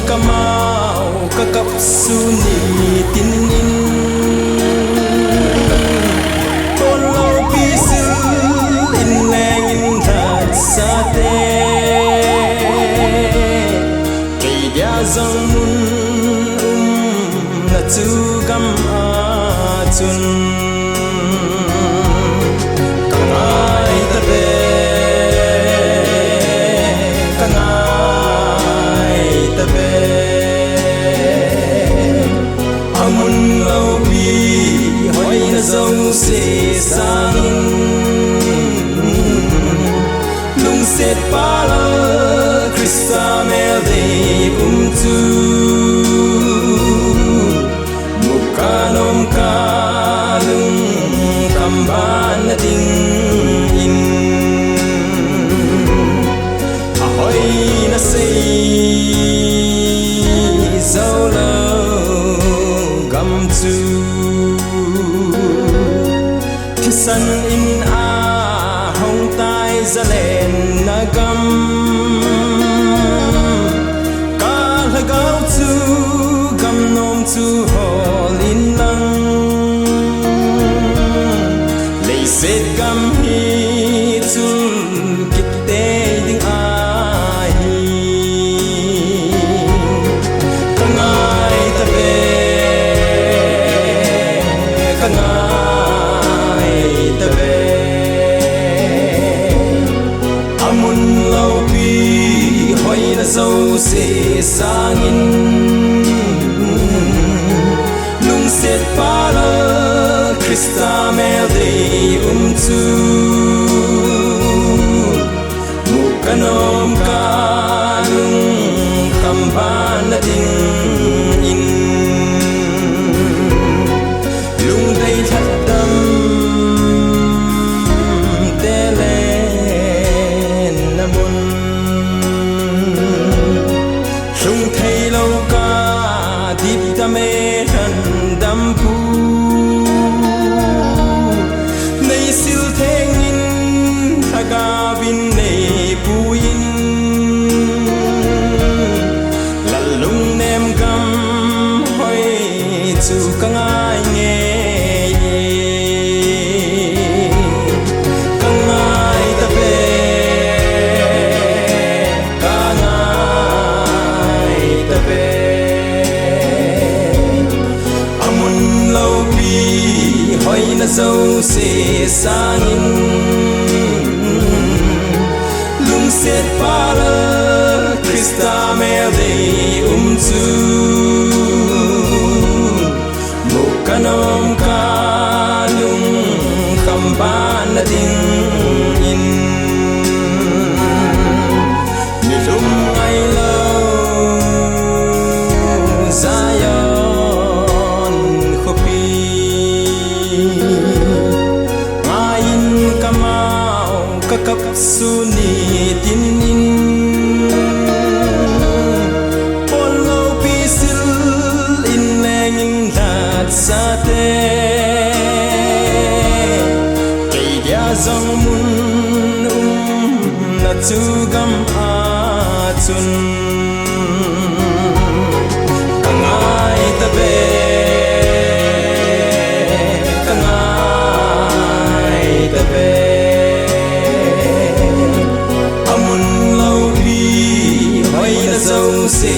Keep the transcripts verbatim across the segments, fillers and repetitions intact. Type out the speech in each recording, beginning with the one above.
Kamau kakap su ni tin in, Paul loupi sil in leng in lhatsate, kei dia jong mun umna chu gam a chun. Ka ngai ta ve, ka ngai ta ve. A mun loupi hoina jouse sangin, lungsetpa Lal Christa mel dei um chu. Mu ka nom ka lungkham ban na ding in, a hoina sei jou lou gam chu. Thisan in a hong tai zalenna gam, ka lhagao chu gam nom chu hol in lang. Leiset gam hi chul kit tei ding ahi. Ka ngai ta ve, ka ngai ta ve. A mun loupi hoina jouse sangin, lungsetpa Lal Christa mel dei um chu. Mu ka nom ka lungkham ban na ding in, lungdei lhatdam te lenna mun, lhung thei lou ka dipdam e lhandampu. Nei sil theng in lhagao in nei pui in, Lal lungnem gam hoi chu ka ngai ngei. Ka ngai ta ve, ka ngai ta ve. A mun loupi hoina jouse sangin, lungsetpa Lal Christa mel dei um chu. Mu ka nom ka lungkham ban na ding in, mi lungngai lou Zion khopi. Ngai in kamau kakap su ni tin in, Paul loupi sil in leng in lhatsate, kei dia jong mun umna chu gam a chun. Ka ngai ta ve, ka ngai ta ve. A mun loupi hoina jouse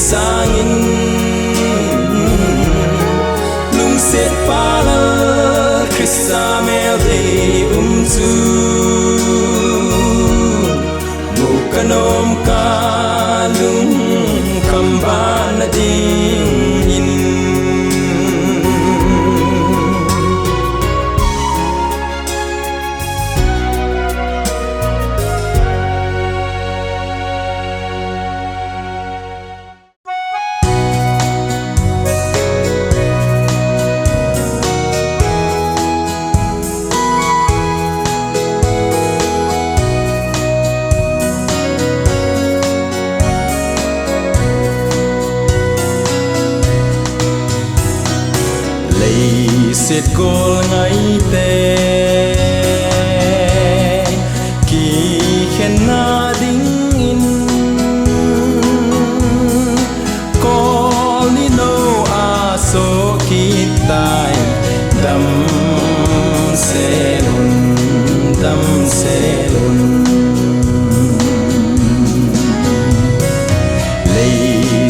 sangin, lungsetpa Lal Christa mel dei um chu. Mu ka nom ka lungkham ban na ding in, leiset gol ngaite kikhenna ding in,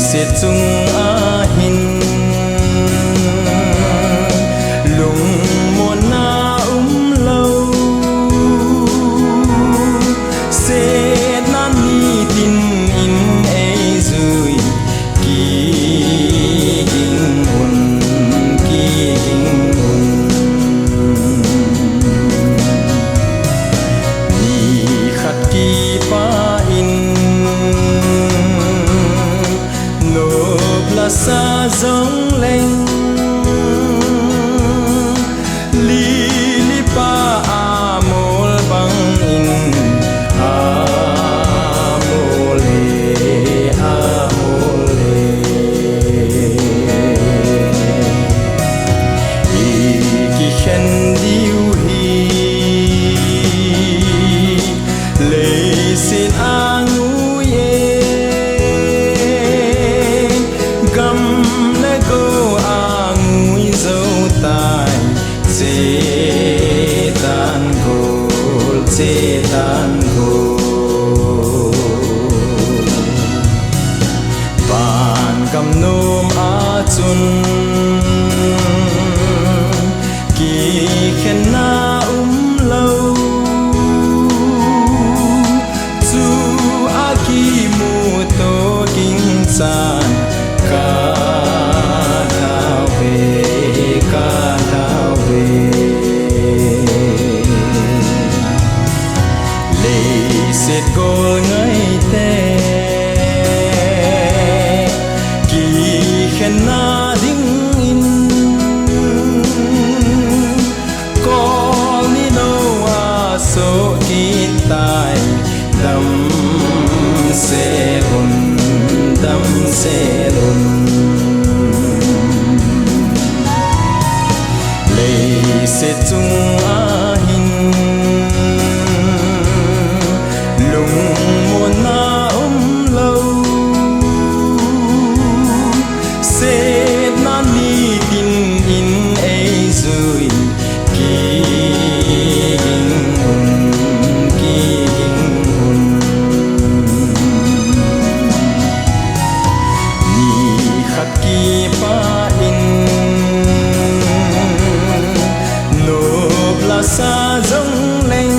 Leiset chung ahin lungmonna umlou, setna nitin in eijui, kiging un, kiging un. Nikhat kipah in nop lasa jongleng, lili pa amol bangin, amol e, amol e, ikikhen diu hi. Leiset angui e, gam le go angui jou tai, chetan gol, chetan gol. Van gam nom a chun kikhenna umlou, chu akimuto ging chan, ka tao ve, ka tao ve. Leiset gol ngaite kikhenna dingin, kol ni lou a soh kit tai, damsel un, damsel un. Leiset chung ahin lungmonna umlou, setna nitin in eijui, kiging un, kiging un. Nikhat kipah in nop lasa jongleng,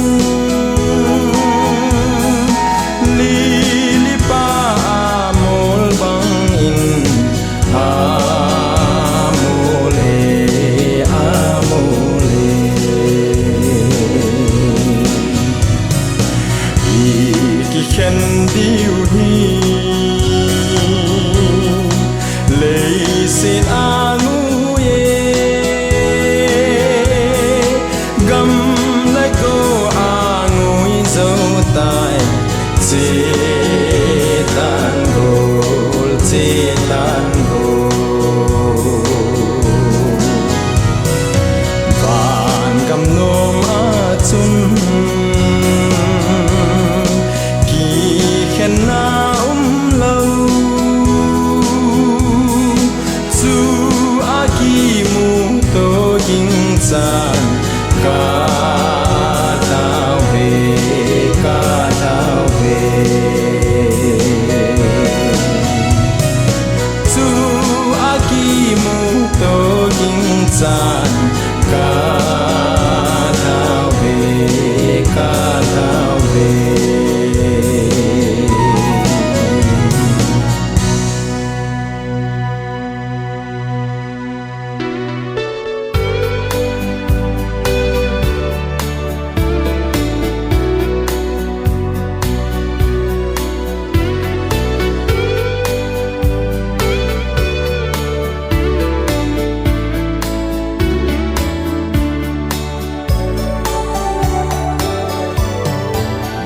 lili pa amol bangin, amol e, amol e, ikikhen diu hi. Leiset angui e, gam le go angui jou tai, chetan gol, chetan gol. Van gam nom a chun kikhenna umlou, chu akimuto ging chan, ka tao ve, ka tao ve. Chu akimuto ging chan, ka tao ve, ka tao ve.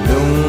Lung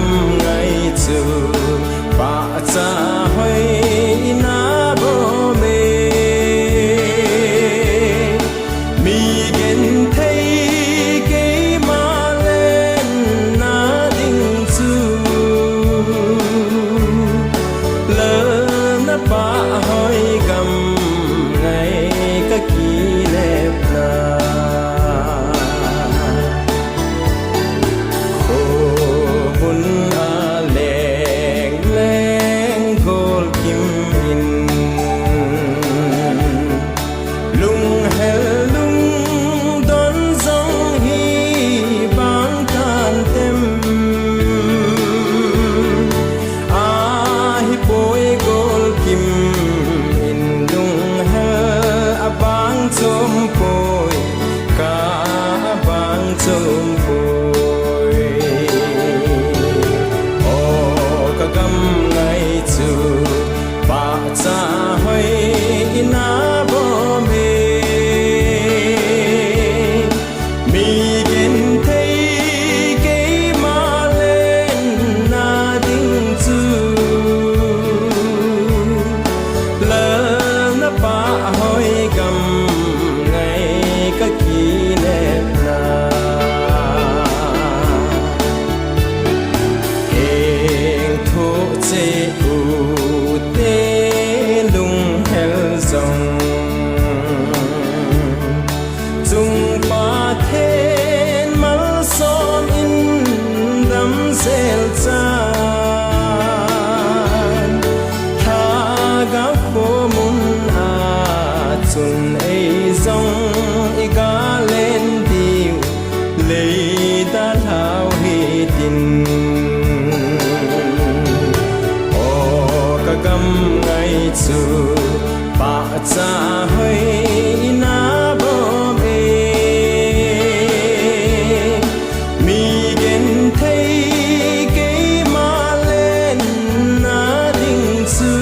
Ngai chu pahcha hoi ina bom e. Mi genthei keima lenna ding chu, lalna pah hoi gam ngai ka kinepna. Khomun a leng leng gol kim in, lunghel lungdon jong hi bang kan tem. Ahipoi gol kim in, lunghel abang chom poi, ka abang chom poi. O ka gam ngai chu pahcha hoi ina bom e. Mi genthei keima lenna ding chu, lalna pah hoi gam ngai ka kinepna. Keng thoh cheh u te lunghel jong, chung Pathen malsom in damsel chan, Lhagao khomun a chun ei jong i ga len diu, lei dalhau hitin. O ka gam ngai chu pahcha hoi ina bom e. Mi genthei keima lenna ding chu,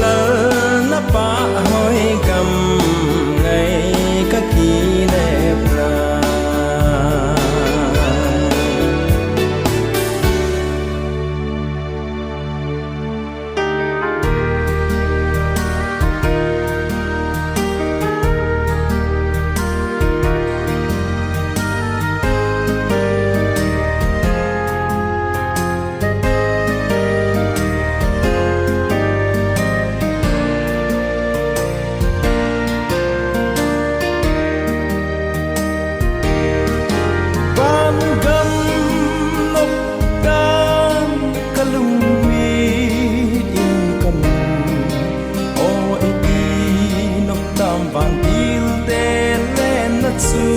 lalna pah hoi gam ngai ka kinepna. Van gam nop dan ka lungmit in ka mun. O iti nop tam vantil te lenna chu.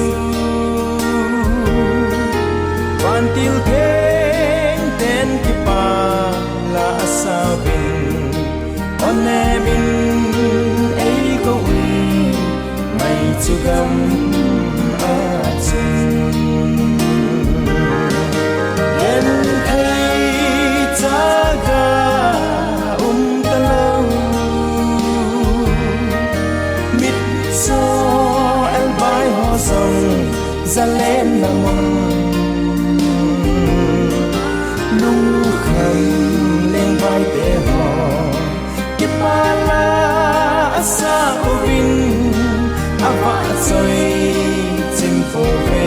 Vantil theng ten kipah la asauvin, o nemin ei kou in, mai chu gam a chun. Genthei chaga um talou, mitcho elbai ho jong zalenna mun. Lungkham lengvai te ho kipah la asa uvin, avahchoi chim pouve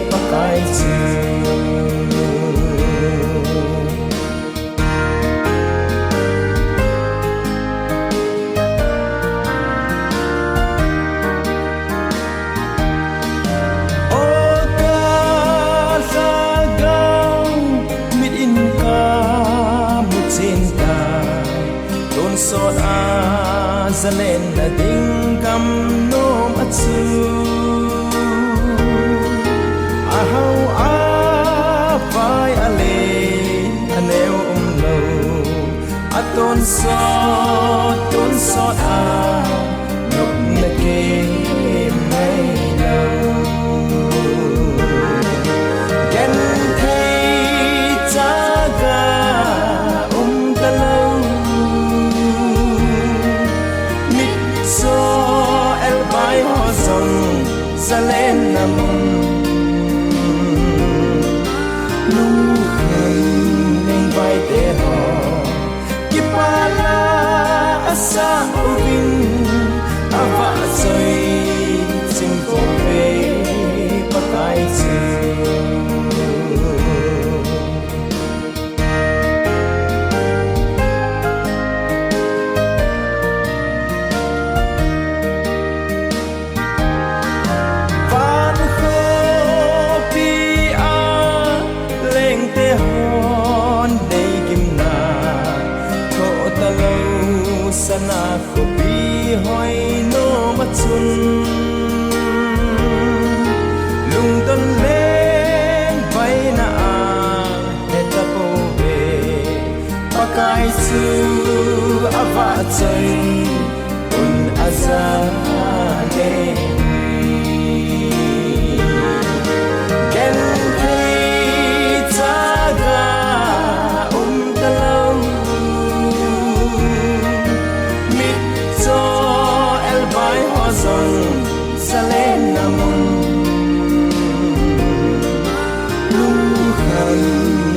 Pakai chu. O ka lhagao, mit in ka mu chen tai, tonsot a zalenna ding gam nom a chu. Ahao a vai a len a neo umlou, atonsot, tonsot a nopna kei mai lou. Genthei chaga um talou, mitcho elbai ho jong zalenna mun.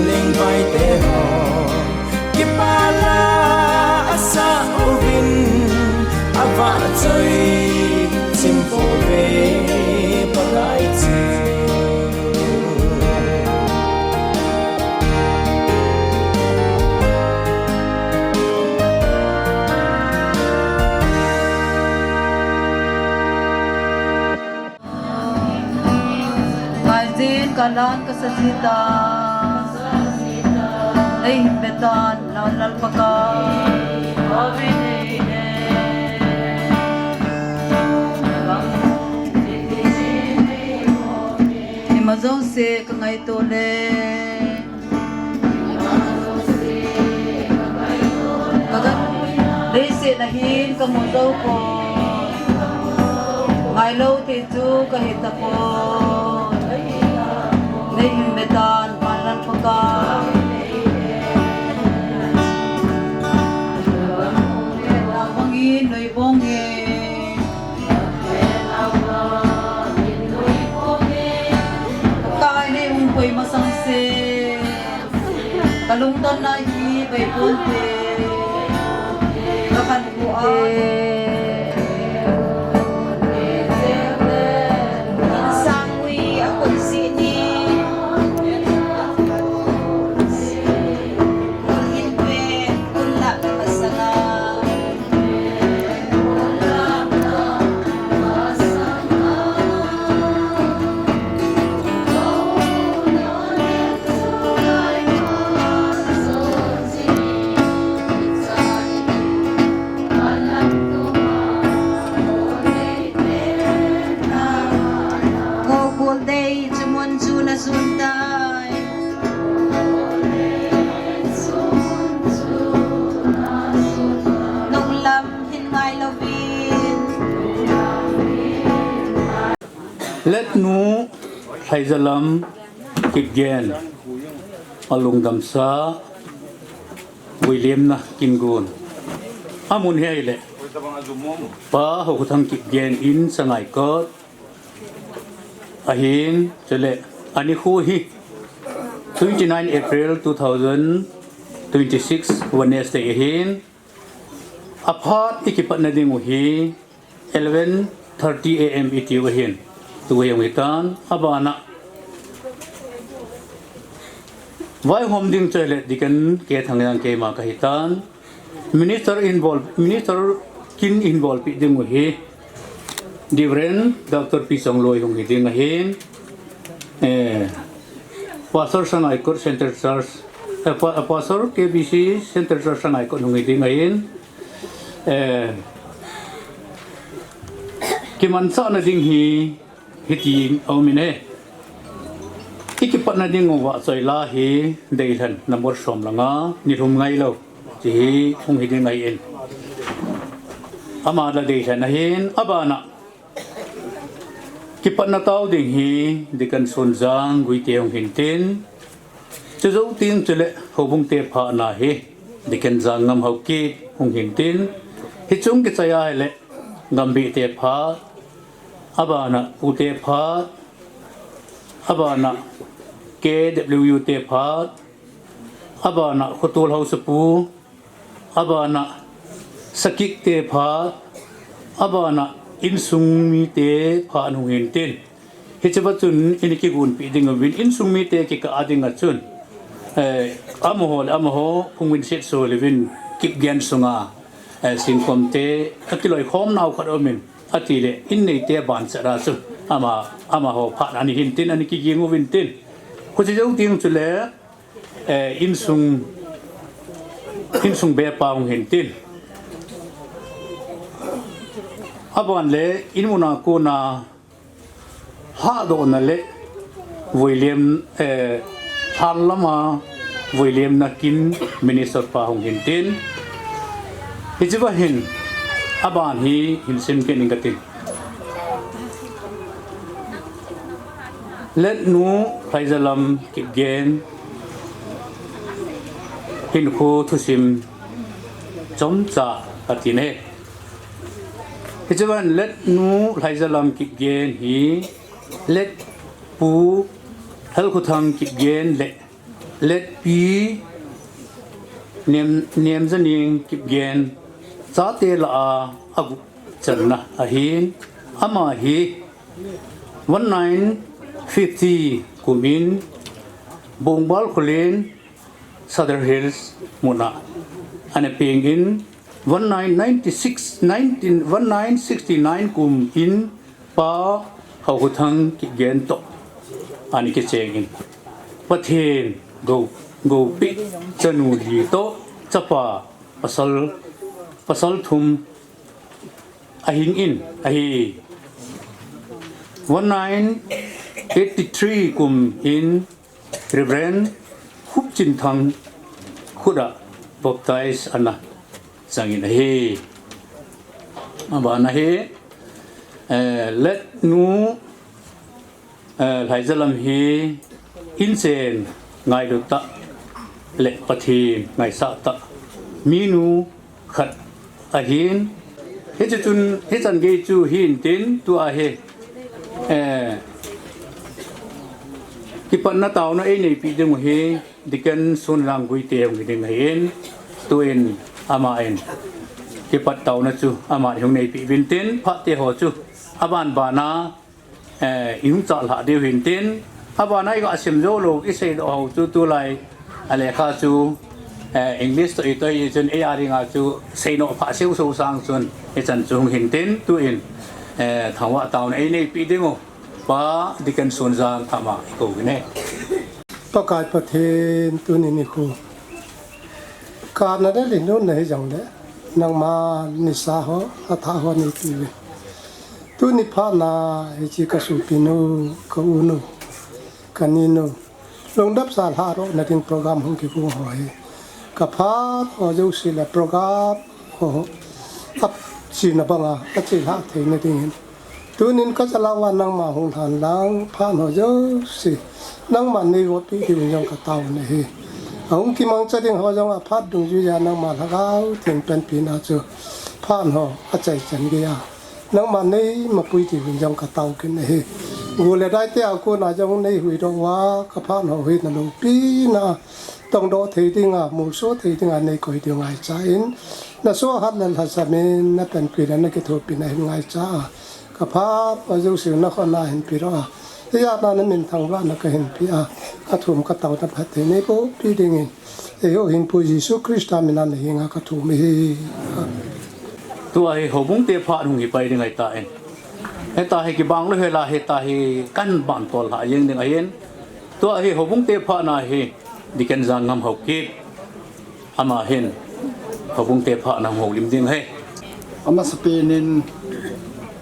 Lengvaite ho kipana asa uvin, avahchoi chimpouve Pakai chu. Ngaijin kalan kasa jita, neihin betan, Lal Pakai. Ima jouse kangaito le. Kagan, leiset a hin kamu jou poi. Ngailou thei chu kahi tapoi. Neihin betan, Lal Pakai. Bangin noi bong e. Kai nei hung koi masang se. Kalungdonna hi bei ponte. Kakhankho a. Insang ui a koi si ni. Kun in pe, kun la ka sanga. Ko kul dei chu mun chu na sun tai. Nunglam hin ngai lovin. Letnu Lhaizalam Kipgen, alungdamsa William na kingun. Amun hi ahile, Pa Hokhuthang Kipgen in Sangaikot ahin, chule ani khu hi twenty nine April two thousand twenty six Wednesday ahin. Aphat i kipatna ding u hi eleven thirty A M i tiu ahin. Tu hi hung hitan, abana vaihom ding chu ahile Deacon K Thangjang keima kahitan. Minister involve, Minister kin involve pi ding u hi Reverend Doctor Pi Chongloi hung hi ding ahin. Eh, Pastor Sangaikot Central Church, eh, Pa-, Pastor K B C Central Church Sangaikot hung hi ding ahin. Eh, kimanchahna ding hi, hiti aumin e. I kipatna ding u vahchoi la hi, Deilhen number som langa, nilhum ngailou. Chi hi, hung hi ding ahin. Ama la Deilhen ahin, abana. Kipatna tao ding hi, Deacon Sunjang Guite hung hintin. Chujou ting chule, Houbung te phat na hi, Deacon Jangngam Haokip hung hintin. Hichung kichai ahile, Gambih te phat, abana Pu te phat, abana K W U te phat, abana Khotol Haosapu, abana Sakik te phat, abana insung mite phat hung hintin. Hicheva chun in kigunpi ding uvin insung mite kikah a dinga chun. Eh, amaho le amaho, phungvin setso levin Kipgen sunga, eh, singkom te, akiloikhom nau khat aumin, atile, in neite ban chara chu, ama, amaho phat ani hintin, ani kiging uvin tin. Khuchi jou ting chule, eh, insung, insung bepa hung hintin. Aban le, in muna kona, hahdohna le, William, eh, lhan lama, William na kin minister pa hung hintin. Hicheva hin, aban hi, hin sim kit ning katin. Letnu Lhaizalam Kipgen hinkho thusim chomcha atin ahi. Hicheva hin Letnu Lhaizalam Kipgen hi Letpu Lhalkhothang Kipgen le Letpi Nem, Nemzaning Kipgen chate lah a agup channa ahin, ama hi one nine fifty kum in Bongbal Khullen, Sadar Hills muna ana peng in, one nine ninety-six, nineteen, one nine sixty-nine kum in Pa Haokhothang Kipgen toh ana kicheng in, Pathen gou, goupeh chanu li toh chapa pasal, pasal thum ahing in ahi. One nine eighty-three kum in Reverend Hupchinthang khut a baptize ana chang in ahi. Abana hi, eh, Letnu, eh, Lhaizalam hi inchen ngailut tah le Pathen ngaisah tah minu khat ahin. Hiche chun, hichan gei chu hintin, tua hi, eh, kipatna taona eineipeh ding u hi, Deacon Sonjang Guite hung hi ding ahin, tuin ama in kipat taona chu ama in hung neipeh uvin tin, phat te ho chu aban bana, eh, ihung chalhah diu hintin, abana iga sim jou lou, isei doh ho chu tulai alekha chu, eh, English toh itoh hi chun, ei a dinga chu seinoh phah siu sou sang chun, hichan chu hung hintin, tuin, eh, thangvah taona eineipeh ding u Pa Deacon Sonjang ama ikou uvin e. Pakai Pathen, tuni nikho kana le linun na hijongle, nangma nisa ho, atha ho neipeh uve. Tuni phatna hiche kasopinu, kaunu, kaninu, lungdap sa lhahdoh na ding program hung kigong ho hi, kaphat ho jouse le program ho, achena banga achelhah theina dingin, tunin kachalhah uva nangma hung lhan lang, phat ho jouse nangman neigotpeh diuvin jong katao nahi. Ahung kimangcha ding ho jong aphat dungjuiya nangma Lhagao Theng panpina chu phat ho achaichan geiya nangman neimapui diuvin jong katao kit nahi. Go le dai te a kona jong neihuhdoh uva, kaphat ho hi naloupina tongdoh thei dinga, musoh thei dinga neikoi diu ngaicha in, nasoh hat le lhasam in, napanpi le nakithopina hin ngaicha a, kaphat ho jouse nakhut a hin pedoh a, hijat a namin thangvahna kahin pe a, kathum kataona phatthei neibohpi dingin, eiho hingpu Jesu Christa mina nahenga kathum ahi. Tua hi houbung te phat hung hi pai ding ahitan, hita hi kibang lou hela, hita hi kahin bantol lhah jeng ding ahin. Tua hi houbung te phatna hi Deacon Janngam Haokip, ama hin houbung te phatna hung houlim ding ahi. Amasapen in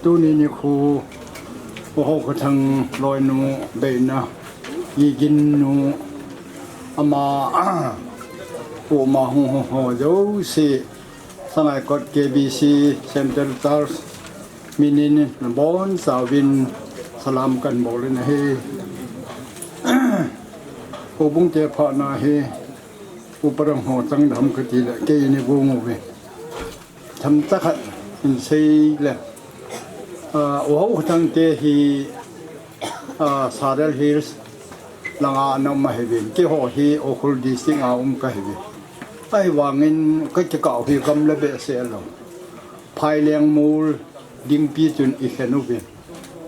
tuni nikho U Haokhothang loinu beina, Gigin nu, ama, koma hung ho jouse, Sangaikot K B C Central Church minin nabonchauvin salam kahin bol in ahi. Houbung te phatna hi upa dang ho chang dem kati le, kei neigong uve. Themcha khat hin sei le, ah, U Haokhothang te hi, ah, Sadar Hills langa ana um ahiuvin, keiho hi Ukhrul District a um kahiuve. Ahivangin kakikah u hi gam le behseh lou, Phaileng mol dingpi chun ikhen uvin.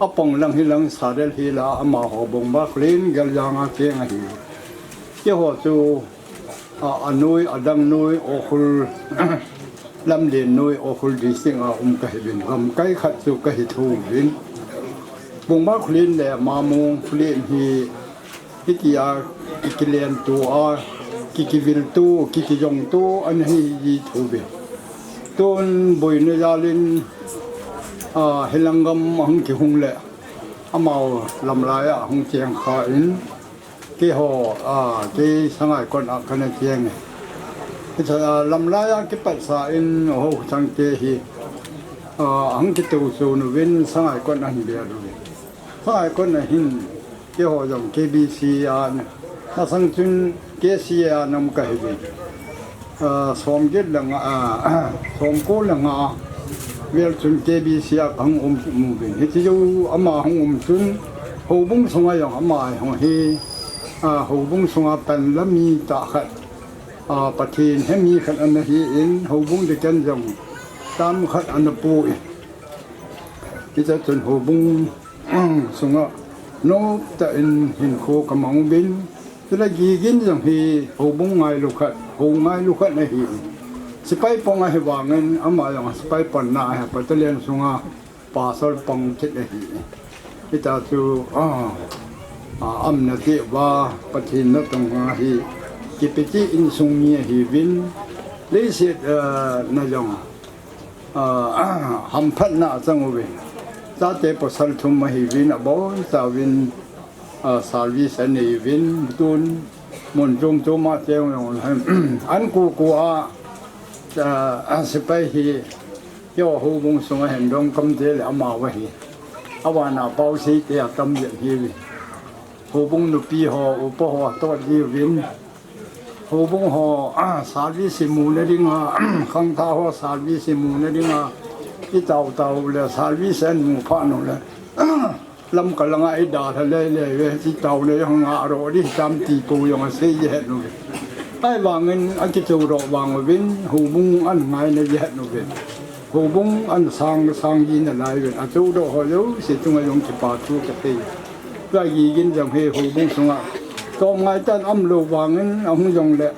Apang lang hi lang Sadar Hill a amaho Bongbal Khullen Geljang a keng ahi. Keiho chu, a, anoi, adang noi, Ukhrul, Lamlen noi, Ukhrul District a um kahiuvin, gamkai khat chu kahi thouvin. Bongbal Khullen le Mamung Khullen hi hitia kikilentu a, kikiviltu, kikijongtu ana hi ji thouvin. Tun boina jalin, a, hilang gam ahung kihung le, amaho lamlai a hung cheng khan, keiho, a, kei Sangaikot a kana cheng e. Hiche, a, lamlai a kipatsa in U Haokhothang te hi, a, ahung kitou chon uvin Sangaikot a ahin bel uvin. Sangaikot a hin keiho jong K B C a, masang chun K C A a ana um kahiuvin. A, somget le nga, a, somko le nga vel chun K B C a kahung um uvin. Hiche jou ama hung um chun, houbung sunga jong ama hung hi, A, houbung sunga panla mi tah khat, a, Pathen he mi khat ana hi in, houbung deacon jong tam khat ana pu in. Hitia chun houbung sunga nop tah in hinkho ka mang uvin, chule Gigin jong hi houbung ngailu khat, hou ngailu khat ana hi in. Sepai pang ahi vangin, ama jong sepai panna ahi, battalion sunga pastor pang kit ahi. Hitia chu, a, a, amna teuva, Pathen natong a hi, kipe cheh insung mi ahiuvin, leiset, a, na jong, a, hamphatna achang uvin. Chate pasal thum ahiuvin, abonchauvin, a, service anei uvin, tun mun chom chom a cheng jong le, an kuku a, a, a, sepai hi, keiho houbung sunga hin dongkam te le amau ahi. Avana pausei te atam jeng hi uve. Houbung nupi ho, upa ho atot ji uvin. Houbung ho, a, service muna dinga, khangthah ho service muna dinga, i tao tao le service ahin mu phat u le, Lamka langa i dalha lele uve, hiche taona jong ngah ro ding hitam ti kou jong asei ji ahet uve. Ahivangin akichou doh vang uvin, houbung ahin ngaina ji ahet uve. Houbung ahin sang, sang ji nalai uvin, achou doh ho jouse chunga jong kipa thu kasei. Tua Gigin jong hi houbung sunga chom ngai tah in aum lou vangin ahung jong le,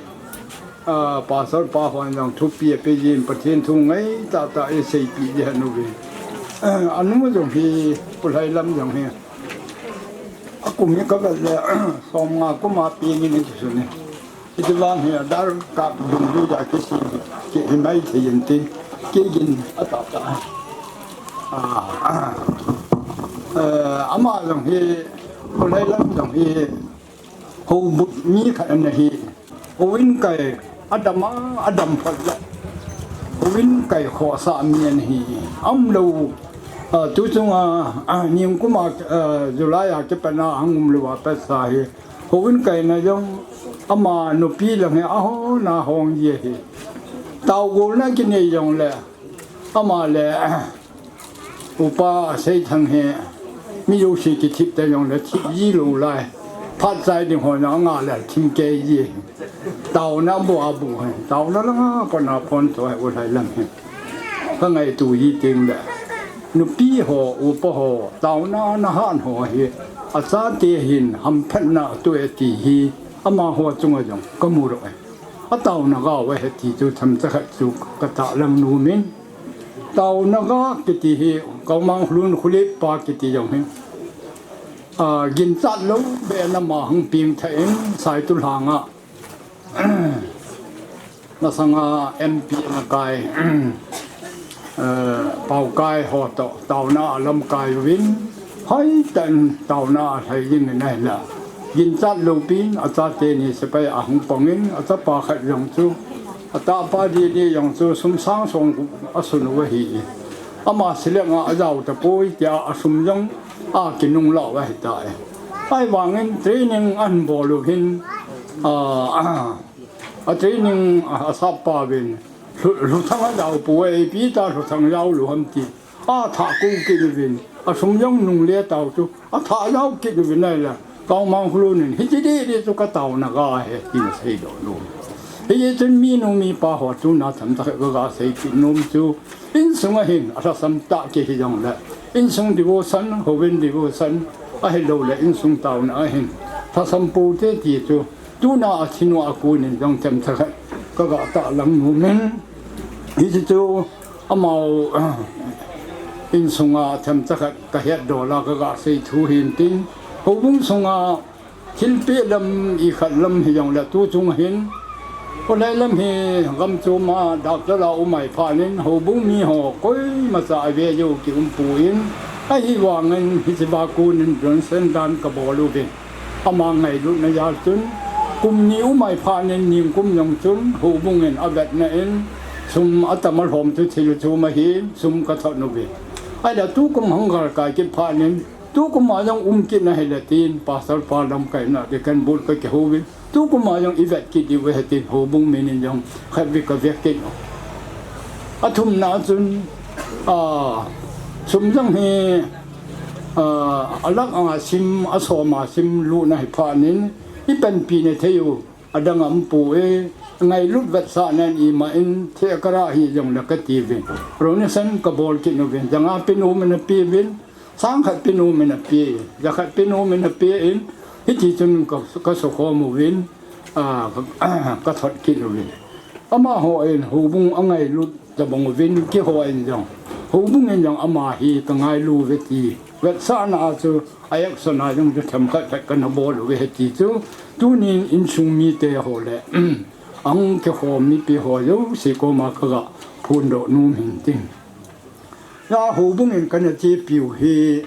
a, pastor pa hon jong thupi ape jin, Pathen thu ngai tah tah eiseipeh ji ahet uve. A, anu jong hi, Pu Lhailam jong hi, akum hi kavet le, som nga kum a peng in akisun e. Hiti vang hi Aadhaar card dungjui a kisi, ki hi mai thei in tin, Gigin atah tah. A, a, eh, ama jong hi, Pu Lhailam jong hi, houbung mi khat ana hi. Houin kai adam a, adam phot le. Houin kai khohsah mi ana hi. Aum lou, a, tu chunga, a, nikum a, a, July a kipat na ahung um lou a patsa hi. Houin kaina jong ama nupi lang hi ahon a hong ji ahi. Taogolna kinei jong le. Ama le, a, Upa Seithang hi, mi jouse kithip ta jong le thip ji lou lai. Phat chai ding ho jong anga le thim kei ji. Taona bou abou hi. Taona langa pona pon to hi U Lhailam hi. Ka ngaito ji teng le. Nupi ho, upa ho, taona ana han ho hi. Achate hin hamphatna atoh e ti hi. Amaho chunga jong kamu doh e. Ataona gao ahi ti chu themcha khat chu katahlang nom in. Taona ga kiti hi, Kaumang Lun Khulet pa kiti jong hi. A, ginchat lou beh in ama hung pengthah in, Saitulhang a. Masanga M P ana kai, eh, Paokai ho toh, taona alamkai uvin, hoitah in taona alhai jing in ahile. Ginchat loupin, achate ni sepai ahung pang in, achapa khat jong chu, atahpa Didi jong chu, sum sang song asun u ahi. Ama select a ajao tapoi, tia asum jong akinung lou ahitai. Ahivangin training ahin bol u hin, a, a, a training a, asap pa uvin, Lhu-, Lhuthang ajao pou e, ipi tia Lhuthang jao lou ham ti. Athah kou kit uvin, asum jong nung le tao chu, athah jao kit uvin ahile, Kaumang Lun in, hiche didi chu kataona ga ahi, tin asei doh nom. Hichun minu mipa ho chun athemcha khat kaga seipeh nom chu, insunga hin, alhasam tah kihi jong le, insung devotion, houin devotion, ahilou le, insung taona a hin, lhasam pou te ti chu, Tuna a thinu a kon in jong themcha khat kaga tahlang nom in. Hiche chu amau, insunga themcha khat kahet doh a kaga sei thu hin tin. Houbung sunga thilpeh lam ikhat lam hi jong le tu chung hin. Pu Lhailam hi gam chom a doctor a um ahi phat in houbung mi ho koimacha ave jou kium pon. Ahivangin hiche a kon in Johnson dan kabol uvin. Ama ngailutna jal chun, kum ni um ahi phat in nikum jong chun, houbung in avetna in, sum atam alhom chu thil chom ahi, sum kathot uve. Ahile tukum hung galkai kit phat in, tukum a jong um kit na hile tin, pastor pa lamkaina deacon board kakihou uvin, tukum a jong ivet kit diu ahi tin, houbung min in jong khatvei kave kit u. Athumna chun, a, sum jong hi, a, alakh a sim, asom a sim lutna hi phat in, ipanpi na thei u, adang a um poi, ngailut vetsahnan ima in, theh kara hi jong le kati uvin. Donation kabol kit uvin, janga pe nom in ape uvin, sang khat pe nom in ape, ja khat pe nom in ape in, hiti chun ka, ka sukhom uvin, a, ka thot kit uvin. Amaho in houbung angailut tabang uvin kihou in jong. Houbung in jong ama hi ka ngailu uve ti. Vetsahna a chu a action a jong chu themkhat khat kana bol uve ti chu. Tunin insung mite ho le, ang kikhom mipi ho jouse koma ka ga phondoh nom hin tin. Hiche houbung in kana chepiu hi,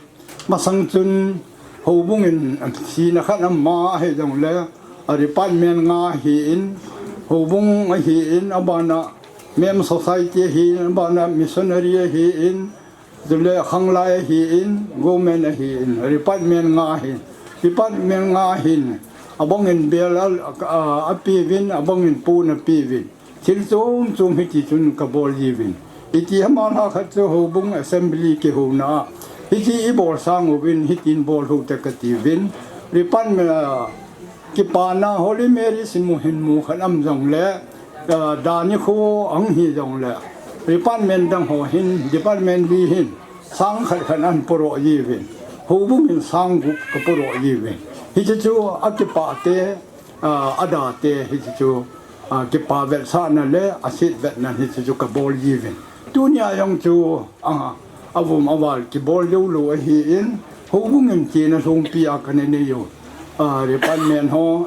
masang chun houbung in sina khat ama ahi jong le, a department nga ahin, houbung ahin, abana Mem Society ahin, abana missionary ahin, chule khanglai ahin, government ahin, department nga ahin, department nga ahin, abang in bel a, a, ape uvin, abang in pon ape uvin. Thil chom chom hiti chun kabol jiuvin. Iti ham a lha khat chu houbung assembly kihouna a, hiti ibol sang uvin, hitin bol u te kati uvin. Department, a, kipana Holy Mary simu hin mu khat um jong le, a, dan nikho ang hi jong le, department dang ho hin, department li hin, sang khat khat ahin puro jiuvin. Houbung in sang gup kapuro jiuvin. Hiti chu akipah te, a, ada te hiti chu, a, kipa vetsahna le aset vetna hiti chu kabol jiuvin. Tunia jong chu, a, avum aval kibol jou lou ahin, houbung in chena lhompi a kana nei u. A, department ho,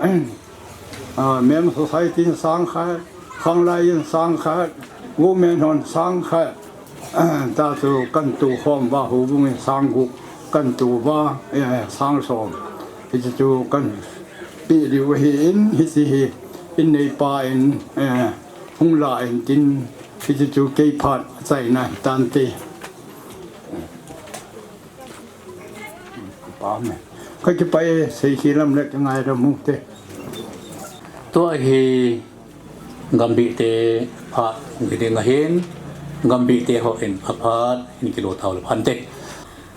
a, Mem Society in sang khat, khanglai in sang khat, government hon sang khat, ta chu kana tokhom uva, houbung in sang gup kana tou uva, eh, sang som. Hiti chu kana pe diu ahin, hiti hi in neipa in, eh, hung la in tin, hiti chu kei phat achaina hitante. Ka kipah e, seikit lam le ka ngaidam u te. Tua hi Gambih te phat hung hi ding ahin, Gambih te ho in aphat hin kilo tau le phante.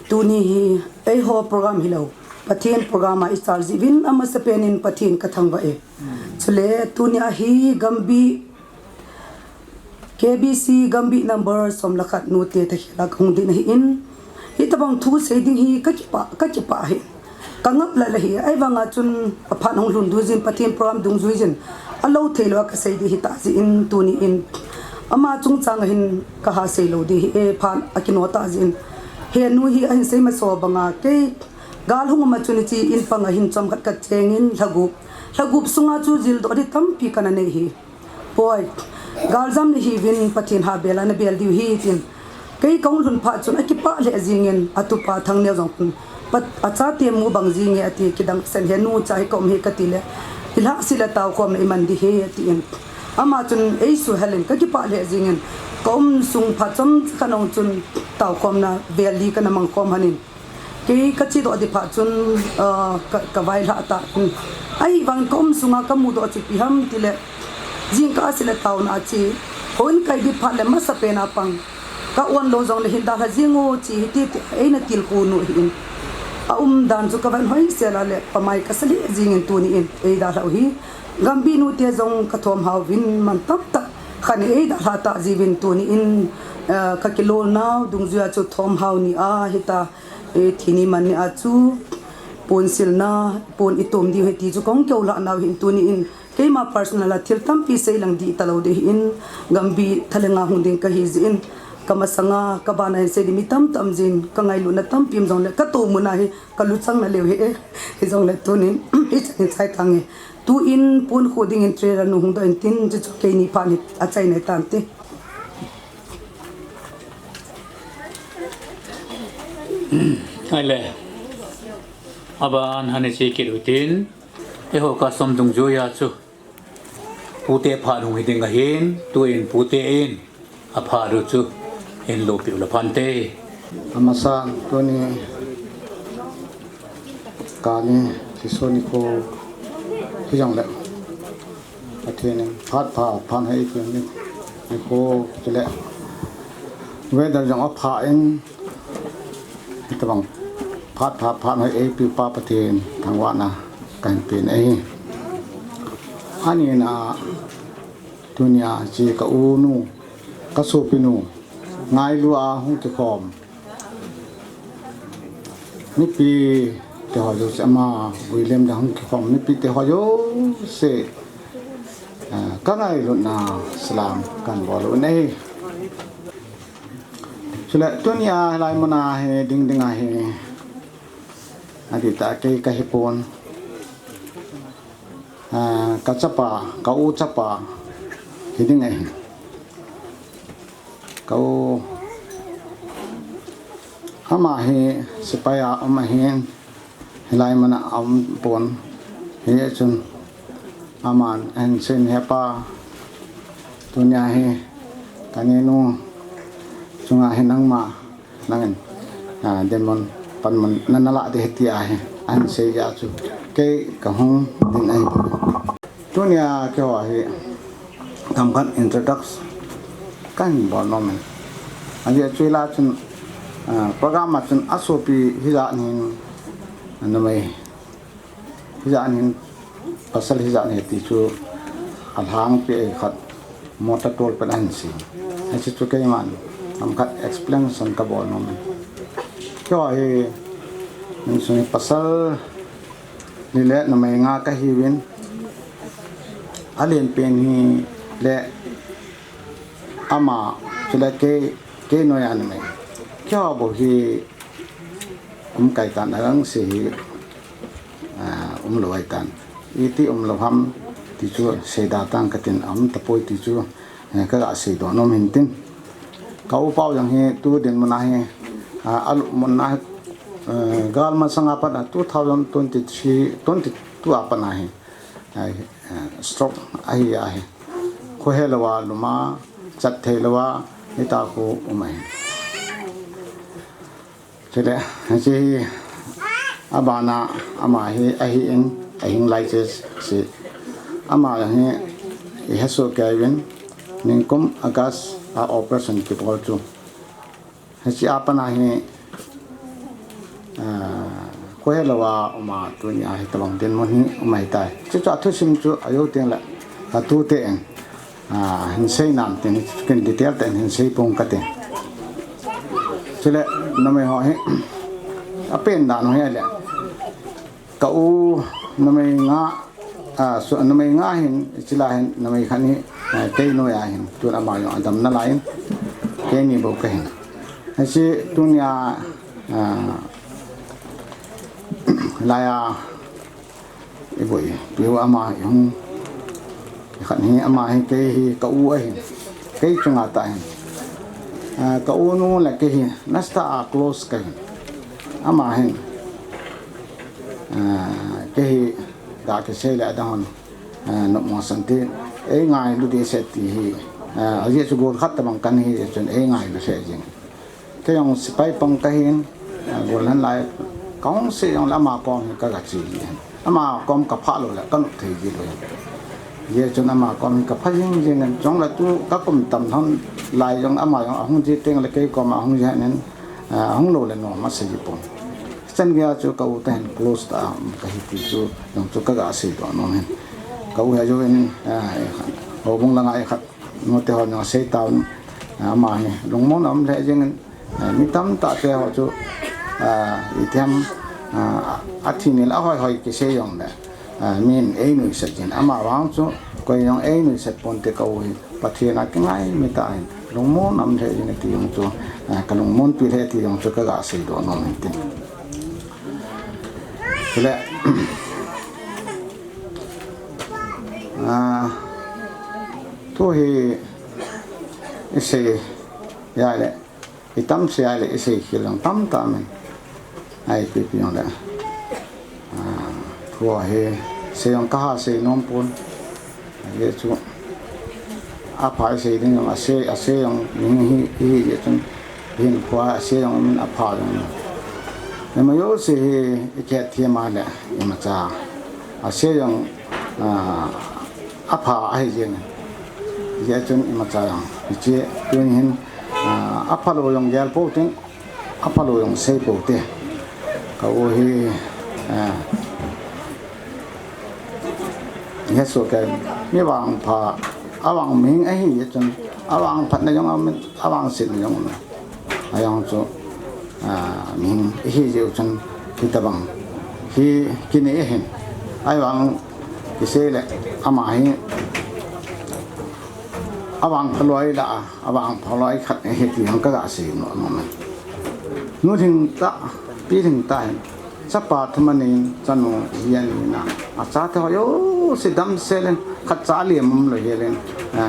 Tuni hi eiho program hilou, Pathen program a i chal jeh uvin amasapen in Pathen ka thangvah e. Chule tunia hi Gambih K B C Gambih number som le khat nute te khel a ka hung ding ahin, hitabang thu sei ding hi ka kipah, ka kipah ahi. Ka ngap lele hi, ahivanga chun aphat hung lhun ding jeh in Pathen program dungjui jeh in, alou thei lou a ka sei ding hita jeh in tuni in ama chungchang a hin ka ha sei lou ding ahi, phat akino ta jeh in. Henu hi ahin sei masa banga kei gal hung um a chun hiche in pang a hin chomkhat ka cheng in lhagup, lhagup sunga chu jildoh ding tampi kana nei ahi. Poi, galjam nahiuvin Pathen ha bel a na bel diu ahi tin. Kei ka hung lhun phat chun akipah lheh jeng in, atupa Thangneo jong chun, Pat-, achate mu bang jeng e ati, kidang sen henu cha hi ka um ahi ka ti le, ilhah seh le taokhomna iman ding ahi atin. Ama chun eisuhel in ka kipah lheh jeng in, ka um sung phat chomkhat nung chun taokhomna vel li kana mang khom hon in. Kei ka chedoh ding phat chun, ah, ka, ka vailhah ta. Ahivang ka um sunga ka mudoh chu ipi ham tile, jingkah a seh le taona a che, houin kai ding phat le masapen a pang. Ka on lou jongle hin dalha jing u che hiti ti, eina tilkhou nu ahin. A umdan chu ka van hoisel a le pamai ka sa lheh jeng in tuni in eidalhah u hi. Gambih nute jong ka thomhao uvin man tamtah khat in eidalha ta jeh uvin tuni in, ah, ka kilolnau dungjui a chu thomhao ni ahita. E, thini man ni a chu, pon silna, pon itom diu ahi ti chu kong kihoulah nau hin tuni in, keima personal a thil tampi sei lang ding talou ding ahin, Gambih thalenga hung ding kahi jeh in, ka masanga, ka bana hin sei ding mi tamtah um jeh in, ka ngailutna tampi um jongle, ka tou mun a hi, ka luchang na leu ahi e, hijongle tunin, hichan hin chai tange. Tuin, pon kho ding in trailer nu hung doh in tin, chuchu keini phat hi achaina hitante. Ahile, aban hana che kit utin, eiho custom dungjuia chu, pute phat hung hi ding ahin, tuin pute in aphat u chu hin lopiu le phante. Amasa tuni kani, Jesu nikho, hijongle Pathen in phat pha, phat hoi eipe ni, nikho chule weather jong apha in, hitobang phat pha, phat hoi eipe pa Pathen thangvahna kahin pe e. Anina tunia chi ka u nu, ka sopi nu, ngailu a hung kikhom mipi te ho jouse, ama William da hung kikhom mipi te ho jouse, ah, ka ngailutna salam kan bol u ahi. Chule tunia hilai muna hi ding ding ahi. Adih tah kei ka hi pon. Ah, ka chapa, ka u chapa hi ding ahi. Ka u ama hi sepai a um ahin, hilai muna um pon. Hichun aman ahin sei, Hepa, tunia hi ka nenu chunga hi nangma, nangin, ah, dinmun panmun nana lah ding ahi tia hi ahin sei jeh chun kei ka hung ding ahi. Tunia keiho hi themkhat introduction kahin bol nom in. Ajeh chu hilai chun, ah, program a chun asopi hijat hin, numei hijat hin, pasal hijat hin ti chu alhangpi khat motor tol pen ahin sei. Hiche chu keiman themkhat explanation ka bol nom in. Keiho hi insung hi pasal li le numei nga ka hiuvin, alen pen hi le ama, chule kei, kei noiya numei. Keiho bou hi um kaitan, alang se hi, ah, umlou ahitan. Iti umlou ham ti chu seida tang katin, aum tapoi ti chu, eh, kaga seidoh nom in tin. Ka u Pau jong hi tu dinmun a hi, ah, alupmun a hi, eh, gal masang a pat a two thousand twenty-three, twenty-two a pat a hi, ah, eh, stroke ahi ahi. Khohe louva lum a, chat thei louva, hitia khu um ahi. Chule, hiche hi abana ama hi ahin, ahing lai chese. Ama hi ihesoh kei uvin, nikum August a operation kibol chu. Hiche a pat a hi, ah, khohe louva um a tunia hitobang dinmun hi um ahitai. Chuchu athusim chu ajou tengle, ka tute in, ah, hin sei nam tin, ken detail tah in hin sei pong kate. Chule, numei ho hi, apen dan ho hi ahile, ka u numei nga, ah, so, numei nga hin, chule hin, numei khat hi, ah, kei noiya hin, tun ama jong adam nalai in, keini bou kahin. Hiche tunia, ah, laiya, iboipiu ama ihung, khat hi ama hi kei hi ka u ahin, kei chunga tah ahin. Ah, ka u nu le kei hi nasatah a close kahin. Ama hin, ah, kei hi ga kisei le adang hon, ah, nopmo san ti, eingailu ding se ti hi, ah, ajeh chu gol khat tobang kahi jeh chun eingailu se jing. Kei jong sepai pang kahin, ah, golhang lai kahung se jongle ama kom hi kaga che ji ahin. Ama kom kaphah lou le kanop thei ji lou ahin. Hijeh chun ama kom hi kapha jing jing in, chule tu kakum tam lhon lai jong ama jong ahung ji tengle kei kom ahung ji ahin, ah, ahung lou le nom ase ji pon. Chan geiya chu ka u tah hin close tah a um kahi ti chu jong chu kaga seidoh nom in. Ka u hi ajouvin, ah, houbung langa ikhat nute hon jong asei tauvin, ama hi lungmon aum lheh jengin, mi tamtah te ho chu, ah, itiham, ah, athi nil ahoi hoi kisei jongle, ah, min einuisat jin. Ama vang chu koi jong einuisat ponte, ka u hi Pathen a kingaimi tah ahin, lungmon aum lheh jin ati jong chu, ah, kalungmonpi lheh ti jong chu kaga seidoh nom in tin. Chule, ah, thu hi isei ahile, itam sei ahile isei khel jong tamtah aum in. Ipi pi jongle, ah, thu hi sei jong kaha sei nom pon. Ajeh chu apha isei ding jong, ase, ase jong ding hi, hi jeh chun hinkhoa ase jong min apha jong. Ima jouse hi ikihet them a le imacha ase jong, ah, apha ahi jeng. Hijeh chun imacha jong hiche tun hin, ah, aphalou jong gel pou tin, aphalou jong sei pou te. Ka u hi, ah, Hesoh kei, mi vangpha, avang mihing ahi chun, avangphatna jong aum, avangsetna jong aum. Ajong chu, a, mihing ihi jeh u chun, hitabang hi kinei ahin. Ahivang kisei le, ama hi, avangpha loi lah a, avangpha loi khat ahi ti jong kaga sei nom nom e. Nu lhingtah, pi lhingtah hin, chapa thum anein, chanu li aneina, achate ho jouse damsel in, khatcha alem umlou hel in, a,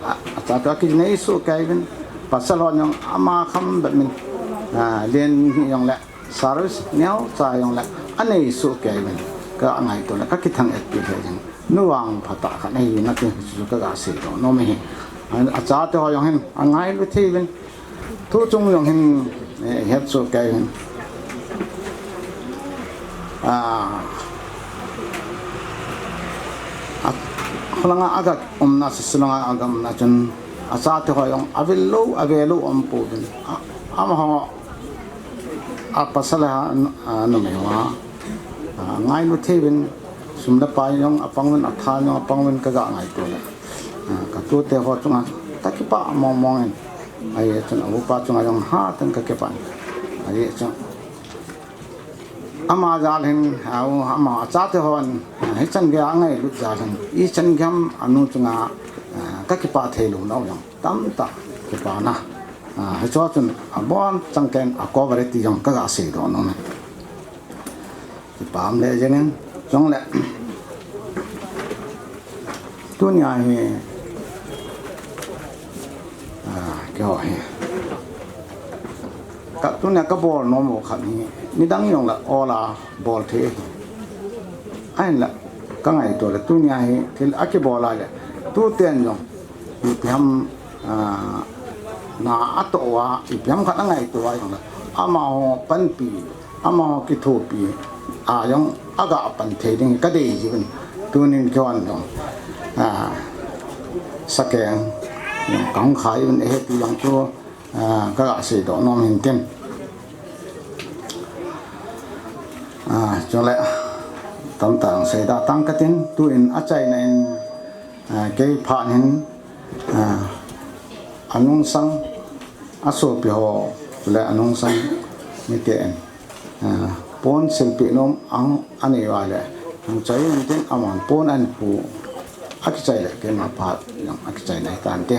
a, achate ho akinei soh kei uvin, pasal ho jong ama kham bep in, a, len hi jong le, service neocha jong le, anei soh kei uvin, ka ngaito le, kakithang-et pi thei jing. Nu vangpha tah khat ahina ti chu kaga seidoh nom e. Achate ho jong hin angailu thei uvin, thu chung jong hin, eh, het soh kei uvin. A, a, kholanga aga umna, Shillong a aga umna chun achate ho jong avil lou, ave lou um pouvin. A, amaho, apasal le, a, numei ho, a, ngailu thei uvin, sum le pai jong apang uvin, atha jong apang uvin kaga ngaito le. A, katute ho chunga kakipah mong mong in. Ahi chun a upa chunga jong hatah in kakipah. Ahi chun ama jal hin, a, u, ama achate hon, a, hichan geiya angailut jal hin, ichan gei ham anu chunga, a, kakipah thei lou nau jong tamtah kipana. A, hichu chun abonchan keiin a cover e ti jong kaga seidoh nom e. Kipah um le jeng in, jong le. Tunia hi, a, keiho hi, ka, tunia kabol nom u khat hi, midang jong le ol a bol thei ahi. Ahinla, kangaito le, tunia hi, thil akibol a le, tuten jong, ipi ham, a, na atoh uva, ipi ham khat angaito uva jong le, amaho panpi, amaho kithopi a jong aga pan thei ding kadei jiuvin, tunin keihon jong, a, sakeng jong kahung khai uvin ahi ti jong chu, a, kaga seidoh nom in tin. A, chule tamtah jong seida tang katin, tuin achaina in, a, kei phat hin, a, anungsang, asopi ho le anungsang miten, a, pon silpeh nom ang anei uva le, hung chai un tin, aman pon ahin pu, akichai le keima phat jong akichaina hitante.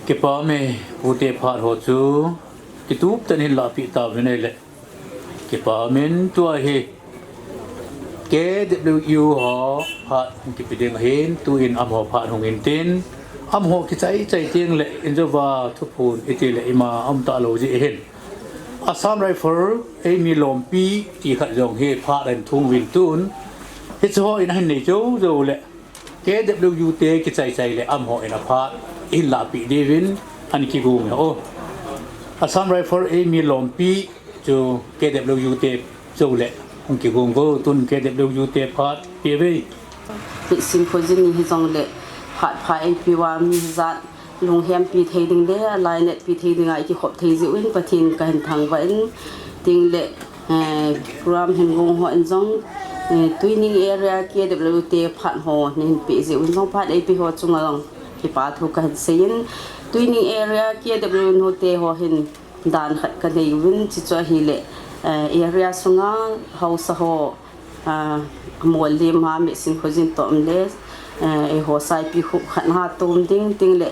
Kipah me, pute phat ho chu kitup tah in hin lahpeh tauvin ahile. Kipah umin, tua hi K W U ho phat hung kipe ding ahin, tuin amaho phat hung intin, amaho kichai chai teng le, injouva thuphon iti le ima aum talou jeh ahin. Assam Rifle, eimi lompi ti khat jong hi phat ahin thum uvin tun, hiche ho in ahin nei jou jou le, K W U te kichai chai le amaho in aphat ihin lahpeh diuvin ahin kigong e o. Assam Rifle, eimi lompi chu K W U te jou le hung kigong o, tun K W U te phat pe uve. Hiche symposium hi jong le Phat pha eipe uva mi hijat lunghempi thei ding le lainatpi thei dinga ikikhop thei jeh uvin Pathen kahin thangvah in, tin le, eh, program hin gong ho in jong, eh, Tuining area K W te phat ho nahin peh jeh uvin jong phat eipe ho chunga jong kipa thu kahin seiyin, Tuining area K W nu te ho hin dan khat kanei uvin, chuchu ahile, eh, area sunga haosa ho, ah, Mollim a Metsin Khojin toh um le, eh, eiho Saipi khup khat na tom ding, tin le,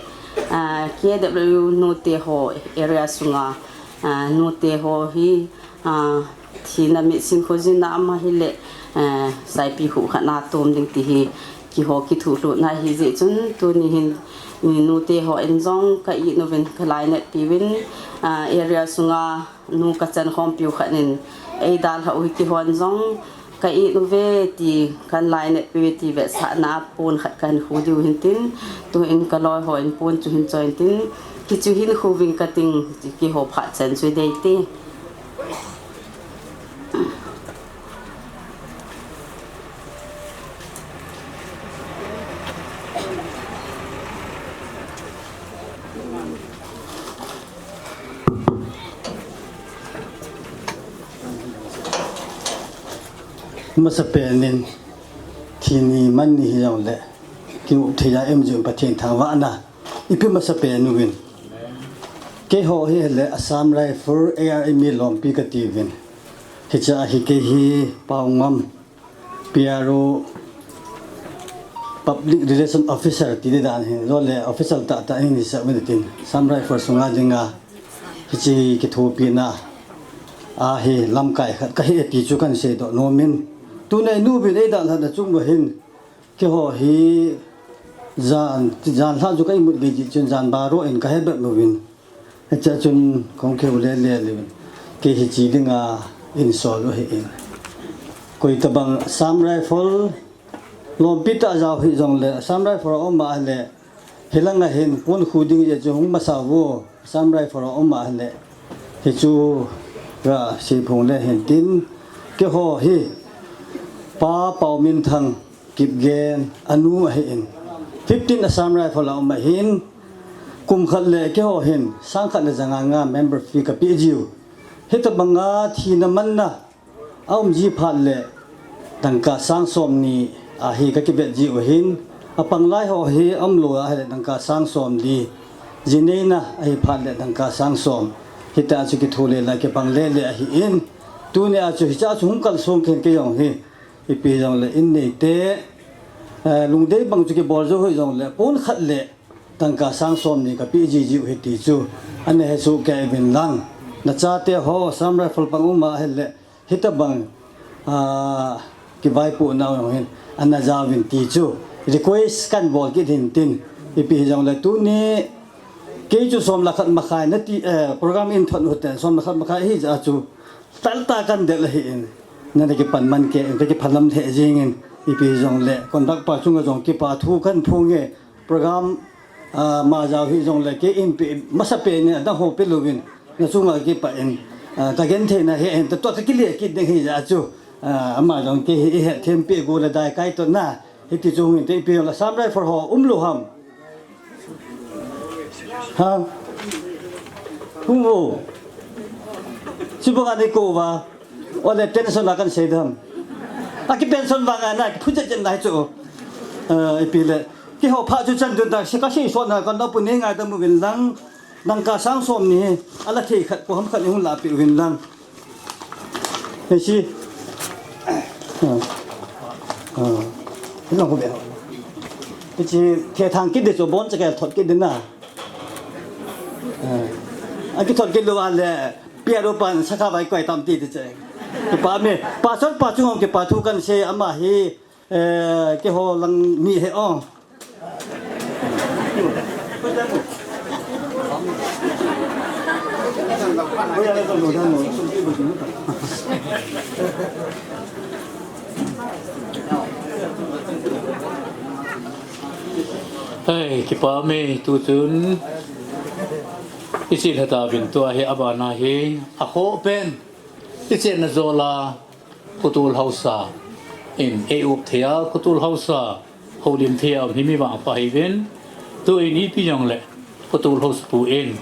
ah, K W nu te ho area sunga, ah, nu te ho hi, ah, thina Metsin Khojin na um ahile, eh, Saipi khup khat na tom ding ti hi keiho kithuhlutna ahi jeh chun tuni hin, mm, nu te ho in jong ka it uvin ka lainatpi uvin, ah, area sunga nu ka chankhompiu khat in eidalhah u hi keihon jong ka it uve ti kan lainatpi uve ti vetsahna pon khat kahin khu diu hin tin, tuin ka loi ho in pon chu hin choi in tin, hichu hin khu uving kating, keiho phat chan chu dei te. Masapen in thi ni man ni hijongle, kimup thei a um jeh un Pathen thangvahna ipe masapen uvin. Keiho hi ahile Assam Rifle A R M mi lompi kati uvin. Hiche a hi kei hi Paongam, P R O, Public Relation Officer ti ding dan hin, jole official tahtah hin hisah uvin tin, Assam Rifle sunga dinga hiche kithopina a hi lamkai khat kahi e ti chu kahin seidoh nom in. Tuna inu uvin eidalhahna chung uva hin, keiho hi jan, jan lha chu ka imut gei jeh chun jan baro in kahe bep uvin. Hiche a chun kahung kihou lele uvin. Kei hiche dinga insol u ahin. Koitabang Assam Rifle lompi tah jao hijongle, Assam Rifle a um ahile, hilanga hin pon khu ding jeh chu hung masa uvo, Assam Rifle a um ahile. Hichu ra seiphong le hin tin, keiho hi Pa Paominthang Kipgen anu ahin. Fifteen Assam Rifle a um ahin, kum khat le keiho hin sang khat le ja nga nga member fee kapeh jiu. Hitabanga thina manna a um ji phat le dangka sang somni a hi kakivet jiu ahin, apang lai ho hi a umlou ahile dangka sang somli, ji neina ahi phat le dangka sang som. Hitia chu kitho le la kipang lele ahin, tunia chu hiche a chu hung kalsong kei in kei jong hi, ipi jongle in neite, eh, lungdei bang chu kibol jou hijongle pon khat le dangka sang somni kapeh ji jiu ahi ti chu ana hesoh kei uvin lang. Nachate ho Assam Rifle pang um ahile, hitabang, ah, kivaipoh nau jong hin ana jaovin ti chu request kahin bol kit hin tin, ipi hijongle tuni kei chu som le khat makhai nati, eh, program in thot u ten som le khat makhai hijeh a chu talta kahin del ahin, nana kipan man kei in, kakiphalam lheh jengin, ipi hijongle conductor pa chunga jong kipa thu kahin phonge. Program, ah, ma jao hijongle kei in pe, masapen in adang ho pelouvin, nachunga kipah in, ah, kagentheina hi ahin, tua kakile kit ding hijeh a chu, ah, ama jong kei hi ihet them peh go le daikai toh na, hiti chu hung in te ipi jongle Assam Rifle ho umlou ham? Ha? Hung uvo. Chubanga neikou uva. Ole tension a kahin sei dem. Aki pension vanga na, kiphut jet jet na hi chu. Eh, ipi le. Keiho phat chu chan dun ta, se kasei sot na, kana pu nei ngaidam uvin lang. Dangka sang somni hi, ala thei khat, po ham khat ni hung lapeh uvin lang. Hiche. Ah. Ah. Hiche thang kit ding chu, bon chakel thot kit ding na. Ah. Akithot kit lou a le, P R O pan sakha vai koi tam ti ti che. Kipa me, pastor pa chung kipa thu kahin sei ama hi, eh, keiho lang mi ahi o. Hei, kipa me tu chun. Iche lha tauvin tua hi abana hi akhoh pen. Iche na jola. Khotol haosa in ei up thei a, khotol haosa Holim thei a um hi mi vangpha hiuvin, tuin ipi jongle, Pu Tolhou Sapu in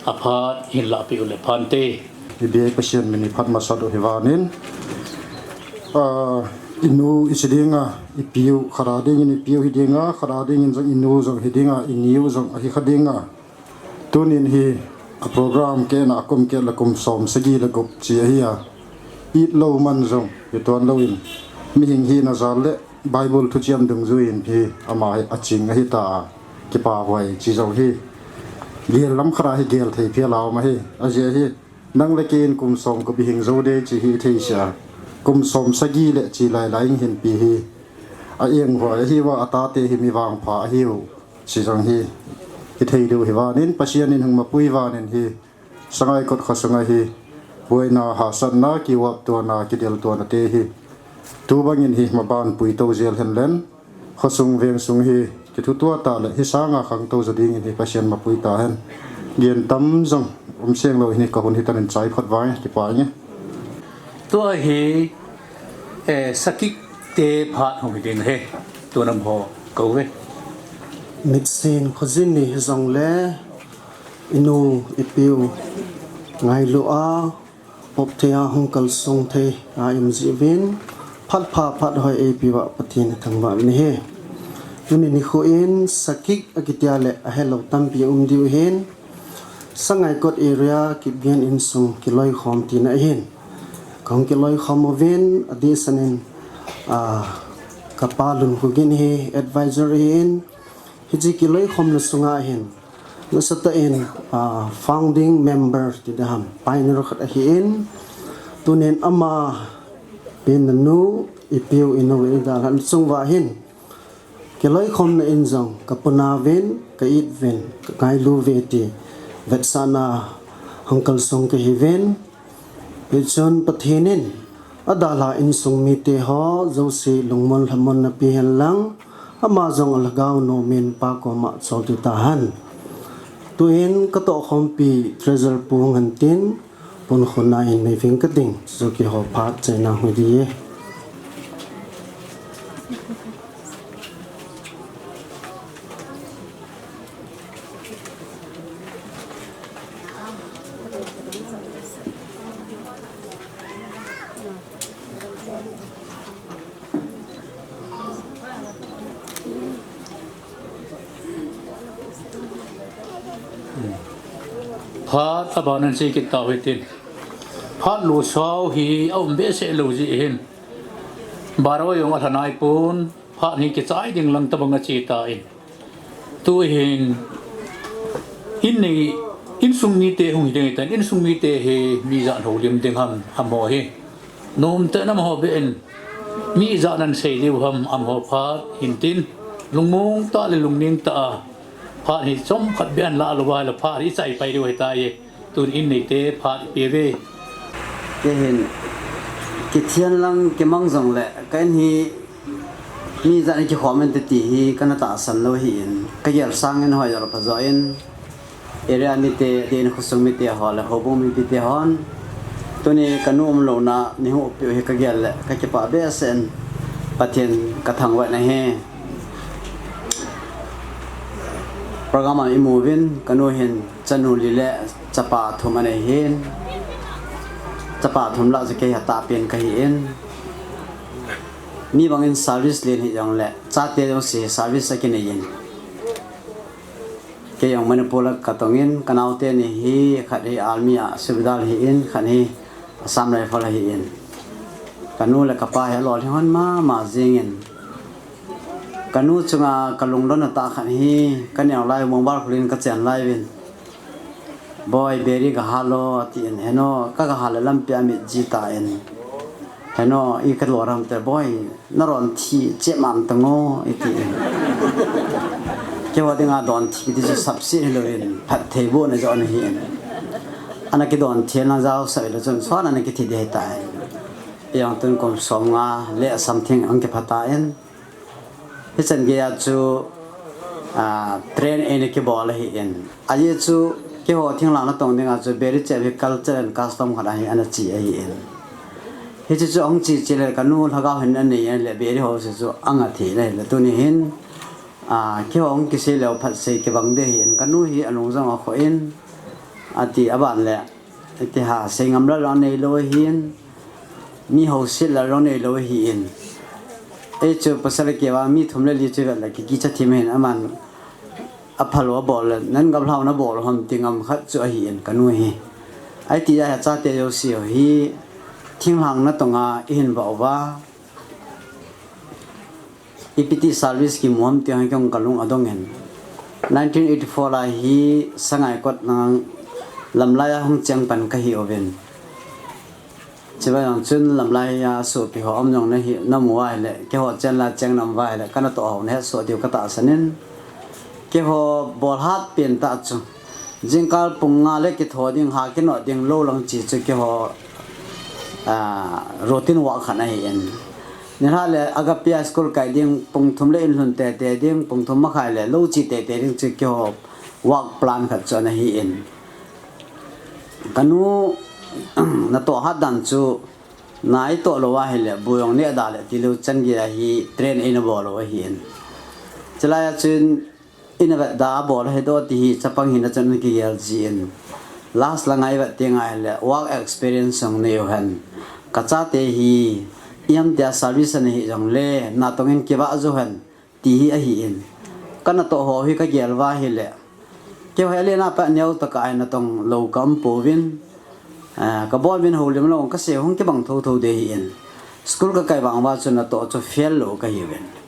aphat hin lahpeh u le phante. Ipi Pathen min i phat masat u hi vanin, ah, i nu i chi dinga, i piu, khat a dingin i piu hi dinga, khat a dingin jong i nu jong hi dinga, i niu jong ahi kha dinga. Tunin hi a program kehna a kum keh le kum som sagi le gup chi ahi a. It lou man jong hi tuan lou in, mihing hina jal le Bible thuchiam dungjuiyin hi ama hi aching ahi ta a, kipa huai chi jong hi. Gel lam khat a hi gel thei phial a um ahi. Ajeh hi, nang le kei in kum som gup i hing jou ding chi hi i thei sia. Kum som sagi le chi lai lai in hinpi hi a eng huai ahi uva, a tate hi mi vangpha ahiu. Chi jong hi, i thei diu hi vanin, Pathen in hung mapui vanin hi, Sangaikot kho sunga hi, buaina, hahsatna, kiuap tuana, kidel tuana te hi, tu bangin hi maban pui to jel hen len, kho sung veng sung hi, kithu tua ta le, hi sanga khang to ja dingin hi, Pathen mapui ta hen. Gen tam jong, um seng lou hin ka hun hi tan in chai phot vang, kipa nge. Tua hi, eh, sakik te phat hung hi ding ahi. Tun amaho kou ve. Mitsin khojin ni hi jong le, i nu, i piu, ngailu a, pop thei a hung kalsong thei a i um jeh uvin, phat pha phat hoi eipe uva Pathen i thangvah u ahi. Tuni nikho in sakik akiti a le ahelou tampi um diu ahin, Sangaikot area Kipgen insung kiloikhom tina ahin. Kahung kiloikhom uvin, adehset in, ah, kapa Lunkhogen hi advisor ahin. Hiche kiloikhomna sunga hin, nasatah in, ah, founding member ti ding ham, pioneer khat ahin. Tunin ama, pen nanu, i piu, i nu, i dalhan chung uva hin, kiloikhomna in jong, ka puna uvin, ka it uvin, ka ngailu uve ti vetsahna hung kalsong kahi uvin. Hichun Pathen in adalha insung mite ho jouse lungmon lhamon na pe hen lang, ama jong alhagao nom in Pa koma chol ti tahen. Tuin ka tohkhompi Treasurer Pu Hunghantin, Pu Khunna in nei ving ka ding, chu kihou phat chaina hui ding e. Phat aban in sei kit tau hitin. Phat losau hi aum behseh lou jeh hin. Baro jong alha naipon, phat hi kichai ding lang tabang ache tan. Tuhin, in nei, insung mite hung hi ding ahitan, insung mite hi mi ijat houlim ding ham, amaho hi. Nomtah in amaho beh in, mi ijat nan sei diu ham, amaho phat hintin, lungmong tah le lungning tah a, phat hi chomkhat beh ahin lah lou uva ahile phat hi chai pai diu ahitai. Tun in neite phat ipi uve. Kei hin, kithian lang kimang jongle, ka in hi mi ijat in kikhom inte ti hi kana tahsan lou ahin, ka gel sangin hoi jol pha jo in, area mite, adeh in khosung mite ho le houbung mipite hon, tuni ka nu umlouna nei hung uppeh u hi ka gel le ka kipah behseh in, Pathen ka thangvah in ahi. Program a i mu uvin, ka nu hin chanu li le chapa thum anei hin, chapa thum lah chu kei hi atahpen kahin, mi bangin service len hijongle chate jouse service akinei in, kei jong Manipur a katong in, ka naote ni hi, khat hi Army a subedar ahin, khat hi Assam Rifle ahin. Ka nu le ka pa hi alolhing hon mama jeng in, ka nu chunga ka lungdonna tah khat hi, ka neo lai u mobile khol in ka chen lai uvin, "Boi, beri ga hal o," atin, "Heno, ka ga hal le lampi a mit ji tan. Heno, i ka lolhing te, boi, na ron thi cheh man tang o," atin. Keiho dinga don thi kiti chu sapset hilouvin, phattheibohna joh ana hin, ana kidon thi ana jaosah le chun, suan ana kithi ding ahitai. Ijong tun kum somnga le something ahung kipha tan. Hichan geiya chu, ah, train eina kibol ahin. Ajeh chu, keiho thinglhang natong dinga chu, beri cheh hi culture and custom khat ahi, ana chi ahin. Hiche chu ahung che che le kanu lhagao hin anei le beri ho se chu anga thei le le tuni hin, a, keiho hung kisei leu phat sei kibang ding ahin kanu hi alung jong akhoh in, ati aban le, iti ha sei ngam lal jong nei lou ahin, mi houset lal jong nei lou ahin. Ei chu pasal keiva mi thum le li chu vet le kikicha thim ahin aman, aphalou abol le, nang gamlhau nabol ham ti ngam khat chu ahin kanu hi. Aiti a chate jouse hi thinglhang natong a ihin vah uva, ipiti service kimu ham ti hi kong kalung adong in. Nineteen eighty-four lai hi Sangaikot nang Lamlai a hung cheng pan kahi uvin. Chibai jong chun Lamlai a sopi ho um jong nahi, namu uva ahile, keiho chen la cheng nam uva ahile, kana toh ho nahet soh diu katahsan in. Keiho bol hat pen tah chu. Jingkah pung nga le kitho ding, ha kinoh ding lou lang chi chu keiho, a, routine work khat ahin. Nilhah le Agape a school kai ding, pung thum le in lhun tete ding, pung thum makhai le lou chi tete ding chu keiho work plan khat chu ana hin. Kanu natoh hat dan chu, na itoh lou ahile, bu jong neh da le tilou chan gei a hi train eina bol u ahin. Chulai a chun, ina vet da bol ahi doh ti hi, chapang hina chun kigel jin. Last langa ivet teng ahile, work experience jong nei uhen. Kachate hi, ihamtia service ana hi jongle, natong in kivah jou hen. Ti hi ahin. Kanatoh ho hi kagel uva ahile, keiho hi alen a pat neo tah a natong lou kaum pouvin, a, kabol uvin houlim lou kasei hung kibang thotho ding ahin. School kakai vang uva chu natoh chu fail lou kahiuvin.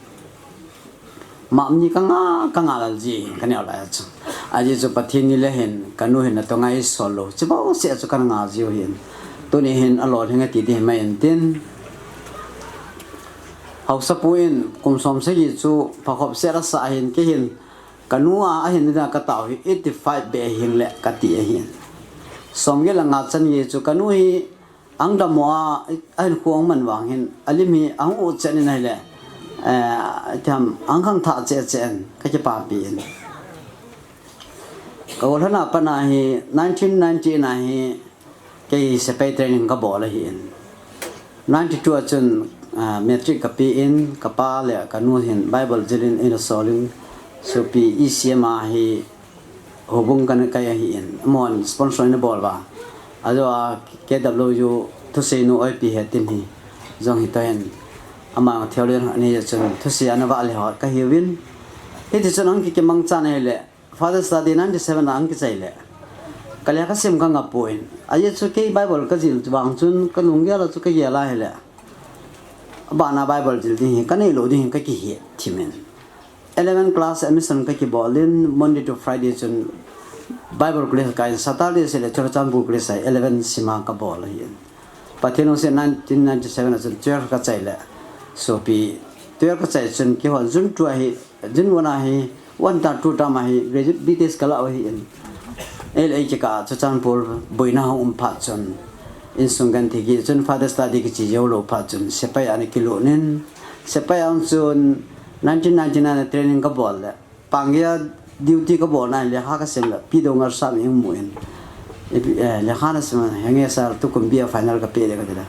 Mapni kanga, kanga lal ji ahin, kaneo lai a chu. Ajeh chu Pathen ni le hin, kanu hin natong a eisol lou. Chibou seh chu kana ngah jiu ahin. Tuni hin alolhing ati ding mai intin. Haosapu in kum som sagi chu phakhop set asah ahin, kei hin kanu a ahin ding a katao hi eighty-five beh hing le kati ahin. Som get le nga chan gei chu kanu hi ahung dammo a, ahin kho ahung man vang hin, alim hi ahung u chen in ahile, eh, thiam ahung khang thah cheh cheh in kakipapi in. Kagol lhon a pat a hi, nineteen ninety-eight a hi, kei sepai training kabol ahin. Ninety-two a chun, ah, matric kape in, kapa le kanu hin Bible jil in eina sol in, sopi E C M a hi houbung kana kai ahin. Amahon sponsor eina bol uva. Ajo a K W U thusei nu Oipi Hetin hi jong hitoh hin. Ama theologian ani chun thusei ana vah le ho kahiuvin. Hiti chun ahung kikimang chan ahile, Father study ninety-seven a ahung kichai le, ka lekha sim kangah poi. Ajeh chu kei Bible kajil vang chun kalunggel a chu kagel ahile, abana Bible jil ding hi kanei lou ding hi kakihet thim in. Eleven class admission kakibol in, Monday to Friday chun Bible college kai in, Saturday seh le Churachandpur College a eleven sim a kabol ahin. Pathen lungset in nineteen ninety-seven a chun twelve kachai le, sopi, twelve kachai chun keiho June two a hi, June one a hi, one term, two term a hi, graduate B Th kala u ahin. Ei le ei kikah a Churachandpur boina hung um phat chun, insung genthei kit chun Father study kiche jou lou phat chun, sepai a ana kilut in, sepai a chun nineteen ninety-nine a training kabol le, Pangia duty kabolna in lekha kasim le, Pi Doungel Sam eimu in. Ipi, eh, lekha nasim a, henge sir, tukum B A final kapeh ding kati le.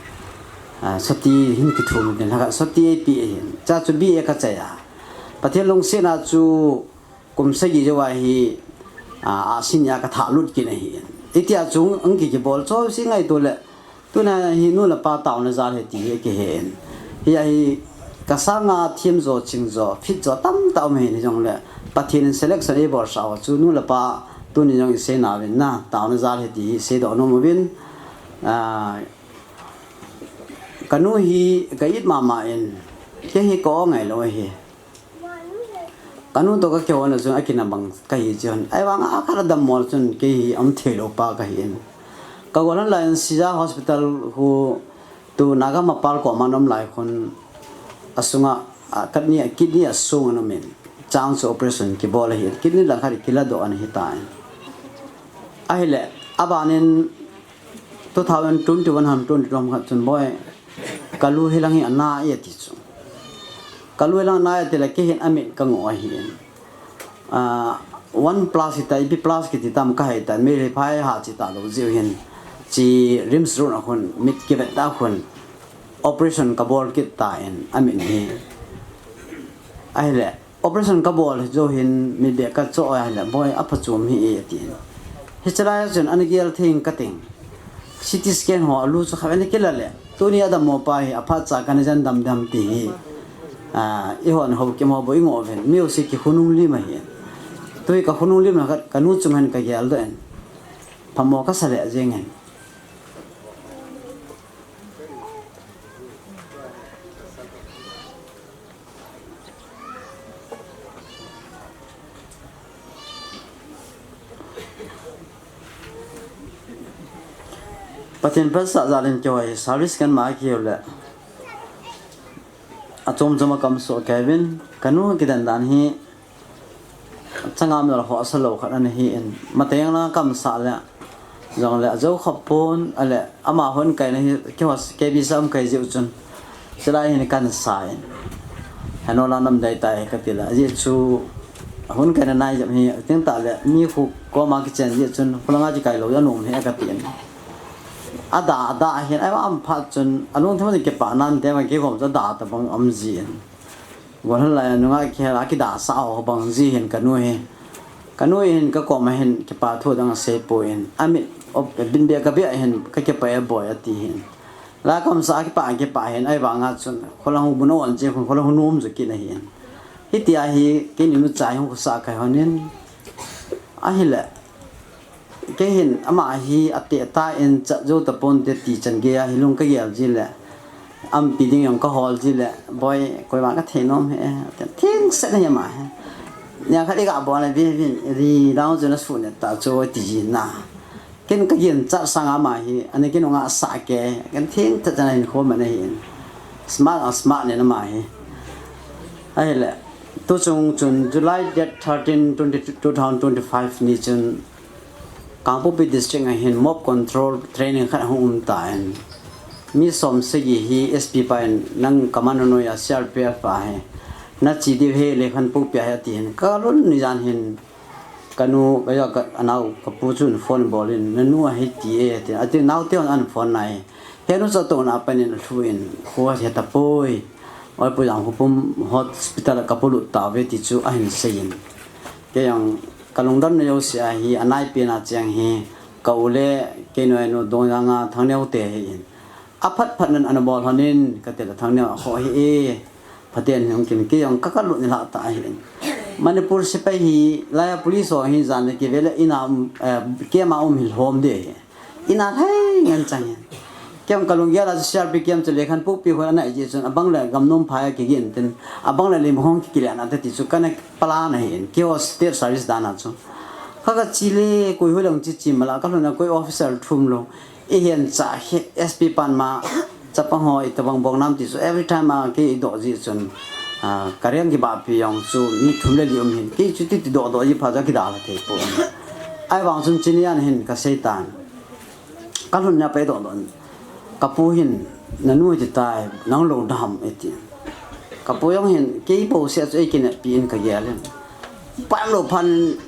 Ah, soti hin kithum in, lekha soti eipe ahin. Cha chu B A kachai a. Pathen lungset a chu kum sagi jou a hi, ah, a senior kathah lut kit ahin. Hitia chu ahung kikibol chu si ngaito le, Tuna hi nu le pa taona jal ahi ti hi kihe in. Hia hi kasanga thim jo, ching jo, fit jo tamtah um ahin hijongle, Pathen in selection eibolsah u chu nu le pa tuni jong isei nauvin na, taona jal ahi ti hi seidoh nom uvin. Ah, kanu hi ka it mama in, kei hi ka o ngailou ahi. Kanu toh kakihou na chun akinah bang kahi chun. Ahivang a khat adammo chun kei hi aum theilou pa kahi in. Kagol lhon lai in Shija Hospital khu tu Naga Mapal koma ana um lai khun asunga, a, kidney, kidney asung ana um in. Chang chu operation kibol ahi. Kidney langkhat kiladoh ana hitan. Ahile, abanin two thousand twenty-one ham twenty-two ham khat chun boi, kalu hilang hi ana e ati chu. Kalu hilang ana e ati le kei hin amit kangoh ahi in. Ah, one plus hita, ipi plus kiti tam kahai tan, mi ri phai ha chi talou jiu hin. Chi RIMS road a khun, mit kivet ta khun. Operation kabol kit tan, amit hi. Ahile, operation kabol jou hin, mitbeh kachoh ahile, boi, aphachom hih e, atin. Hiche lai chun, ana gel thei ing kating. C T scan ho, alu chu khat ana kila le. Tuni adammo pa hi, aphat cha kana jen dam dam ti hi. Ah, eihon Haokip ho bou ingoh uvin. Mi jouse kikhonung lim ahi. Tui kakhonung lim na khat, kanu chung hin kagel doh in. Phamo kasa le jeng in. Pathen phatsah jal in keiho hi service kan ma kihou le. Achom chom a kamsoh kei uvin, kanu kidan dan hi, changam nal ho asa lou khat ana hi in, mateng lang kamsah le, jongle ajou khop pon, ale, ama hon kaina hi, keiho K B C um kai jiu chun, chulai hin kan sa in. Heno la nam dai tai kati le, ajeh chu, hon kaina nai jep hi, ting tah le, mi khu koma kichen jeh chun, khulanga kikai lou, anom hi kati in. Ada, ada hin, ai am phat chun, alungthim a kipa nan te ma kigom chu ada tabang um ji in. Golhang lai a nunga kihel a kidasah ho bang ji hin kanu hi. Kanu hin kakoma hin kipa thu dang asei poi in. Amit, op, bin beh kabeh hin kakipah e boi ati hin. La kamsah a kipah, kipah hin ahivanga chun. Kholang hung bun a on ji khun kholang hung nom jo kit ahin. Hitia hi keini nucha hi hung khosa kai hon in. Ahile. Kei hin ama hi ateh tah in chat jou tapon te ti chan gei a hi lung kagel ji le. Umpi ding jong kahol ji le. Boi, koima kathei nom hih e. Thengset ahi ama hi. Nia khat iga bol le vin vin ri dang chu nasuh ne ta chu ti ji na. Ken kagin chat sang ama hi. Ani ken nunga sa ke. Ken thengset chan a hin khom na hin. Smart a smart ne ama hi. Ahile. Tu chung chun July date thirteen, twenty, two thousand twenty-five ni chun Kangpokpi District a hin mob control training khat hung um tan. Mi som sagi hi S P pa in nang commando noi a C R P F ahi. Nache diu ahi, lekhan pohpeh ahi ati hin. Kalhun ni jan hin kanu, kajah ka, anao, kapu chun phone bol in, nanu ahi ti e, ati. Ati, naote hon ana phone nai. Henu cha tohna a pat in alhu in, kho ahe tapoi. Oi, Pu Jangkhopum hospital a kapolut tauve ti chu ahin seiyin. Kei jong kalungdon na jouse ahi, anaipen a cheng hi, ka u le, kei noi nu Dongjang a Thangneo te ahin. Aphat phat nan ana bol lhon in, kati le Thangneo a kho ahi e. Pathen in hung kin, kei jong kakalut nilhah tah ahin. Manipur sepai hi, laiya police ho hi jan le kive le in a um, eh, camp a um hi lhom ding ahi. In a lhai ngen chang hin. Kei jong kalunggel a chu C R P camp chu lekhan pohpeh hon ana i ji chun abang le gamnom phai a kigin tin abang le lim hong kikile na te ti chu kana plan ahin. Keiho state service dan a chu. Kha kache le koi ho lang chi chi mala kalhun a koi officer thum lou. Ihin cha hi S P pan ma chapang ho itobang bong nam ti chu every time a kei idoh ji chun. Ah, kariang kibahpi jong chu mi thum le li um hin. Kei chu titi doh doh ji pha ja kidalha thei pon. Ahivang chun chini an hin kasei tan. Kalhun na pei doh doh. Kapu hin, nanu ati tai, nang lou dam ati. Kapu jong hin, kei bouseh chu eikinepi in kagel in. Pam lou phat in,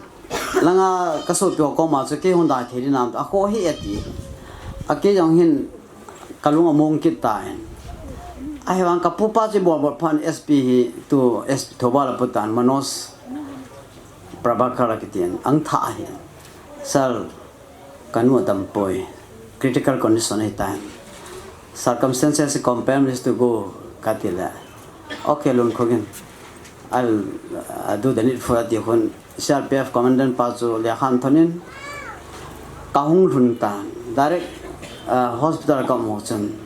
langa kasopi ho koma chu kei hung dai thei ding nam, akho hi ati. A kei jong hin, kalung among kit tan. Ahivang kapu pa chu bol bol phat in S P hi, tu S P Thoubal a pu tan, Manoj Prabhakar kiti in, ang tha ahi. Sir, kanu adam poi. Critical condition ahi tai. Circumstances compel me to go kati le. Okay, lungkho gin. I'll, uh, do the needful ati khun C R P F commandant pa chu lekhan thon in. Kahung lhun tan. Direct, uh, hospital kamu chun.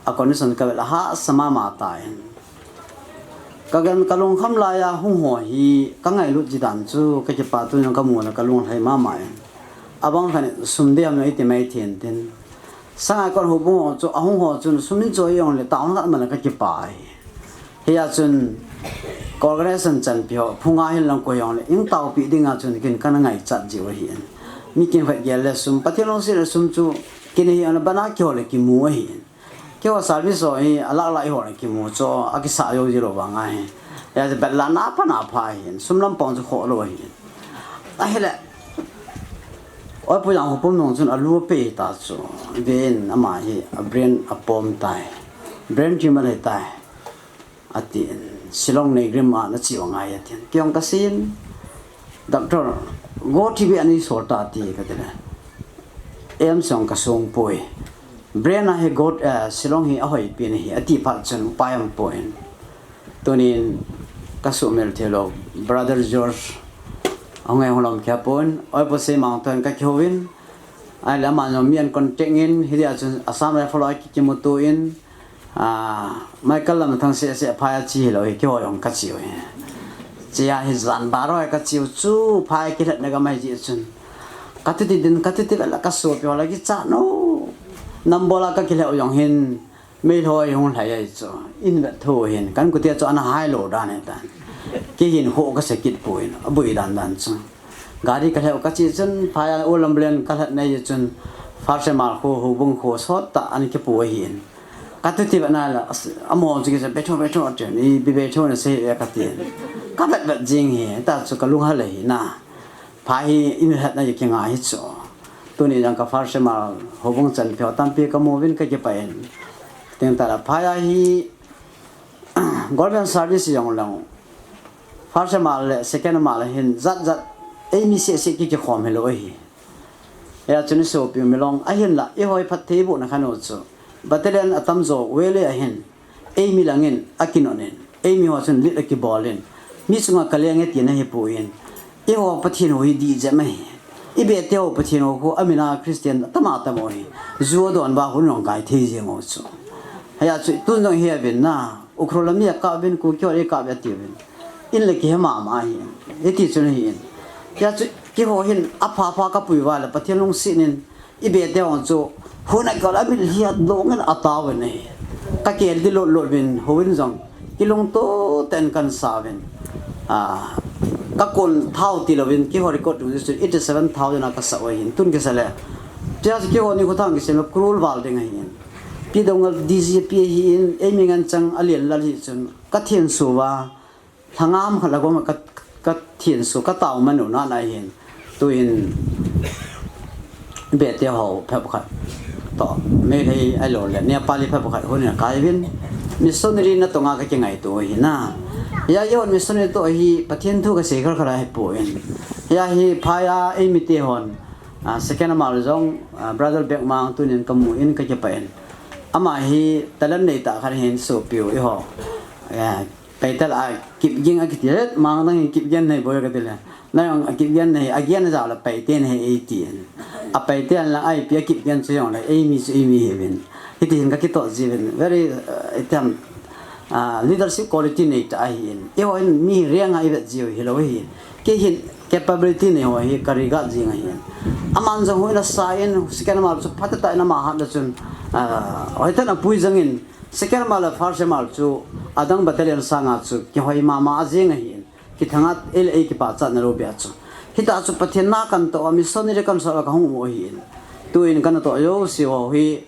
A condition kavet le hahsa mama tan. Kagen kalungkham laiya hung ho hi kangailut ji dan chu kakipa tu jong kamu le kalung lhai mama in. Abang khat in sum dei ham iti mai thei in tin. Sangai kon houbung ho chu ahung ho chun sum in choi jong le taona khat man le kakipa ahi. Hia chun organization chanpi ho phunga hin lang koi jong le ing taopi dinga chun kin kana ngaichat jiu ahi in. Mi kin khat gel le sum Pathen lungset le sum chu kin hi ana bana kihol le kimu ahi in. Keiho service ho hi, alak lak eiho le kimu chu, akisah jou ji lou vang ahi. Hijeh a chu bet la na pha na pha ahi, sum lam pang chu khoh lou ahi. Ahile, oi Pu Jangkhopum nung chun alu apei ta chu, ven ama hi, a brain apom tai. Brain tumor ahitai, atin. Shillong NEIGRIHMS a nache u angai, atin. Kei jong kasei in, Doctor, gout hi beh ana sol ta, ati, katile, AIIMS jong kasong poi. Brain a hi gout, eh, Shillong hi ahoipen ahi, ati phat chun upai aumpoi. Tunin kasuhmil thei lou, Brother George ahung e, hung lom khapon, Oipo Seimang toh kakihou in, ahile aman jong mi ahin contact in, hitia chun Assam Rifle a kikimuto in, ah, Michael Lamthang seh seh phai a che hilou hi, keiho jong kache u hi. Chea hi jan baro a kache u chu, phai kilhatna gam ahi jeh chun. Kati ti din, kati ti vela kasopi ho la kichat nom. Number la kakilheh u jong hin, Meilhei hung lhai ahi chu, in vet tho hin, kan kute chu ana hai lou dan ahitan. Kei hin ho kasa kit poi, aboi dan dan chu. Gari kalheu kache chun, phai a Ulamlen kalhat nei chun, Farsemal kho, Houbung kho, sot tah ana kipo ahin. Kati ti vet na la, as-, amaho chu kisa, "Betho, betho," ati, "Ipi betho nasei e," kati. Kavet vet jing hi, ta chu kalung hal ahi na. Phai hi in lhatna a kingai hi chu. Tuni jong ka Farsemal Houbung chanpi ho tampi kamu uvin kakipah in. Teng tah la phai a hi government service jong lou, Farsemal le Second Mal hin jat jat eimi seh seh kikikhom hilou ahi. Hia chun isopi u Milong ahinla, eiho hi phattheibohna khat u chu battalion atamjo Wele a hin, eimi langin akinot in, eimi ho chun lit akibol in, mi chunga kaleng e tina ahipoi. Eiho Pathen ho hi dih jep ahi. Ibeh te ho Pathen ho khu amin a Christian atama tamo hi. Ju adon uva hun jong kai thei jeng u chu. Hia chu tun jong hi aven na, Ukhrul a mi akap uvin, Kuki ho akap uve ati uvin. In le kihe mama ahi. Hiti chun ahi in. Hia chu keiho hin apha pha kapui uva le Pathen lungset in, ibeh te ho chu, hun a kal a mil hi adong in atao in ahi. Kakel di lot lot uvin, houin jong kilungto tah in kahin sa uvin. Ah, kakon thao tilou vin, keiho record tung chu eighty seven thousand a kasa u ahin, tun kisa le. Tia chu keiho nikho thang kisem le crore val ding ahin. Pi Doungel D G P ahin, eimi ngen chang alen lal hi chun, kathenso uva, lhangam khat la gom ka, kathenso, katao man u na na hin. Tuin beh te ho phabep khat toh, Meitei ahilou le Nepali phabep khat hun in akai uvin. Missionary natong a kakingaito u ahi na. Hia eiho missionary toh hi Pathen thu kasei kha kha la ahipoi. Hia hi phai a eimi te hon, ah, Second Mal jong, ah, Brother Bekmang tunin kamu in kakipah in. Ama hi talent nei tah khat ahin, sopi u eiho. Eh, Paitel a Kipgen akiti, Mang nang hin Kipgen nahi boi kati le. Na jong a Kipgen nahi, agen jao le Paite nahi eitin. A Paite a lang a ipi a Kipgen chu jong le, eimi chu eimi hi uvin. Hiti hin kakitoh ji uvin. Very, uh, itiam, uh, leadership quality nei tah ahin. Eiho hin mi reng a ivet ji u hilou ahin. Kei hin capability nei ho hi ka regard jing ahin. Aman jong houin asa in, Second Mal chu phatah tah in ama hat le chun, uh, hoitah in apui jeng in, Second Mal le First Mal chu adang battalion sanga chu kihoi mama a jeng ahin, kithang a ei le ei kipachatna lou beh chu. Hitah chu Pathen na kahin toh a, missionary kahin sot a kahung um u ahin. Tuin kana toh jouse ho hi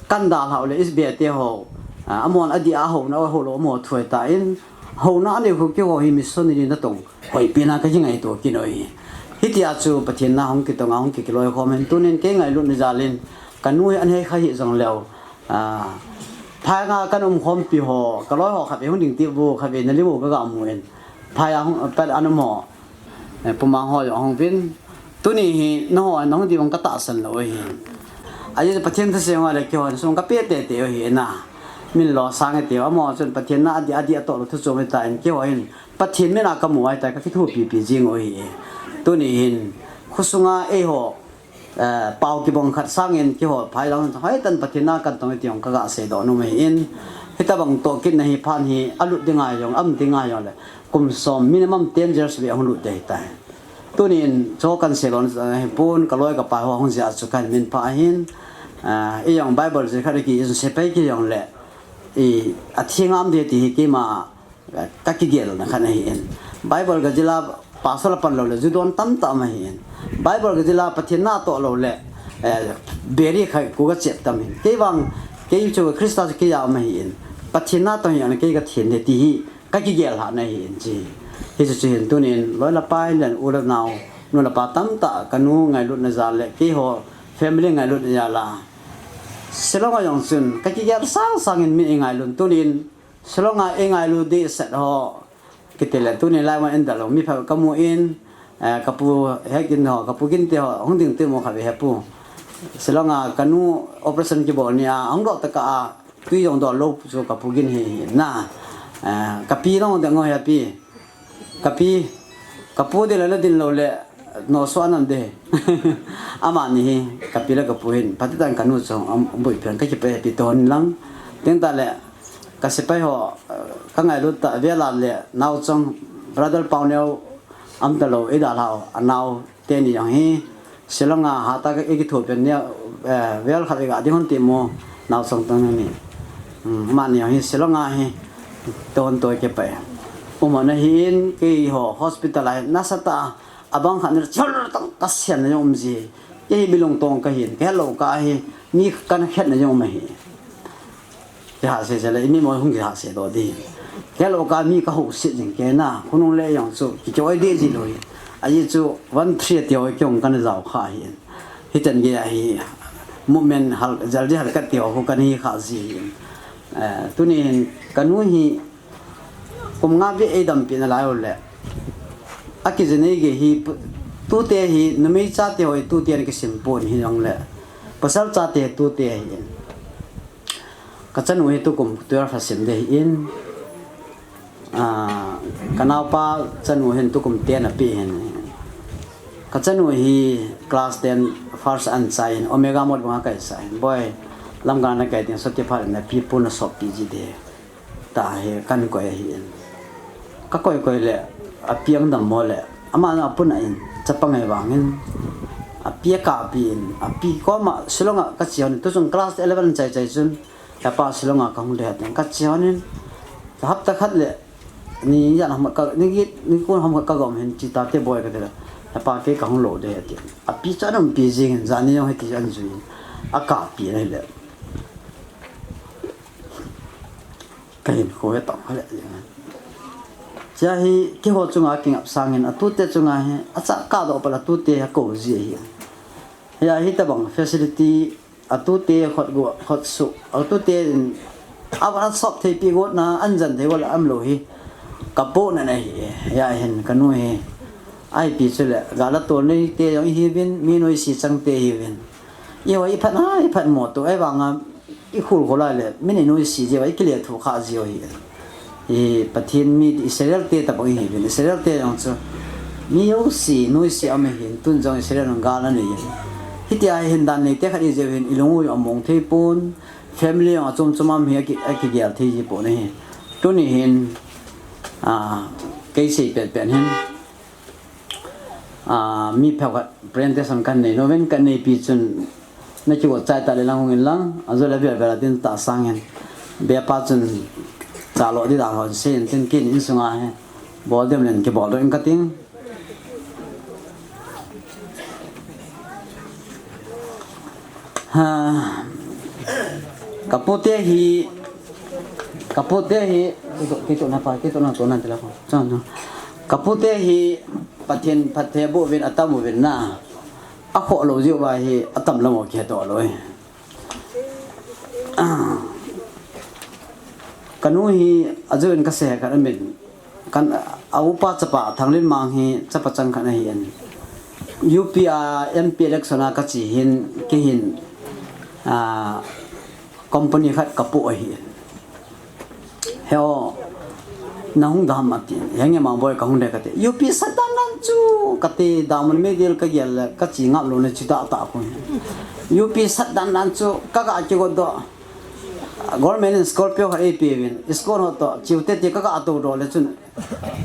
kahin dalhau le, ibeh te ho, ah, amahon adih a houna ahou lou, amaho thu ahitan, houna anei khu keiho hi missionary natong hoipen a kakingaito kit u ahi. Hitia chu Pathen na hung kitong a hung kikiloi khom in, tunin kei ngailutna jal in kanu hi ana hei kha hih jong leu, Ah, phai a kahin umkhompi ho, kaloi ho khatvei hung ding ti bou, khatvei nalim u kaga mu in. Phai a hung, phat a ana um ho, eh, Pu Mang ho jong hung uvin. Tuni hi nangho nahung diu vang katahsan lou ahi. Ajeh chu Pathen thusei ho le keiho sung kape tete u ahi na. Min losang e tiu, amaho chun Pathen na adih, adih atoh lou thu chu um ahitan, keiho hin Pathen min a kamu ahitai, kakithopi pi jing u ahi. Tuni hin khosunga eiho Eh, pao kibang khat sangin keiho phai lang hoitah in Pathen na kahin tong e ti jong kaga seidoh nom ahin, hitabang tohkitna hi phat hi alut ding a jong, aum ding a jong le, kum som minimum ten years beh ahung lut ding ahitai. Tunin chu kahin seilou na hipon, kaloi kapai ho ahung jeh a chu kahin min pha ahin, eh, ei jong Bible jeh khat kiti jong sepai kiti jong le, i, atheng a um ding ti hi keima kakigel na khat ahin. Bible kajil a pastor apan lou le, ju don tamtah um ahin. Bible kajil a Pathen na toh lou le, eh, beri khai khu kachet tam ahin. Kei vang, kei chu Christa chu kei a um ahin. Pathen na toh hi ana kei kathen ding ti hi kakigel lhah na ahin chi. Hichu chu hin tunin, loi le pai le u le nao, nu le pa tamtah kanu ngailutna jal le, keiho family ngailutna jal a Shillong a jong chun kakigel sang sangin mi eingailun tunin, Shillong a eingailu ding set ho, kiti le tuni lai ma in dalou mi pha kamu in, eh, kapu Hekin ho, kapu Ginte ho hung ding tui mo kha ve hepu. Shillong a kanu operation kibol nia hung doh taka a tui jong doh lou chu kapu Gin hi na. Eh, kapi nong deng ho hepi. Kapi, kapu de la la din lou le, no so anam de. Amani hi, kapi le kapu hin, pati tan kanu chong, am, bui pian kakipe pi ton lang. Teng ta le, ka sepai ho, eh, kangailu ta, vela le, nao chong, brother Pauneo, am ta lou, ida lao, anao, teni jong hi, Shillong a hata ka ikithu pen nia, eh, vel khat ika ding hon ti mo, nao song tong ni. Hmm, mani hi Shillong a hi, ton toi ke pai. Umana hi in, kei ho hospital a hi, nasa ta, abang khat ni chol tang ka sian na jong um ji. Kei hi bilung tong ka hin, kei lo ka hi, mi kan khet na jong um hi. Kihahse se le, imi mo hung kihahse doh di. Kei lo ka mi ka ho se jing ke na, khonung le jong chu, ki choi de ji lou hi. Aji chu, one three ti ho kiong kan jao kha hi. Hi ten ge hi, movement hal, jal ji hal kat ti ho kan hi kha ji hi. Eh, tuni hin, kanu hi, kum nga bi ei dam pi na lai le. Aki jene ge hi, pu-, tute hi, numei chate ho hi, tute an kisim pon hi jong le. Pasal chate tute hi. Ka chanu hi tukum twelve a sim de hi in, ah, ka naopa chanu hin tukum ten a pi hin. Ka chanu hi class ten first an chai hin, Omega Mot banga kai sa hin. Boi, lam ga na kai ding so ti pha na pi pu na so pi ji de. Ta hi kan koi hi in. Ka koi koi le, a piang dam mo le, ama na pun a in, chapang e vang in, a pi a ka pi in, a pi ko ma, Shillong a ka chi hon, tu chung class eleven chai chai chun, ka pa Shillong a ka hung le hat in, ka chi hon in, ka hapta khat le, ni yan ham ka, ni git, ni kun ham ka gom hin, chi ta te boi ka te la, ka pa ke ka hung lo de hat in, a pi cha nam pi jing in, zani yong he ti an zui in, a ka pi na hi le. Ka hin kho he tong kha le jeng. Chia hi, keiho chunga kingap sangin, a tute chunga hi, a cha ka doh pal a tute ha ko ji hi. Hia hi tabang facility, a tute khot go, khot su, a tute in, a va sop thei pi go na, an jan thei go la am lo hi. Ka po na na hi, hia hin, ka nu hi. Ai pi chu le, ga la tol nei te jong hi vin, mi noi si chang te hi vin. I ho i phat na, i phat mo tu, ai vanga, I khul khul a le, min i nuisat jeh uva, i kile thu kha jeh u hi. I Pathen mi Israel te tabang i hi uvin, Israel te jong chu, mi jouse nuisat a um ahin, tun jong Israel in gal anei ahin. Hitia hi hin dan neite khat i jeh u hin, i lung u jong among thei pon, family jong achom chom a um hi, aki, akigel thei ji pon ahi. Tuni hin, a, kei sei pet pet hin, a, mi phabep khat presentation kan nei nom in, kan neipi chun na kigot chai ta le lang hung in lang, a jole vel vel a tin ta sang in. Bepa chun cha lo di dan hon sei in tin kin in sunga hi bol dem len kibol doh in ka ting. Ha, ka pute hi, ka pute hi, kito, kito na pa, kito na to na tila ko. Chang, chang. Ka pute hi, Pathen phatthei boh uvin atam uvin na. Akhoh lou jeh uva hi atam lam u kihe doh lou e. Ka nu hi ajeh in ka sei khat amin. Kan, a upa chapa Thanglinmang hi chapa chang khat ahi in. U P a M P election a ka che hin, kei hin, a, company khat ka poh ahi in. Heo, na hung dam ati. Henge Mangboi ka hung de kati. U P sat dan dan chu kati, damun meidil ka gel le, ka che ngap lou le, che ta ta ko. U P sat dan dan chu ka ga kigot doh. Government in Scorpio khat eipe uvin. Scorpio ho to, chiu te ti ka ga to doh le chun.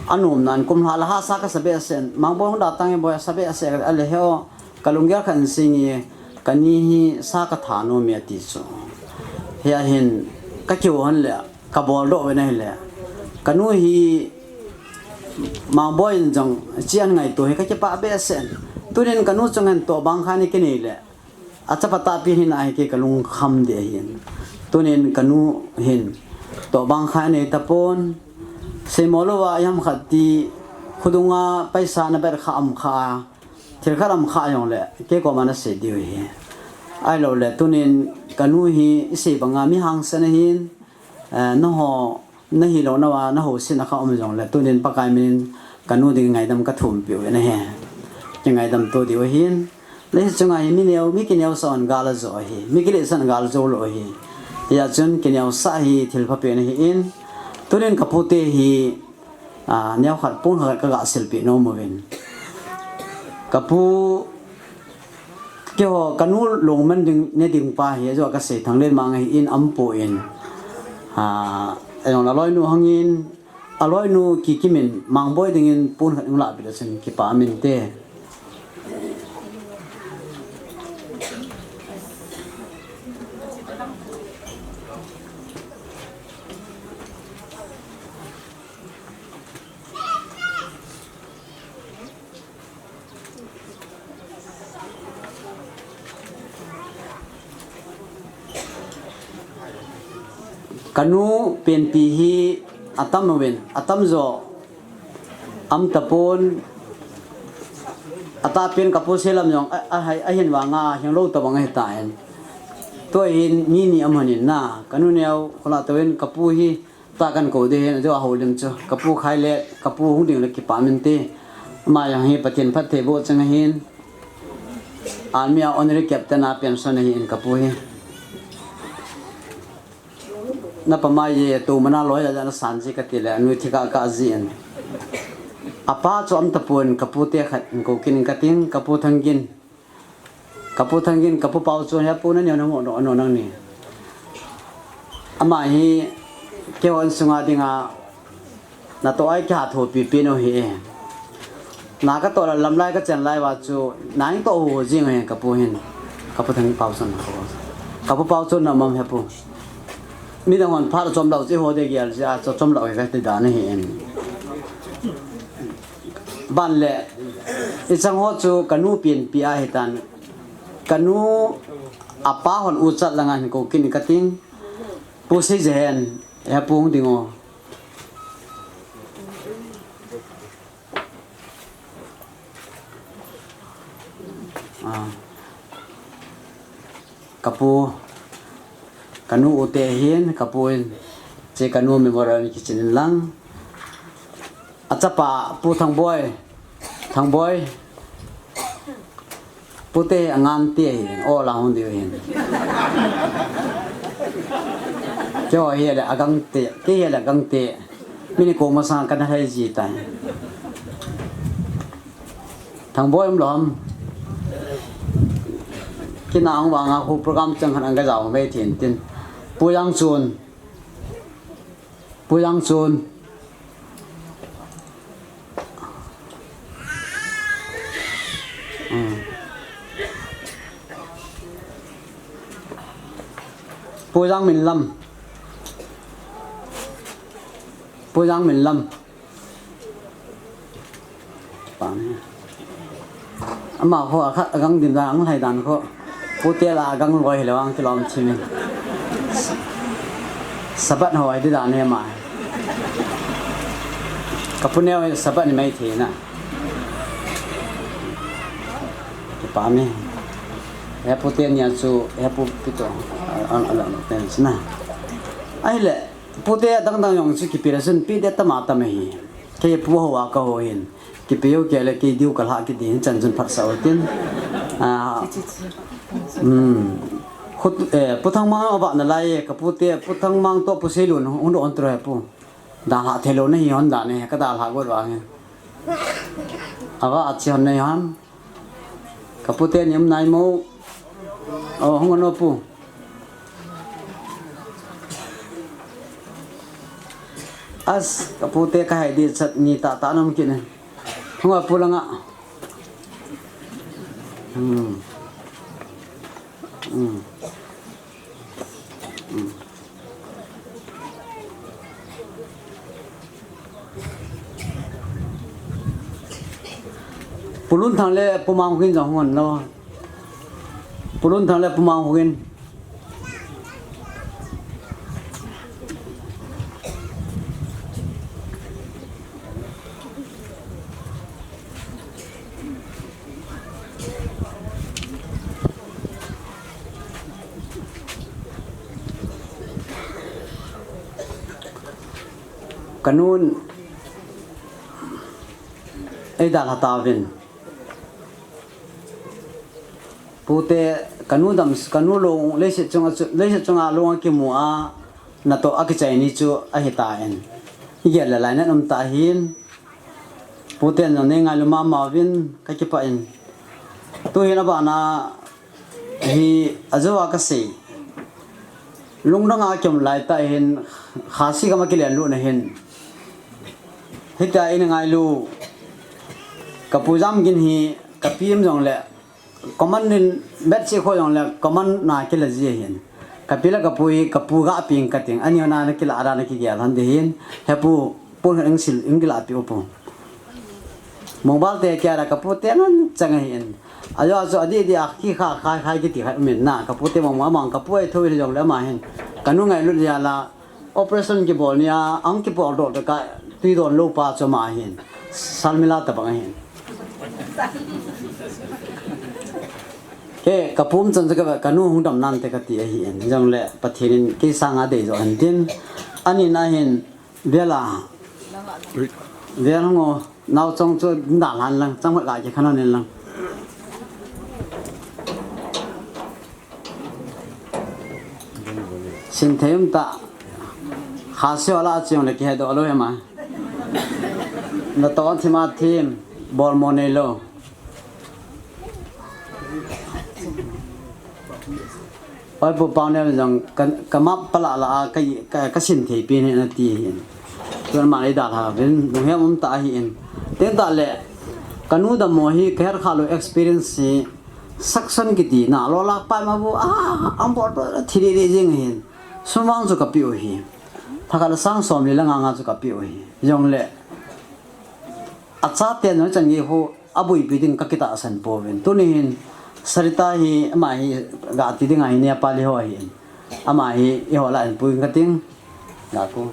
Anom nan kum lha la ha sa ka sa behseh. Mangboi hung da tang e boi sa behseh a le heo. Ka lunggel khat in sing e, ka ni hi sa ka tha nom e ati chu. Hia hin, ka kiu hon le, ka bol doh ve na hi le. Ka nu hi, Mangboi in jong, chian ngaito hi ka kipah behseh. Tunin ka nu chung hen to bang kha ni kinei le. A chapa tahpi hin ahi kei ka lungkham deh ahin. Tunin ka nu hin, to bang kha nei tapon. Sei mo lou va, i ham khat ti, khudunga paisa na ber kha am kha. Thil khat am kha jong le, kei koma na sei diu hi. Ahilou le, tunin kanu hi isei banga mi hangsan ahin, eh, naho, nahi lou nava, naho sin a kha um jong le, tunin Pakai min kanu ding ngaidam kathum piu na he. Kingaidam to diu ahin. Le hi chunga hi mi neo, mi kineo sa on gal a jo hi. Mi kile san gal jo lo hi. Ya chun kineo sa hi thil pha pe na hi in. Tunin kapute hi, ah, neo khat pun khat ka ga silpi nom uvin. Kapu, keiho, kanu lungman ding, ne ding pa hi, ajo kasei Thanglen mang hi in ampu in. Ah, ejong la loinu hangin, aloinu kikimin, mangboi dingin pun khat ung la pi da sin kipa min te. Kanu penpi hi atam uvin, atam jo am tapon, ata pen kapu selam jong a, a, ahin vanga hing lou tabang ahi tan. Tua hin mi ni am hanin na, kanu neo, khola tawin kapu hi, ta kan ko de hin, jo a holim chu. Kapu khai le, kapu hung ding le kipa min te. Ama jong hi Pathen phatthei boh chang ahin. Army a honorary captain a pension ahin kapu hi. Na pama ye tu mana loi la na san ji kati le, anu thika ka ji in. Apa chu am tapon, kapute khat ko kin kating, kapu Thangin. Kapu Thangin, kapu Paochon, hepu na neo na mo no, no nang ni. Ama hi, keiho insunga dinga, natoh a kei ha thopi pi no hi. Na katoh la lamlai kachen lai va chu, na ing toh ho jing hi kapu hin. Kapu Thang Paochon, kapu Paochon na mam hepu. Midang hon phat chom lou chi ho de gial chi a, cho chom lou hi kati dan hi in. Ban le, ichang ho chu kanu penpi ahi tan. Kanu apa hon u chat langa hin ko kin kating. Pu Seijehen, hepu hung ding o. Ah. Kapu, kanu u te hin, kapu in, che kanu memorial ni kichin in lang. Achapa, Pu Thangboi, Thangboi, pute angan te hin, o la hung diu hin. Keiho hi le agang te, kei hi le agang te, mi ni ko masang kana hai ji tai. Thangboi um lou ham. Kina ang vanga khu program chang khan ang ka jao mai thin tin. Pu Jangchun. Pu Jangchun. Hmm. Pu Jangminlam. Pu Jangminlam. Ama ho akhat agang dim dan, ang hai dan ho. Pute la agang loi hilou ang kilom chimin. Sabat ho ai di dan he ma. Kapu neo Sabat ni mai thei na. Kipa mi. Hepu te nia chu, hepu pito. An, an, an, an, na. Ahile. Pute dang dang jong chu kipe le chun pi de tama tama hi. Kei pu ho a ka ho hin. Kipe u kei le kei diu ka lha kiti hin chan chun phat sa u tin. Ah, hmm. Khut, eh, Pu Thangmang a va na lai e, ka pute, Pu Thangmang to Pu Seilun, hun on tro he pu. Da lha thei lou na hi hon da ne, ka da lha got vang hin. A va a chi hon nei hon. Ka pute ni um nai mo. O, hung on o pu. As, ka pute ka hai di chat ni ta ta nom kit ne. Hung o pu langa. Hmm. Hmm. Hmm. Pu Lunthang le Pu Mangkhokin jong hung on lo. Pu Lunthang le Pu Mangkhokin. Kanun eidalha tauvin. Pute, kanu dam, kanu long, leiset chunga chu, leiset chunga long akimu a, natoh akichai ni chu ahitan. Igel le lainat umtah hin. Pute nang neingailu mama uvin, kakipah in. Tuhin abana hi ajoa kasei. Lungdong a kium laitah hin, Khasi gam a kilen lutna hin. Hitia eina ngailu, kapu Jamgin hi, kapi um jongle, command in bet chi kho jongle, command na kila ji hin. Kapi le kapu hi, kapu ga ping kating. Ani na na kila ada na kigel han de hin. Hepu, pu hin sil, in kila pi upu. Mobile te kia ra kapu te ngan chang hin. Ajo ajo adi di a ki kha khai khai kiti khat min na. Kapu te mong mong kapu ai tho hi jongle ama hin. Kanu ngailut jia la. Operation kibol nia, ang kibol dol teka, tui don lou pa chu ama hin. Salmila tabang ahin. Ke, kapu um chan chu ka, kanu hung dam nante kati ahin. Jongle, Pathen in kei sanga dei jo hen tin. Ani na hin, vela. Vel hung o, nao chong chu dalhan lang, chang ga ki khanon in lang. Sin thei um ta. Khasi ho lah a cheng le kihe doh lou hema. Natoh thim a thim, bol mo nei lou. Oi, Pu Pauneo jong ka, ka map pala la a ka, ka, ka sin thei pen hi nati hin. Tun ama eidalha uvin, lunghem um tah ahin. Teng tah le, kanu dam mo hi, ka het kha lou experience hi, Suction kiti na, lo lak pai ma bu, ah, ang bol to, thi deh deh jing hin. Sum vang chu kape u hi. Thakhat le sang som li le nga nga chu kape u hi. Jongle, achaten jong chan gei khu, abuipi ding kakitahsan pouvin. Tuni hin, Sarita hi, ama hi, ga ti ding ahi, Nepali ho ahi. Ama hi, eiho lah a hin pui kating. Ga ko.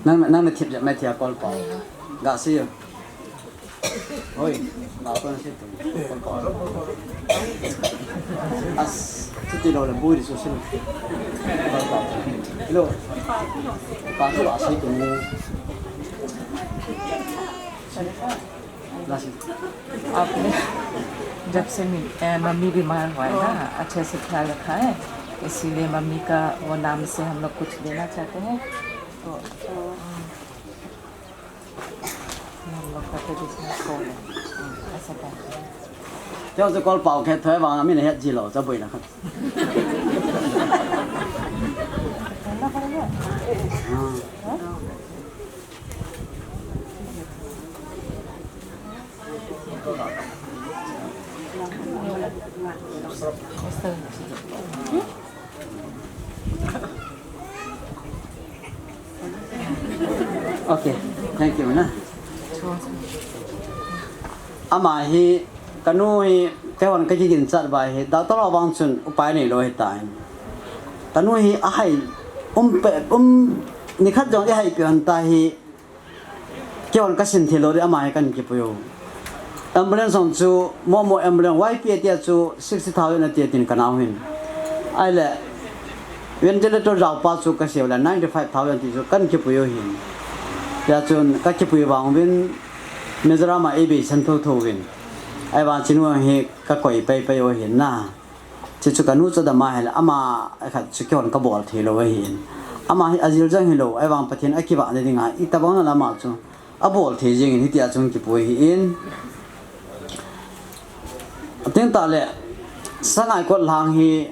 Nang, nang na thip jep mai thia kol pau. Ga si yo. Oi, ga ko na si tu. Kol pau. As, si ti lo le bui di so si lo. Kol pau. Hello. Pa tu a si tu. आपने जब से मम्मी बीमार हुआ है ना, अच्छे से ख्याल रखा है, इसीलिए मम्मी का वो नाम से हम लोग कुछ देना चाहते हैं। तो हम लोग का ट्रेडिशनल कॉल है, ऐसा करते हैं। Teo chu kol pau khe thoi vang a min het ji lo cha boina khat. Okay, thank you na. Ama hi, kanu hi, keihon kakiginchat uva hi, doctor ho vang chun upai neilou hitan. Kanu hi ahai, um pe, um, nikhat jong ihai pe hon ta hi, keihon kasin thei lou di ama hi kan kipui u. Ambulance hon chu, momo ambulance, Y P A tia chu sixty thousand ati tin kanao hin. Ahile, ventilator jao pa chu kasei u le ninety five thousand ti chu kan kipui u hin. Tia chun kakipui vang uvin, Mizoram a eibeisan thotho uvin. Ahivang chinu hi kakoi paipai u hin na. Chuchu kanu chu dam ahile, ama khat chu keihon kabol thei lou ahin. Ama hi ajil jang hilou, ahivang Pathen akivahna dinga, itobang na lama chu abol thei jengin hitia chu kipui ahin. Ateng tah le, Sangai Kotlang hi,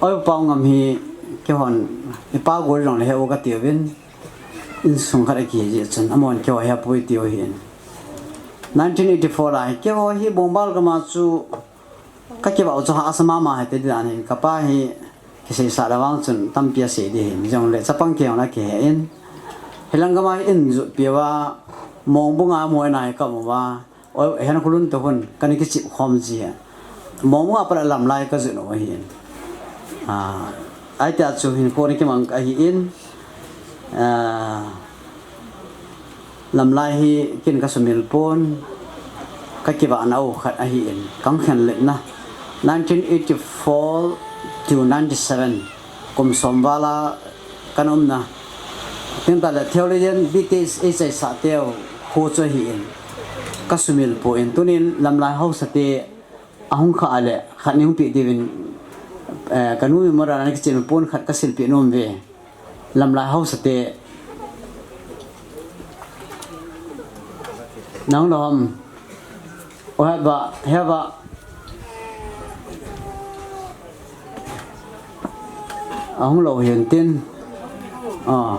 Oi Paungam hi, keihon, ipa gol jong le he u kati uvin, insung khat akihi jeh chun, amahon keiho hi apui tiu ahin. Nineteen eighty-four a hi, keiho hi Bongbal gam a chu, kakivah u chu hahsa mama hite di dan hin, kapa hi, kiseisah le vang chun, tampi asei di hin, jongle chapang keiho na kihe in, hilang gam a hi in jot piuva, Mongbung a moina hi kaum uva, Oi, hen khulun to hun, kana kichep khom ji a. Mong mong a pat a lamlai kajot u ahin. Ah, ahi tia chu hinkho ana kimang ahin. Ah, lamlai hi ken kasumil pon, kakivahna u khat ahin. Kang khen letna. Nineteen eighty-four to ninety-seven, kum som val a kana umna. Tin tale theologian B Th ei chaisah teu khu chu ahin, ka sumil poi. Tunin lamlai hausate ahung kha le khat nei hung pe diuvin, eh, ka nu memorial a kichen pon khat ka silpeh nom uve. Lamlai hausate. Nang lou ham. O, heba, heba. Ahung lou hin tin. Ah.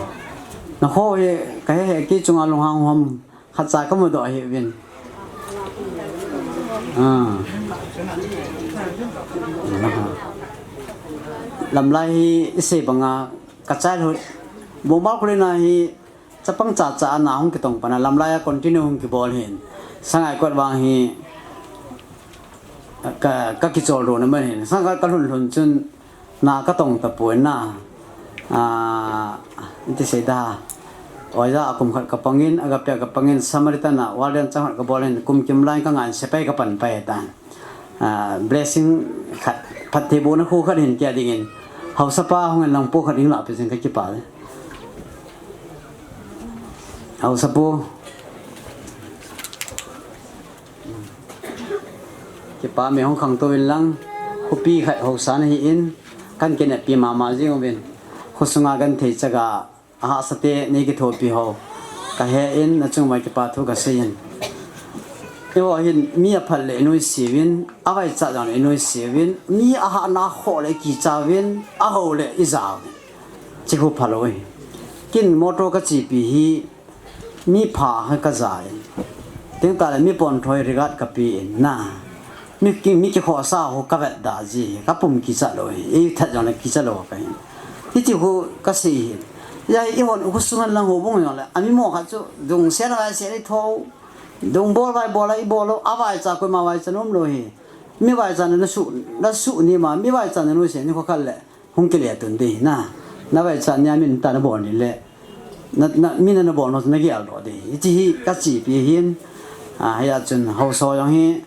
Na kho hi, ka he he ki chunga lunghang hom. Khat cha ka mudoh hi vin. Ah. Lamlai hi i sei banga ka childhood. Bomal khulina hi chapang cha cha ana hung kitong pana lamlai a continue hung kibol hin. Sangai kot vang hi ka, ka kichol ro na man hin. Sangai ka lhun lhun chun na ka tong ta poi na. Ah, iti sei da. Oja a kum khat ka pangin, Agape a ka pangin, Samaritan a, warden chang khat ka bol hin, kum kim lai ka ngan sepai ka pan pai ta. Ah, blessing khat, phatthei bohna khu khat hin kia dingin. Hausapa hung en lang po khat in la pe jing ka kipa le. Hausapu. Kipa me hung khang to vin lang. Khopi khat hausa na hi in. Kan kene pi mama jing vin. Khosunga kan thei chaga. Ahahsate nei kithopi ho. Ka he in, na chung vai kipa thu ka sei in. Eiho hin mi aphat le i nuisat uvin, avaicha jong le i nuisat uvin, mi ahahna kho le i kicha uvin, aho le i ja uvin. Chi khu phalou hi. Kin motor ka chepi hi, mi pha hi ka ja in. Tin tale mi pon thoi regard ka pe in na. Mi ki, mi kikhohsa ho ka vet da ji, ka pum kicha lou hi, i that jong le kicha lou ka hin. Hiti ho ka sei hi. Hijeh a i hon, ho sunga lang ho bung jong le, ami mo khat chu, dung se la se le tho, dung bol vai bol la i bol lou, avaicha koima vaicha nom lou hi. Mi vaicha na su, na su ni ma, mi vaicha na nu se ni kho khat le. Hung kile tun di na. Na vaicha nia min ta na bol ni le. Na, na, min na bol no na gel do di. Hiti hi ka chepi hin. Ah, hia chun hausa jong hi.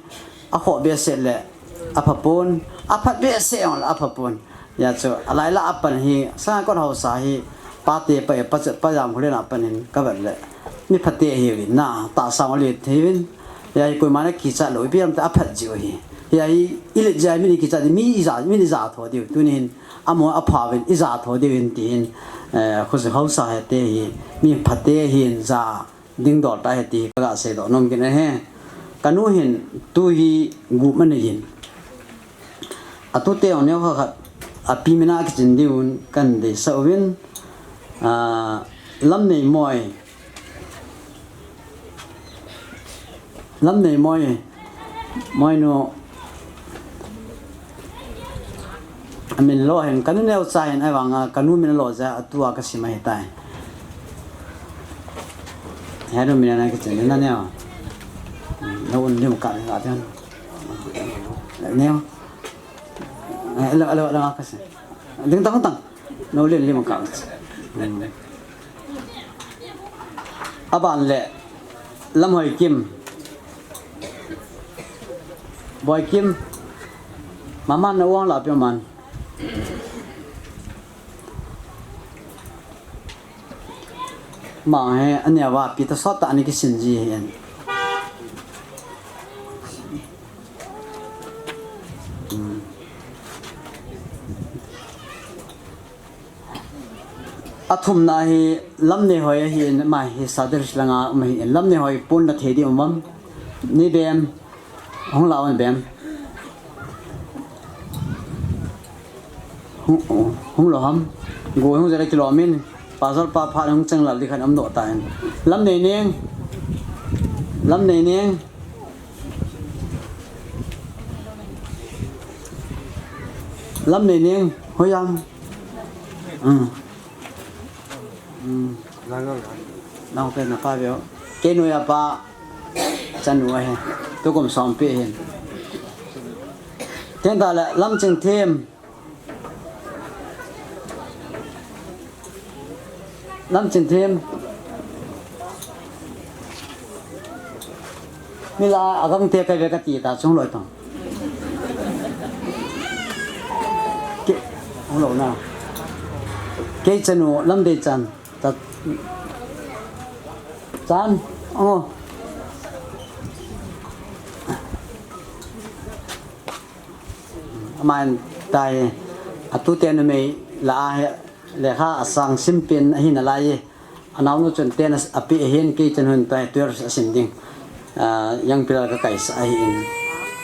Akhoh behseh le. Apha pon. Aphat behseh jong le apha pon. Hia chu, alai la apan hi. Sangai kot hausa hi. Pate pa, pa, pa jam khule na pan hin. Ka vet le. Mi phate hi vin na. Tahsa le thei vin. Hia hi koima na kicha lou. Ipi ham ta aphat jiu hi. Hia hi, i let jia min kicha di. Mi i ja, min i ja tho diu. Tunin. Amo apha vin i ja tho diu hin tin, eh, khu hausa hete hi, mi phate hin ja ding dol ta hi ti ka ga sei doh nom kin ahi. Ka nu hin tu hi gup ma nei in. Atu te on neo kha khat, api mina kichin diu kan deisah uvin, ah, Lamneimoi. Lamneimoi. Moinu. Amin lo hin, ka nu neocha hin, ahivanga ka nu min lo jeh a, atu a ka sim ahi tai. He nu min ana kichen na neo. Na un lim ka ka den. Neo. Eh, lo, lo, lo, ka sim. Ding tang tang. No len lim ka. Hmm. Aban le Lamhoikim. Boikim. Maman na uang la pe man. Mang he, ania va pi ta sot ta ani kisin ji hen. Hmm. Athumna hi Lamneihoi ahi in, ama hi Sadar langa um ahi in, Lamneihoi pon na thei di um am. Ni bem, hung la un bem. Hung, hung lo ham. Go hung jera kilo min. Pasal pa pha hung chang lal di khan am do ta in. Lamneineng. Lamneineng. Lamneineng. Hoiam. Hmm. Hmm. Nang ke na pa veo. Kei noiya pa chanu ahi. Tukum som pi hin. Tin tale Lamchingthem. Lamchingthem. Mi la agangte kai ve kati ta chung loi tong. Ke, hung lo na. Kei chanu Lamdeichan. Ta, Chan, oh. Aman tai, atute numei lah a hi lekha asang sim pen ahi nalai. Anaonu chun ten a, ape ahin, kei chun hun tai twelve asim ding. Ah, young pillar ka kaisa ahin.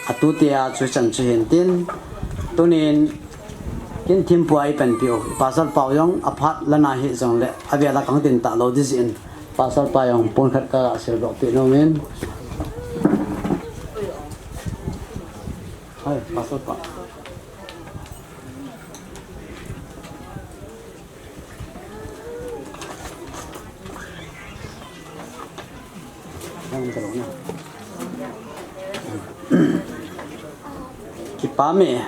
Atute a chu chan chu hin tin. Tunin, kin thim pua i panpi u. Pastor Pau jong aphat lana hi jongle, avela kang tin ta lo di jin. Pastor Pau jong pon khat ka sil dok pi nomin. Hai, Pastor Pau. Kipa me.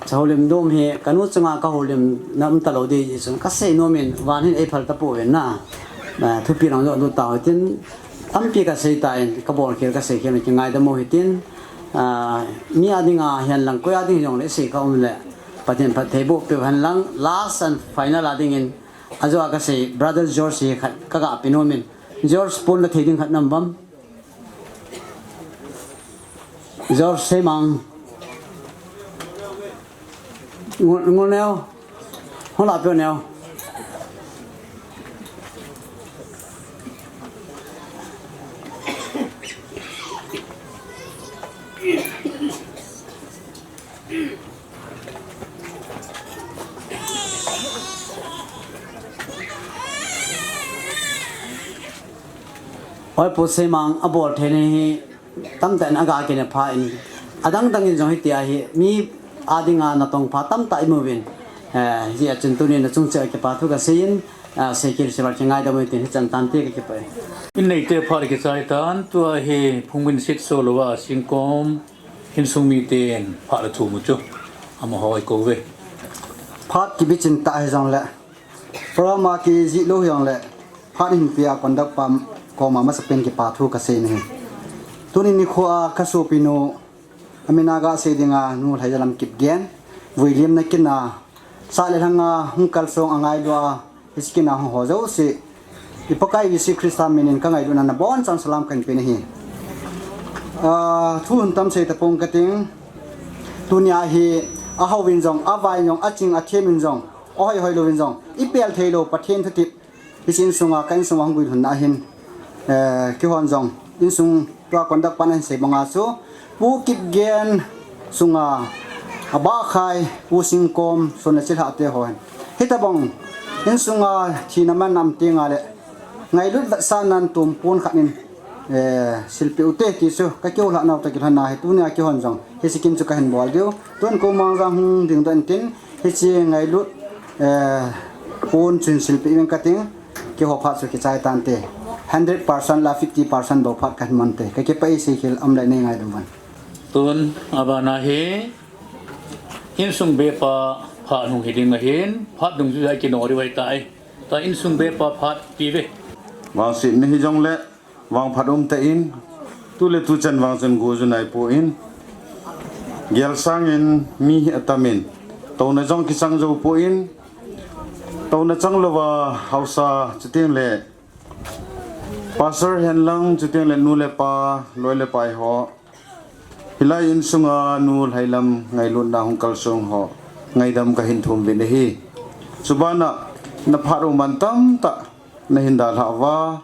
Cha houlim dom hi, kanu chunga ka houlimna um talou di, Jesu ka sei nomin, van hin ei phal tapou ve na. Ah, thupi lang jo du tau tin, tampi ka sei ta in, ka bol khel ka sei khel ki ngaidam u hitin. Ah, mi a dinga hihen lang koi a ding jongle sei ka um le. Pathen phatthei boh peh hen lang, last and final a dingin, ajo a ka sei, Brother George hi khat ka ga pe nomin. George pon la thei ding khat nam bam. George Seimang. Ngul, ngul neo. Hon la peh neo. Oi, Pu Seimang, abol thei ni hi tamtah in aga kine pha in, adang dang in jong hitia hi mi a dinga natong pha tamtah i mu uvin. Eh, hijeh a chun tunin nachung cheh a kipa thu ka sei in, ah, sei khel sei val ki ngaidam u hitin hichan tante ka kipah e. In neite phat kichai tan, tua hi phungmin sit so louva singkom, insung miten phat la thum u chu amaho i kou ve. Phat kibichin tah hijongle, program a kijih lou hijongle, phat hin pia conductor pa koma masapen kipa thu ka sei nahi. Tuni nikho a ka sopinu, amin a ga sei dinga, Nu Lhaijalam Kipgen, vuilimna kin a, sah le lhang a hung kalsong a ngailu a, hiche kin a hung ho jouse, i Pakai Jesu Christa minin ka ngailutna nabonchauvin salam kahin pe nahi. Ah, thu hung tam sei tapong kating, tunia hi, ahouvin jong, avai jong, aching athem in jong, ahoi hoi louvin jong, i pel thei lou Pathen thutep, hiche insunga, ka insunga hung guilhunna ahin, eh, keihon jong, insung tua conductor pan ahin sei banga chu, Pu Kipgen sunga, abahkhai, Pu Singkom, Son le Chilhah te ho hin. Hitobang, insunga thina man nam tenga le, ngailut vetsahnan tumpon khat in, eh, silpeh ute ti chu, ka kihoulhah nau toh kilhonna hi, tunia keihon jong, hiche kin chu kahin bol diu, tun ko mangja hung dingdoh intin, hiche ngailut, eh, pon chun silpeh uving kating, keiho phat chu kichai tante. Hundred percent la fifty percent bou phat kahin mante. Ka kipah e, sei khel um le nei ngaidam uvin. Tun, abana hi, insung bepa phat hung hi ding ahin, phat dungjuia kino diu ahitai. Tua insung bepa phat pe uve. Vangsetna hijongle, vangphat um tan, tu le tu chan vang chun go ju nai pon, gel sangin mi hi atamin, touna jong kichang jou pon, touna chang louva haosa chuteng le pastor hen lang chuteng le nu le pa, loi le pai ho, hilai insunga Nu Lhailam ngailutna hung kalsong ho ngaidam kahin thum uvin ahi. Chubana na phat u man tamtah nahin dalhah uva,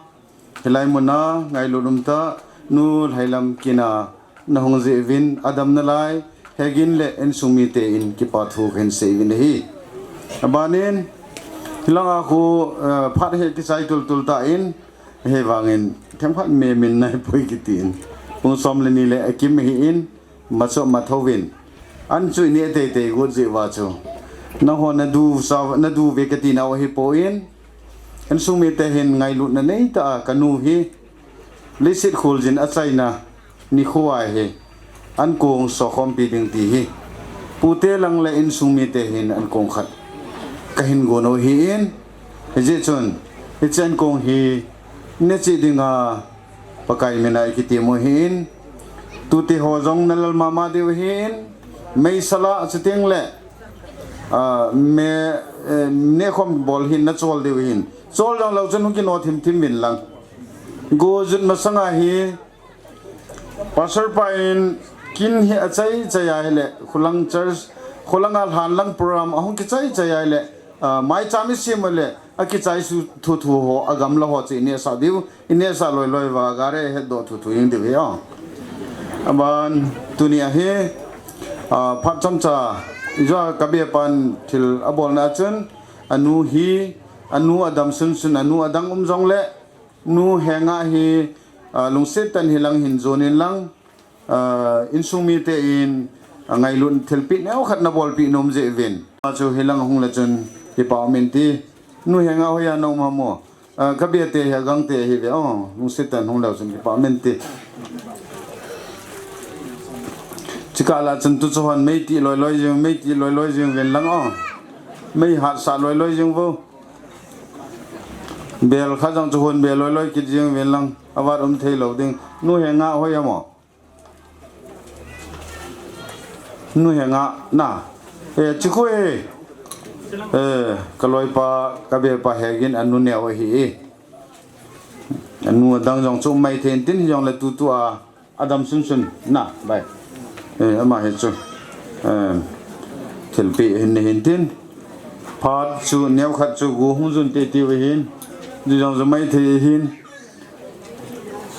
hilai muna ngailut umtah Nu Lhailam kin a nahung jeh uvin, adam nalai, hegin le insung mite in kipa thu kahin sei uvin ahi. Abanin, hilanga khu, eh, phat hi kichai tultul tan, hivangin themkhat memin naipoi kitin, pung som le ni le akim ahin, macho mathouvin, an chu ineh teitei got jeh uva chu, nangho nadu sa, nadu uve kati nau ahipon, insung mite hin ngailutna neitah a kanu hi, leiset kholjin achaina nikho a hi, ankong sokhompi ding ti hi, pute lang le insung mite hin ankong khat kahin gon u ahin, hijeh chun, hiche ankong hi necheh dinga Pakai mina ikitem u ahin, tute ho jong nalal mama diu ahin, meisela chuteng le Ah, me, eh, nekhom bol hin nachol diu hin. Chol jonglou chun hung kino thim thim uvin lang. Go jut masanga hi Pastor pa in kin hi achai chai ahile, Khulang church, Khulang a lhan lang program ahung kichai chai ahile, ah, maicham isem le, akichai su thu thu ho, agamla ho chu inehsah diu, inehsah loi loi uva, gari hetdoh thu thu jing diu hi o. Aban, tuni ahi, ah, phat chomcha, ijou a kabe pan thil abolna chun, anu hi, anu adam sun sun, anu adang um jongle, Nu Henga hi, ah, lungset tah in hilang hin jon in lang, ah, insung mite in, ah, ngailut thilpeh neokhat nabolpeh nom jeh uvin. Achu hilang hung le chun kipa um in ti. Nu Henga hoiya na um ham o. Ah, kabe te hi agang te hi ve o. Lungset tah in hung leu chun kipa um in ti. Chikah lah chun tu chu hon mei ti loi loi jing, mei ti loi loi jing uvin lang o. Mei hatsah loi loi jing vo. Bel khat jong chu hon bel loi loi kit jing uvin lang, avat um thei lou ding. Nu Henga hoi ham o. Nu Henga na. Eh, chi khu e. Eh, ka loipa, kabe pa Hegin anu neo ahi e. Anu adang jong chu um mai thei in tin, hijongle tutu a Adam sun sun na, bai. Eh, ama hi chu. Eh, thilpeh hin nei hin tin. Phat chu, neokhat chu, go hung jun te ti u hin. Ju jong ju mai thei hin.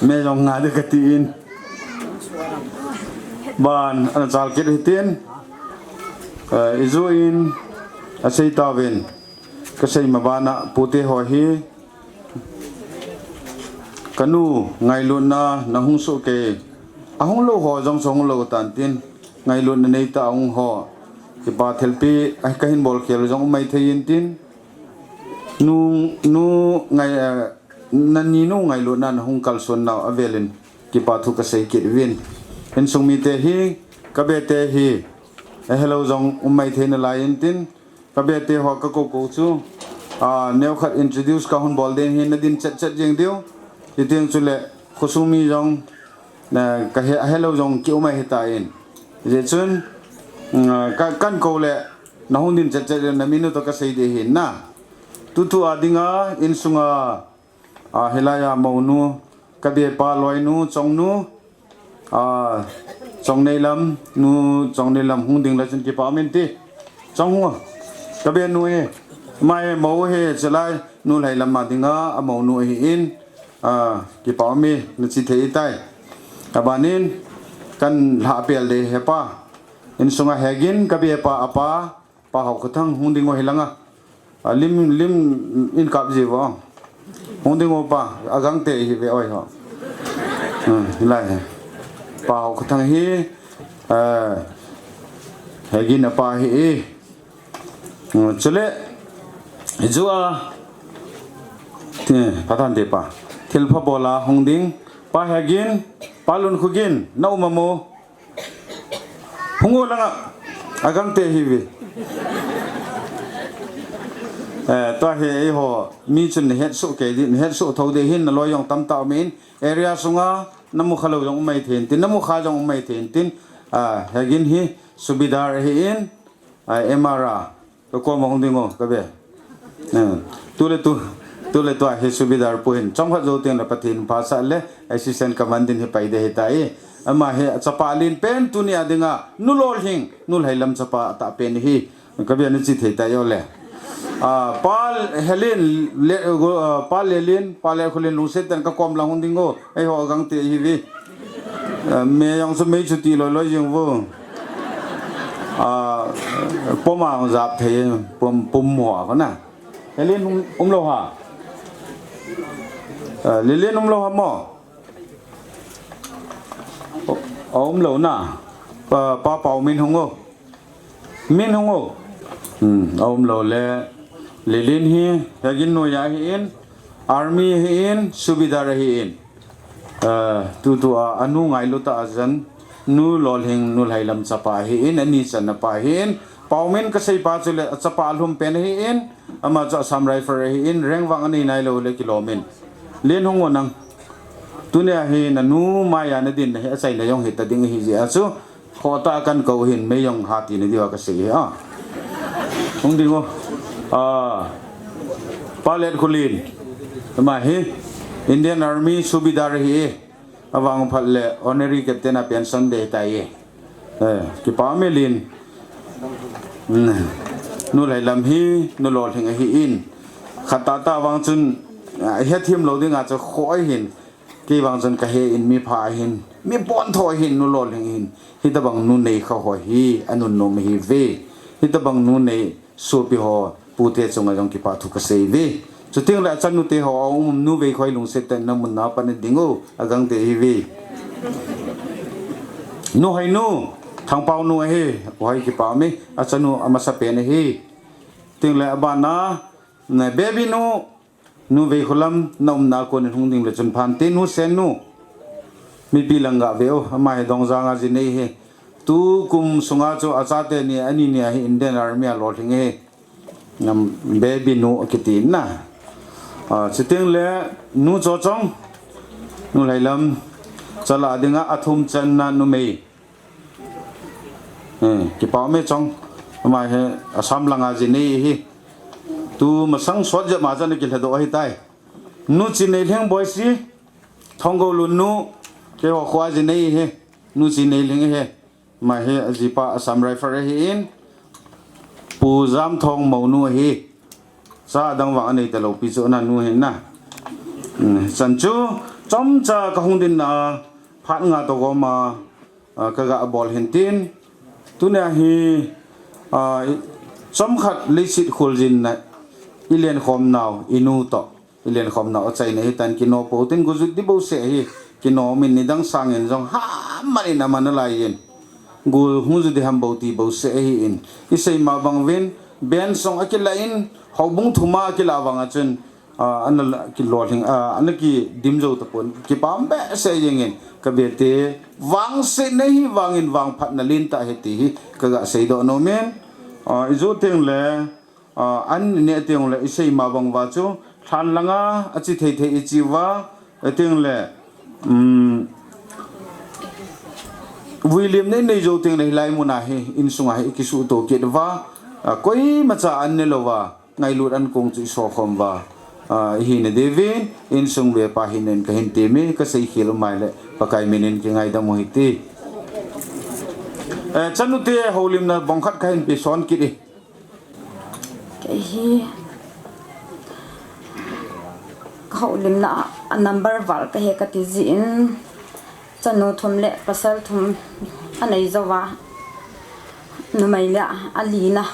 Me jong nga de kati in. Ban, ana chal kit hi tin. Eh, ijou in, asei tauvin. Kasei ma bana, pute ho hi. Kanu, ngailutna nahung soh kei. Ahung lou ho jong chu hung lou tan tin. Ngailutna neitah a hung ho. Kipa thilpeh, ah, kahin bol khel jong um mai thei in tin. Nu, nu, ngai, ah, nani nu ngailutna nahung kalson nau avel in. Kipa thu kasei kit uvin. Insung mite hi, kabe te hi. Ahelou jong um mai thei nalai in tin. Kabe te ho kakou kou chu, ah, neokhat introduce kahung bol ding hin nadin chet chet jing diu. Hiti chule, khosung mi jong, na, kahe, ahelou jong ki um ahi tan. Hijeh chun, mm, ka, kakou le, nahung din chet chet le, namin u toh kasei ding hin na. Tutu a dinga, insunga, ah, hilai a mounu, kabe pa loinu, chongnu, ah, Chongneilam, nu Chongneilam hung ding le chun kipa um in ti. Chong hung, kabe nu hi, mai mou hi, chulai, nu Lhailam a dinga, amounu ahi in, ah, kipa um e, nachi thei tai. Abanin, kan lha pel ding hepa. Insunga Hegin, kabe pa, apa, Pa Haokhothang hung ding u hilanga. A lim, lim in kap ji vo. Hung ding u pa, agangte hi ve oi ho. Hmm, hilai hi. Pa Haokhothang hi, eh, Hegin apa hi e. Hmm, chule, ijou a, ti, Pathen te pa. Thilpha bol a hung ding. Pa Hegin, Pa Lunkhogin, na um am o. Hung o langa, agangte hi ve. Eh, tua hi eiho, mi chun nahet soh kei ding, nahet soh thou ding hin naloi jong tamtah um in, area sunga, namu kha lou jong um mai thei in tin, namu kha jong um mai thei in tin, ah, Hegin hi, subedar ahi in, ah, M R a, Ka koma hung ding o, kabe. Eh, tu le tu, tu le tu a hi subedar pu hin. Chomkhat jou teng le Pathen phasah le, assistant commandant hi pai ding ahi tai. Ama hi chapa alen pen tuni a dinga, nu Lolhing, nu Lhailam chapa atah pen hi. Kabe nachi thei tai o le. Ah, Pa Helin, le, go, ah, Pa Lelin, Pa Lekholin lungset tah in ka kom lang hung ding o. Eiho agangte hi ve. Eh, me jong chu mei chu ti loi loi jing vo. Ah, pom a jong jap thei, pom, pom mo a kona. Helin um, um lou ha. Eh, Lelin um lou ha mo. O, um lou na. Pa, pa Pau Min hung o. Min hung o. Hmm, aum lou le. Lelin hi, Hegin noiya hi in, army hi in, subedar hi in. Eh, tutu a, anu ngailut a jan, nu Lolhing, nu Lhailam chapa hi in, ani channa pa hi in, Pau Min kasei pa chu le, chapa alhum pen hi in, ama chu Assam Rifle hi in, rank vang anei nai lou le kilom in. Lin hung o nang. Tunia hi nanu maiya nadin na hi achaina jong hita ding hi jeh a chu. Khota kan kou hin mei jong ha tina diu a kasei hi a. Hung ding o. Ah, Pa Letkholin. Ama hi Indian Army Subedar ahi e. Avang phat le Honorary Captain a pension dei tai e. Eh, kipa me lin. Hmm. Nu Lhailam hi nu lolhing ahi in. Khat tah tah vang chun, ah, hethem lou ding a chu kho ahin. Kei vang chun ka he in mi pha ahin. Mi pontho ahin nu lolhing ahin. Hitabang nu nei kha ho hi anunnom ahi ve. Hitabang nu nei sopi ho pute chunga jong kipa thu ka sei ve. Chuteng le achanu te ho a um nu Veikhoi lungset tah in na mun na pan ding o, agang te hi ve. Nu Hainu, Thangpao nu ahi, hoi kipa me, achanu amasa pen ahi. Teng le abana, na baby nu, nu Veikholam, na umna kon in hung ding le chun phan te nu Sen nu. Mipi lang ga ve o, ama hi Dongjang a ji nei hi. Tu kum sunga chu achate ni, ani ni ahi Indian Army a lolhing hi. Ngam baby nu kiti na. Ah, chuteng le nu Chochong, nu Lhailam, chala dinga athum channa numei. Eh, kipa me Chong, ama hi Assam langa ji nei hi. Tu masang sot jep ma chan kilhado ahi tai. Nu Chineilhing Boisi, Thonggolun nu, keiho khoa ji nei hi. Nu Chineilhing hi. Ama hi ajipa Assam Rifle ahi in. Pu Jamthong monu ahi. Cha dang vang anei talou pi chu ana nu hin na. Hmm, chan chu, chomcha ka hung din na, phat nga to gom a, ah, ka ga bol hin tin. Tunia hi, ah, i, chomkhat leiset kholjin na, i lenkhom nau, i nu to. I lenkhom nau achaina hi tan kino po tin go jut di bo se hi. Kino min nidang sangin jong ha man in aman alai in. Go hung ju di ham bo ti bo se hi in. I sei ma bang vin, ben song akila in, houbung thuma akila vang a chun, ah, ana la, kilolhing, ah, ana kidim jo tapon. Kipah be se jeng in. Ka be te, vang se nei hi vang in vang phat na lin ta hi ti hi. Ka ga sei do no men. Ah, i jo teng le, Ah, an ne teng le i sei ma bang va chu, lhan langa, achi thei thei i chi va, a teng le, um, William nei nei jo teng le hilai muna hi, insunga hi i kisu to kit va, ah, koima cha an ne lo va, ngailut an kong chu i so khom va, ah, i hi ne David, insung ve pa hi nen ka hin te mi, ka sei khel mai le, Pakai min in ki ngaidam u hi ti. Eh, chanu te houlimna bong khat ka hin pe son kit i. Kei hi ka houlimna a number val ka he ka ti jin, chanu thum le pasal thum a nei jo va, numei le a li na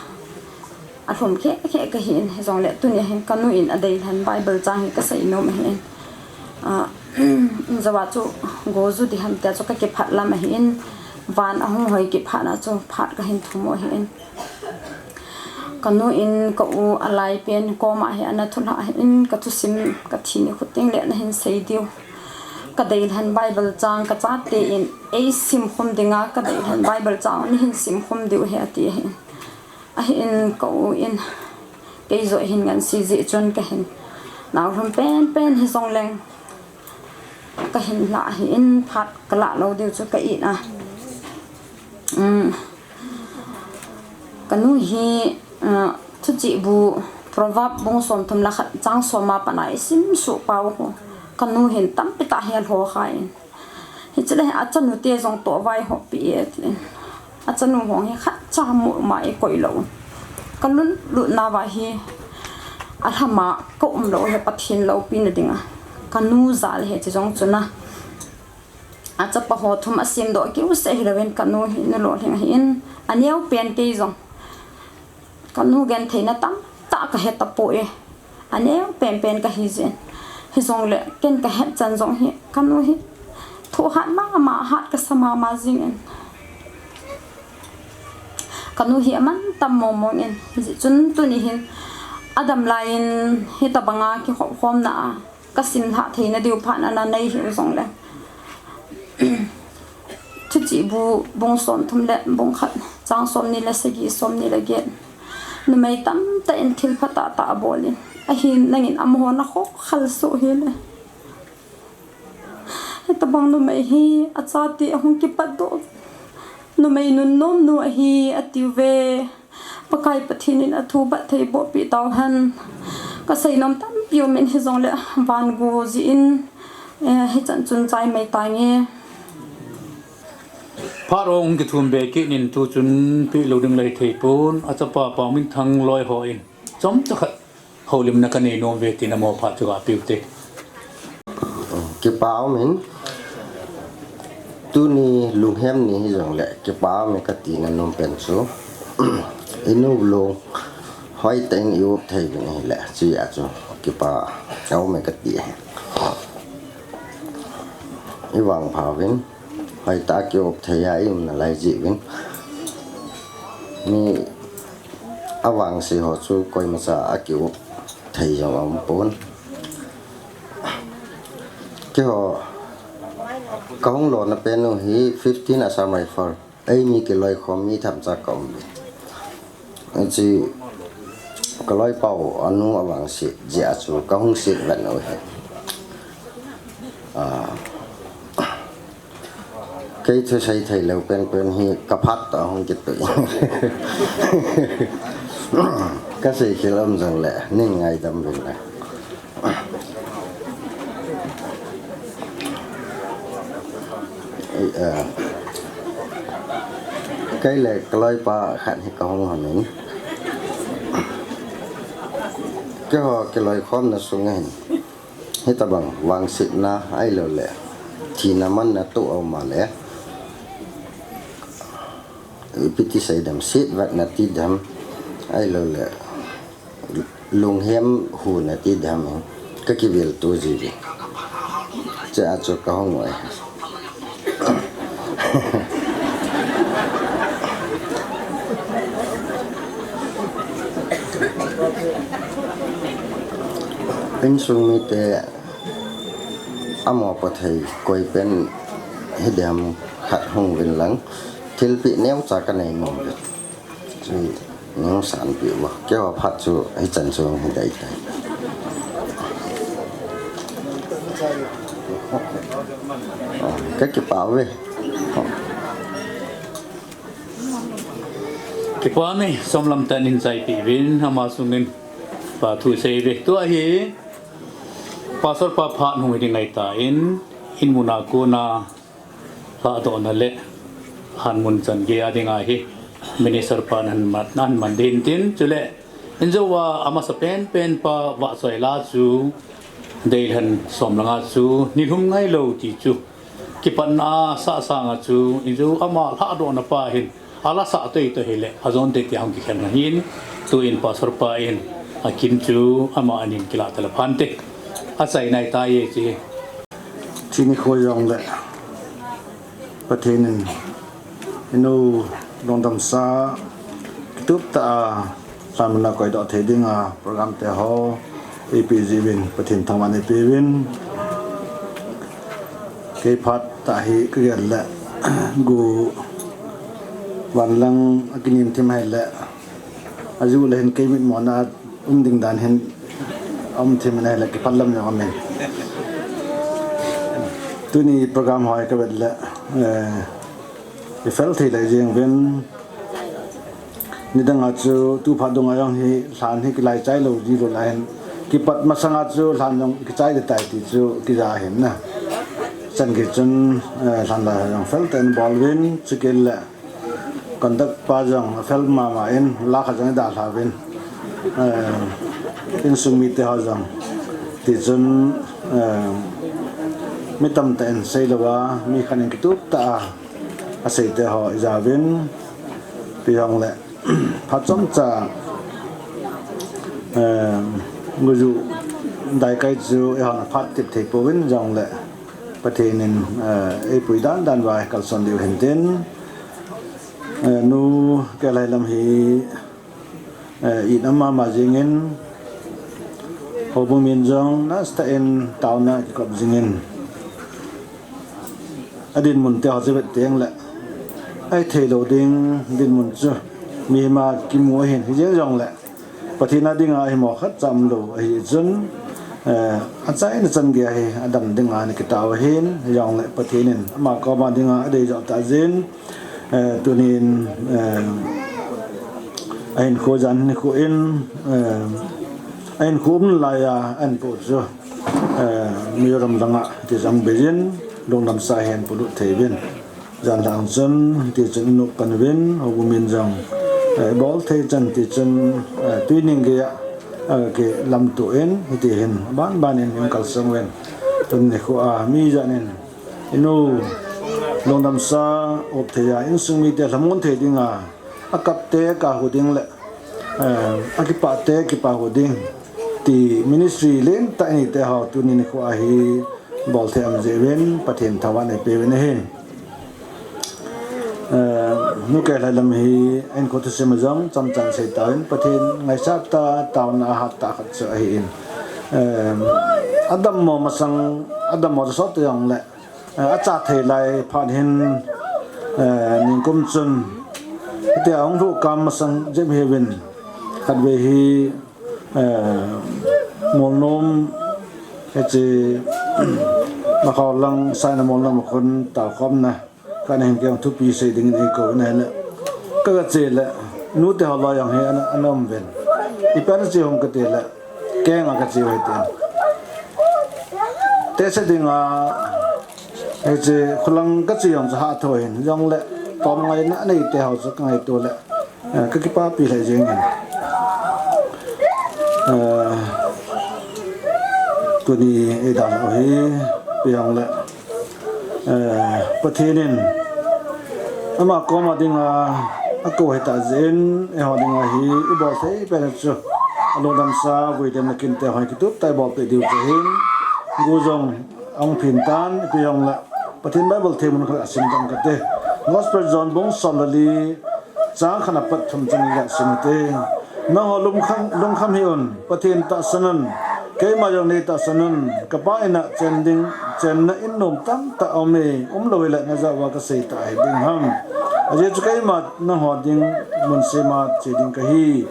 a lhum khe khe ka hin, jong le tuni hin ka nu in a dei lhan Bible chang hi ka sei nom hin. A, in jo va chu go ju di ham tia chu ka kiphat lam hin, van a hung hoi kiphat na chu phat ka hin thum u hin. Ka nu in ka u a lai pen koma hi ana thu hla hin ka thusim ka thi ni khut teng le na hin sei diu. Ka dei lhan Bible chang ka chate in ei sim khum dinga ka dei lhan Bible chang ni hin sim khum diu he ati hin. A hin ka u in kei jo hin ngan si ji chun ka hin nau lhum pen pen hi jong leng ka hin la hi in phat ka la lo diu chu ka i na. Um, ka nu hi, uh, thuchih bu Proverb bung som thum le khat chang som a pat a i sim suh pau ho. Ka nu hin tampi tah hi a lho kha in. Hi chule a chanu te jong to vai ho pi e ti in. A chanu hong hi khat cha mu ma i koi lo. Ka lun lut na va hi a lhama ka um lo he Pathen lo pi na dinga. Ka nu ja le he chi jong chu na. A chapa ho thum a sim doh kiu se hi lo in ka nu hi nu lo lhing hi in a neo pen kei jong. Ka nu gen theina tam tah ka he ta po e. A neo pen pen ka hi jin. Hi jong le ken ka het chan jong hi ka nu hi thu hat ma ma hat ka sa ma ma jing in. Ka nu hi a man tam mong mong in. Hi chun tuni hin a dam lai in hi ta banga ki khop khom na a. Ka sim lha theina diu phat ana nei hi u jong le. Thuchih bu bung som thum le bung khat chang som ni le sagi som ni le get. Numei tam tah in thil pha tah tah a bol in. A hin nangin amaho na kho khal suh hi le. Hi ta bang numei hi a chate a hung kipat doh. Numei nunnom nu ahi a tiu ve. Pakai Pathen in athu bat thei boh pi tau hen. Ka seinom tampi um in hijongle van gu ji in, eh, hichan chun chai mai tange. Phat ong kithum be kit in tu chun pi lo ding lai thei pon, achapa Paominthang loi ho in chomcha khat houlimna ka nei nom ve tin amaho phat chu ga piu te. Kipa um in, tuni lunghem ni hijongle kipa um in ka tina nom pen chu, i nu lung hoitah in i up thei uvin ahile, chua chu kipa um in ka ti ahi. I vangpha uvin, hoitah a ki up thei a i um nalai jeh uvin. Mi avangse ho chu koimacha a ki up thei jong aum pon. Keiho, ka hung lona pen u hi fifteen Assam Rifle. Eimi kiloikhom mi themcha ka um uvin. Hiche ka loipa u anu avangse jeh a chu ka hung se vet u ahi. Ah, kei thusei thei lou penpen hi ka phat toh hung kitui. Ka seikhel um jongle nin ngaidam uvin lang. Eh, kei le ka loipa khat hi ka hung hon in, keiho kiloikhomna sung ahin, hitabang vangsetna ahiloule thina manna toh aum a le, ipi ti sei dem, set vetna ti dem, ahiloule lunghem huna ti dem in ka kivil to jiuvin. Chua chu ka hung u ahi. Insung mite amaho pha thei koi pen hidem khat hung uvin lang, thilpeh neocha ka nei nom uvin. Chu nung sanpeh uva, keiho phat chu hichan chu hung hi dai tai. Ka kipa uve. Kipa ume, somlam tah in hin chaipeh uvin, ama sungin pa thu sei uve. Tua hi Pastor pa phat hung hi ding ahitan, in muna kona lhahdohna le lhanmun chan gei a dinga hi Minister pan ahin man, ahin man ding tin, chule injouva amasa penpen pa Vahchoila chu deilhen som langa chu nilhum ngailou ti chu kipatna a sah sanga chu injou ama lhahdohna pa hin ala sah toitoi hile ajon tei tia hung kikhelna hin, tuin Pastor pa in akin chu ama anin kilah tale phante. Achaina ahitai e chi. Chuni kho jongle Pathen in inu lungdamsa kitup tah a lhanmun a koidoh thei dinga program te ho eipeh jiuvin Pathen thangvahna eipeuvin. Kei phat tah hi kagel le gu vanlang akinem thim ahile, aju le hin kei mitmona um ding dan hin aum thim in ahile kipah lam jong aum in. Tuni program ho hi kavet le, eh, ifel thei lei jeng uvin. Nidanga chu tu phat dunga jong hi lhan hi kilai chai lou ji lou lai hin, kipat masanga chu lhan jong kichai ding tai ti chu kija ahin na. Chan gei chun, eh, lhan lai jong fel tah in bol uvin, chukit le conduct pa jong afel mama in, la khat jong idalha uvin. Eh, insung mite ho jong, ti chun, eh, mi tamtah in seilouva mi khat in kitup tah a asei te ho ija uvin, ti jongle phat chomcha, eh, guju daikai chu eihon aphat tep thei pouvin jongle Pathen in, eh, eipui dandan uva kalson diu hintin, eh, nu kei lai lam hi, eh, itna mama jingin, houbung min jong nasatah in taona kikop jingin, adinmun te ho chu vet teng le, ahithei lou ding dinmun chu mihem a kimu ahin, hijeng jongle Pathen a dinga ahimo khatcha umlou ahi chun, eh, achaina chan gei a hi adam dinga ana kitao ahin, hijongle Pathen in ama koma dinga adei joh tah jin, eh, tunin, eh, Ahin khu jan ni khu in, eh, ahin khu um lai a, ahin pu chu, eh, Mizoram langa ti jang bejin, lungdam sa hin pulut thei bin. Jan lang chun, ti chun inu pan bin, ho bu min jang, eh, bol thei chan ti chun, eh, tui ning ge a, eh, ke lam tu in, ti hin, ban ban in, in kal sang wen. Tun ni khu a, mi jan in, inu, lungdam sa, op thei a, in sung mi te hlamun thei ding a, a kap te ka hu ding le, eh, a kipa te kipa hu ding. Ti ministry len ta ni te ho tu ni ni khu a hi bol thei am je ven, Pathen thava ne pe ven hin. Eh, nu ke lai lam hi en ko thu se ma jong, cham chan se ta in, Pathen ngai sa ta, ta na ha ta khat se ahi in. Eh, adam mo masang, adam mo sa te jong le, eh, a cha thei lai phat hin, eh, ning kum chun, tia hung thu kam masang jem hi vin, khat ve hi, eh, Molnom, hiche, Makhao lang, Saina Molnom khun, ta khom na, ka na hin keng thupi sei ding in ei ko na le, ka ka che le, nu te ho lo yang hi ana, ana um ven. I pa na che hong ka te le, keng a ka che ve te. Te se ding a, Hiche khulang ka che jong chu ha tho hin, jong le, tom ngai na nei te ho chu ka ngai to le, eh, ka kipapi lheh jeng in. Eh, tuni ei dan u hi, pi jong le, eh, Pathen in, ama koma dinga, a ko hita jin, eiho dinga hi, i bol thei pen chu, a lungdam sa, vui dem na kin te ho hi kitup tai bol pe diu chu hin, gu jong, Ahung phin tan, ipi jong le, Pathen Bible thei mun khat a sim dam kate. Gospel John bung som le li, chang khat apat thum chan le sim te. Nangho lungkham, lungkham hih un, Pathen tahsan un, keima jong nei tahsan un, ka Pa in a chen ding, chenna in nom tamtah aume, umlou hile najah uva kasei tah hiding ham. Ajeh chu keima nangho ding mun sema che ding kahi.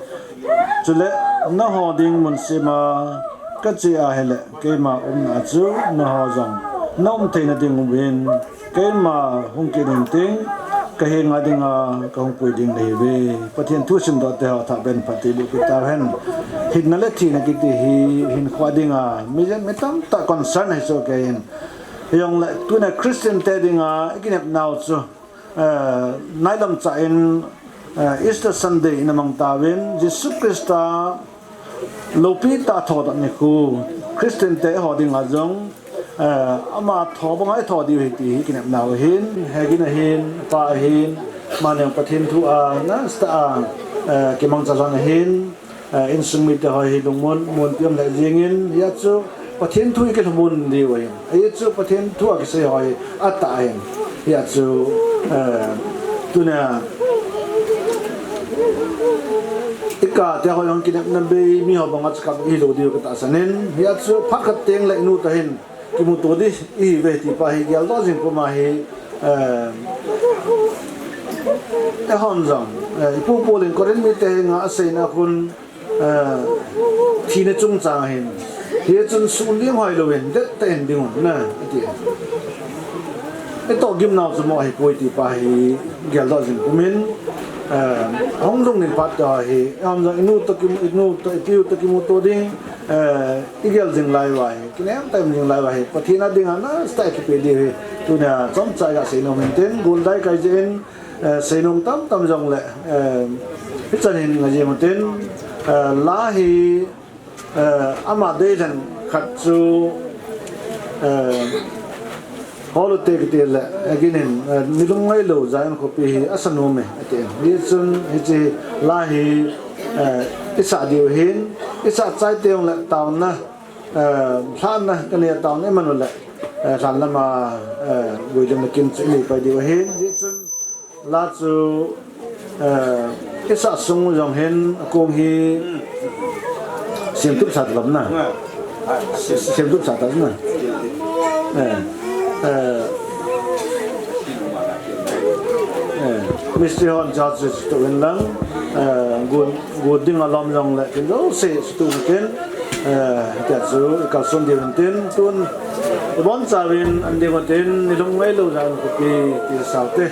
Chule nangho ding mun sema kache ahile, keima umna a chu nangho jong na um theina ding uvin, keima hung kit in ting, ka henga dinga ka hung pui ding nahiuve. Pathen thu simdoh te ho thah ben phat ti bu kit tauhen. Hinna le thina kiti hi hinkho dinga mi jen mi tamtah concern ahi soh kei in. Hijongle tuna Christian te dinga i kinepnau chu, eh, nailam chah in, eh, Easter Sunday ina mang tauvin, Jesu Christa loupi tah a thodoh nikho, Christian te ho dinga jong, eh, ama tho banga i tho diu ahi ti hi kinepnau ahin, Hagin ahin, pa ahin, ama jong Pathen thu a, nasatah a, eh, kimangcha lhon ahin, eh, insung mite ho hi lungmon, monpi um lheh jengin, hia chu Pathen thu i kilhamon diu ahin. Hia chu Pathen thu a kisei ho hi atah ahin. Hia chu, eh, tuna i ka te ho jong kinepna bei, mi ho banga chu kap hilou diu ka tahsan in. Hia chu phat khat teng le i nu toh hin kimuto ding ihiuve ti pa hi geldoh jing puma hi, eh, eihon jong, eh, i pu Paul in Corinth mite henga aseina khun, eh, thina chungchang ahin. Hichun sun ding hoilou in, dettah in ding un, na, ati. I toh gimnau chu mo ahipoi ti pa hi geldoh jing pumin, eh, hung lungning phat te ho hi, eihon jong i nu toh ki, i nu toh, i pi u toh kimuto ding, eh, i gel jing lai uva hi, kinem tah in jing lai uva hi, Pathen a dinga nasatah a kipe diu hi, tunia chomcha i gasei nom in tin, gul dai kai jeh in, eh, seinom tamtam jongle, eh, hichan hin nga jeng u tin, eh, la hi, eh, ama deilhen khat chu, eh, Holote kiti le, Hagin in, eh, nilung ngailou Zion khopi hi asa nom e, ati. Hichun, hiche la hi, eh, i sah diu ahin, i sah chai teng le taona, eh, lhanna, kanei taona i man u le, eh, lhan lama, eh, vui dem le kin chu i nei pai diu ahin. Hichun, la chu, eh, i sah sung jong hin, akong hi, semtup sa ta lom na. Semtup sa ta na. Eh, eh, eh, mistri hon cha chu sutu in lang, eh, gun, gun ding alom jongle, kin jouse sutu in tin, eh, tia chu i kalson diu in tin, tun, i bonchauvin an ding u tin, nilung ngailou Zion khopi, ti sao te.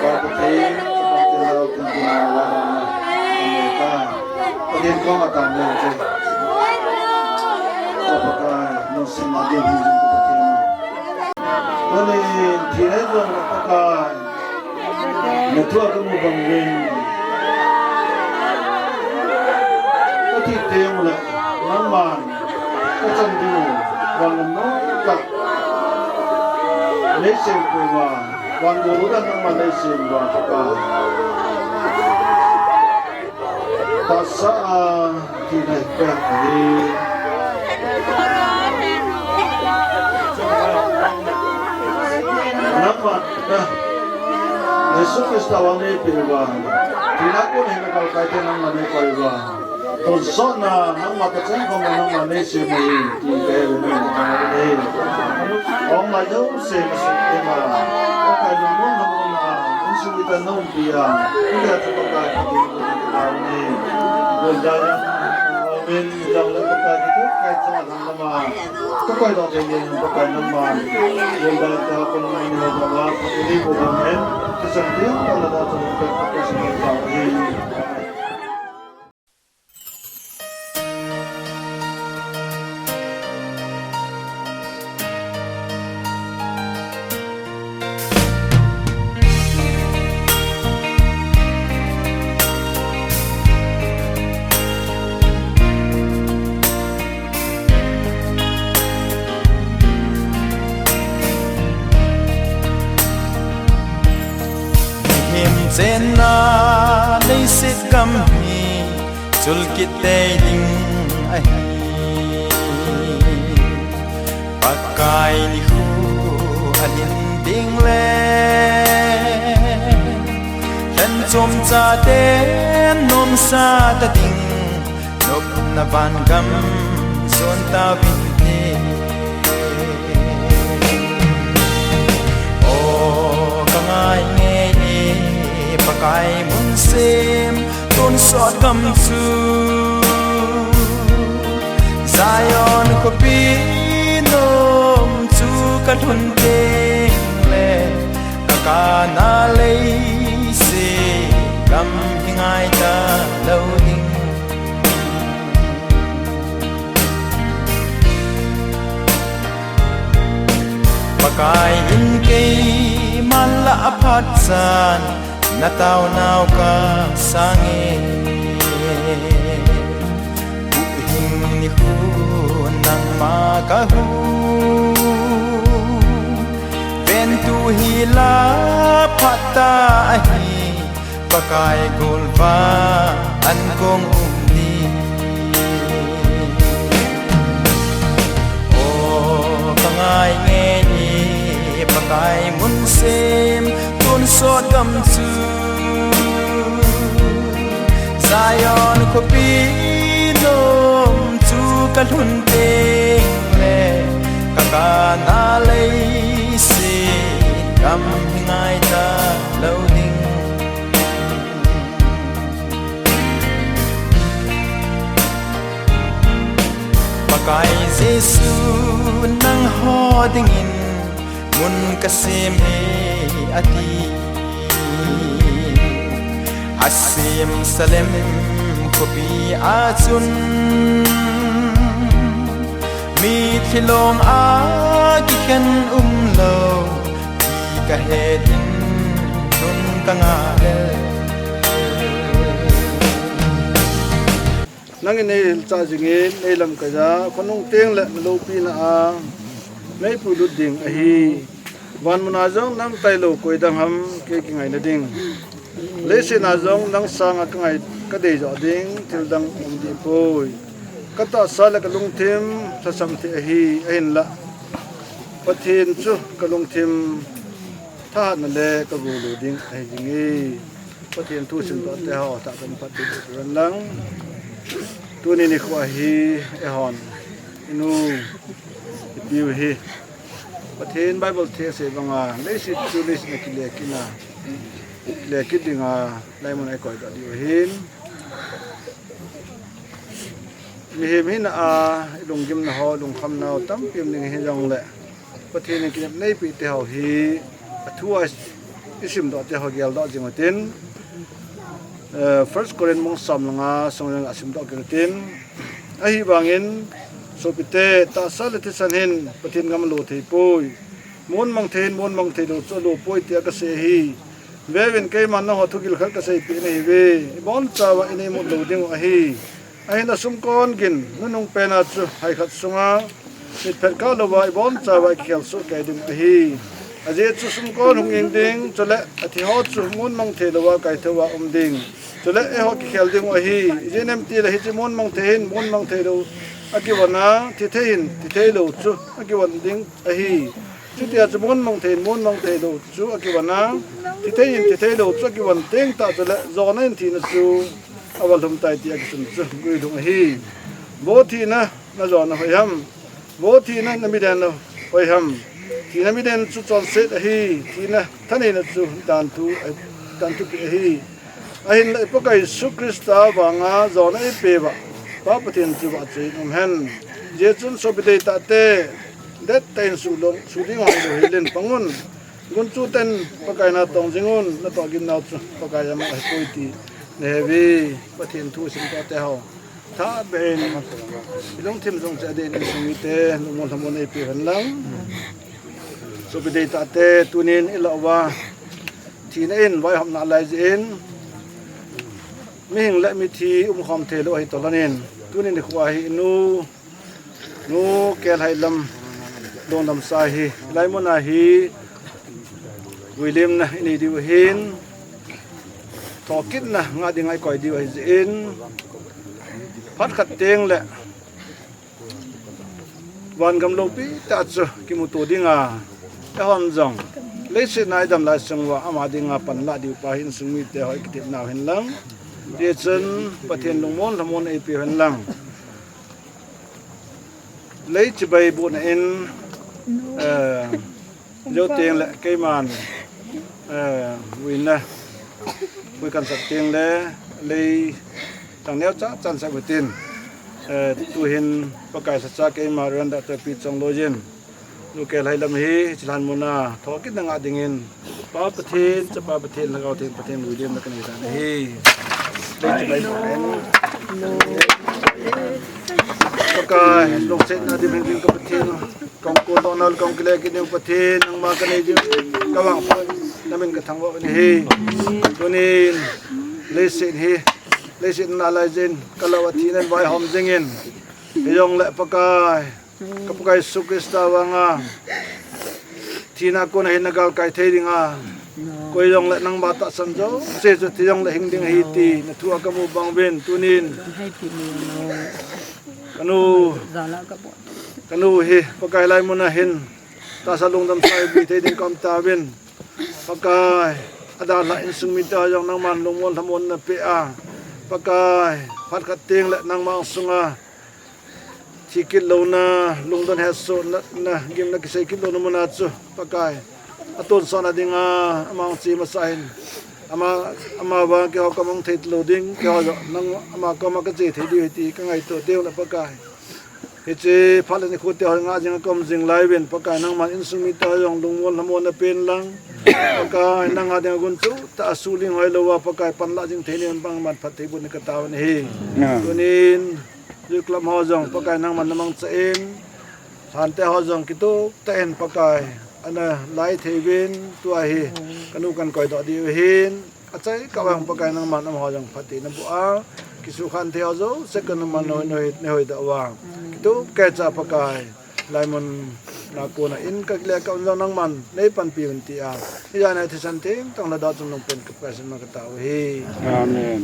Pa Pathen, Pathen lau tun tun a la la na. Amen. Pathen koma tang le che. Pa Pakai, nang sim ma din hin jing Pathen. Tunin, thina jong Pakai. Na thu a ka mu bang uvin. Ka thi teng ule, nangman, ka chan ding u, van lam nung tak. Nei sem peh uva, van gol u dan nangman nei sem uva, Pakai. Tahsa a, Tina ipi ahi. Nangman, na, Jesu Christa vang nei peh uva. Tina kon hin na galkai te nangman nei koi uva. Tonsot na, nangma ka chang khom na nangman nei sem ahi. Ti ka he u nei na ka he u nei. Ong lai jouse ka suk te ma. Ka kai na mun na mun na. Insung ita nong pia. Ita chu ka kai ka tin ko ka ni. Gol da ya. Amen. Jang le ka kai ki tu kai cha thang lama. Ka kai dong te yen ka kai lama. Gol da ta ko lama ni lama. Ka ni ko da men. Ka sang tin ka la da ta ka ka sa ma ta ni. Mihem chenna leiset gam hi chul kit tei ding ahi. Pakai nikho alhin ding le, lhen chom chate nomsa ta ding, nopna van gam jon tauvin te. O ka ngai ngei e, Pakai mun sem, tonsot gam chu Zion khopi nom chu ka lhun teng le, ka kana leiset gam hi ngai ta lou ding. Pakai in keiman la aphat chan, na taonau ka sang e. Huhhing nikho nangma ka hung, ventu hi la phat ta ahi. Pakai golvah an kong um ding. O ka ngai ngei e, Pakai mun sem, tonsot gam chu Zion khopi nom chu ka lhun teng le, ka kana leiset gam hi ngai ta lou ding. Pakai Jesu nangho dingin mun ka sem e ati. A Jerusalem khopi a chun mitlhi long a kikhen umlou ti ka het in nun ka ngah lel. Nangin nei hilchah jingin, nei lamkai a, khonung teng le na loupina a, nei puilut ding ahi. Van mun a jong nang tailou koi dang ham, kei kingaina ding. Leiset a jong nang sanga ka ngai, ka deijoh ding, thil dang um dih poi. Ka tahsa le ka lungthim, lhasam thei ahi, ahinlah Pathen chu ka lungthim thahatna le ka gulo ding ahi jing e. Pathen thu simdoh te ho tah kan phatthei boh uvin lang. Tuni nikho hi eihon, inu, ipiu hi Pathen Bible thu asei banga, leiset chu leiset a kile kit na, kile kit dinga laimun a eikoidoh diu ahin. Mihem hina a ilunggimna ho, ilungkhamna ho tampi um ding hijongle, Pathen in kinepna eipeh te ho hi, athu a isimdoh te ho geldoh jing utin, eh, First Corinth bung som le nga sunga isimdoh kit utin, ahivangin, sopite, tahsa le thisan hin Pathen gam alo thei poi. Mon mang thei hin mon mang thei lou chu alo poi tia kasei ahi. Veuvin, keiman nangho thugil khat kaseipeh nahiuve. Ibonchauva inei mut lou dingu ahi. Ahinla sumkon gin nunung pena chu hai khat sunga mitphet kah louva ibonchauva ikikhel soh kei dingu ahi. Ajeh chu sumkon hung ing ding, chule athi ho chu mon mang thei louva kaithouva um ding. Chule eiho kikhel dingu ahi. Ijeh inem itile hiche mon mang thei hin mon mang thei lou akivon a, thi thei hin thi thei lou chu akivon ding ahi. Chutia chu mon mang thei hin mon mang thei lou chu akivon a, thi thei hin thi thei lou chu akivon teng tah chule jona in thina chu ava lhum tai tia kisun chu guilhung ahi. Vo thina, na jona hoiham? Vo thina, na milen na hoiham? Thina milen chu chonset ahi, thina thaneina chu danthu, danthu pi ahi. Ahinla i Pakai Jesu Christa vanga jona eipeuva Pa Pathen chu vahchoiyin umhen. Hijeh chun sopi deitahte, dettah in sulong, suding ho hilou hel in pangun. Gunchu tah in Pakai natong jingun, natoh gimnau chu Pakai ama ahipoi ti naheuvin, Pathen thu simtoh te ho. Thabeiyin, ilungthim jong cheh din insung mite, lungmon lhamon eipeh hen lang. Sopi deitahte, tunin ilah uva thina in vaihopna alai jeh in, mihing le mithi umkhom theilou ahi toh lhonin, tunin nikho hi inu, Nu Kelhailam lungdamsa hi, hilai muna hi vuilimna inei diu ahin, thokitna ngah dinga ikoi diu ahi jeh in, phat khat tengle vangam loupi tah chu kimuto dinga, eihon jong leiset a idam lai sung uva ama dinga panlah diu pa hi insung mite ho ikitepnau hen lang. Hijeh chun Pathen lungmon lhamon eipeu hen lang. Lei chibai bohna in, eh, jou tengle keiman, eh, vuina, vui kansat tengle lei tang neocha chansah utin, eh, tuhin Pakai lhacha keima Reverend Doctor Pi Chongloi in, Nu Kelhailam hi hiche lhan muna thokitna ngah dingin, Pa Pathen, Chapa Pathen, Lhagao Theng Pathen vuilimna kanei tan ahi. Lei chibai bohna in, Pakai, lungsetna dimhing ding ka Pathen, kahung kondoh nau le kahung kile kit ding Pathen, nangma kanei ding, kavangphat, namin kathangvah u ahi. Tunin leiset hi, leiset nalai jeh in, kalau a thina in vaihom jingin, hijongle Pakai, ka Pakai Jesu Christa vanga thina a kona hin nagalkai thei dinga, koi jongle nangma tahsan jouse chu thi jongle hing ding ahi ti nathu a kamu bang uvin, tunin kanu, kanu hi Pakai hilai muna hin tahsa lungdamsa a ipi thei ding kaum tauvin, Pakai, adalhah insung mite jong nangman lungmon lhamon napeh a, Pakai, phat khat tengle nangma angsunga thi kit louna, lungdon hesohna, na gimna kisei kit louna muna chu, Pakai, atonsotna dinga ama hung che masa hin, ama, ama vang keiho kahung thei lou ding, keiho jong nang ama koma kache thei diu ahi ti kangaito diu na Pakai. Hiche phat le nikho teho ngah jing a kaum jing lai uvin Pakai, nangman insung mite jong lungmon lhamon napeh in lang, Pakai, nanga dinga gunchu tah a suhling hoilouva Pakai panlah jing thei nin bang man phatthei boh in katao nahi. Tunin youth club ho jong Pakai nangman namangcha in, lhante ho jong kitup tah in Pakai ana lai thei uvin, tua hi kanu kan koidoh diu ahin, achai kah vang Pakai nangman amaho jong phatthei naboh a, kisukhan thei ho jouse kanangman neihoidoh uva, kitup keicha Pakai, hilai muna kona in kile kaum jong nangman neipanpi uvin tia, hijeh a thisan theng tong lhadou chungnung pen ka Pathen ma katao ahi. Amen.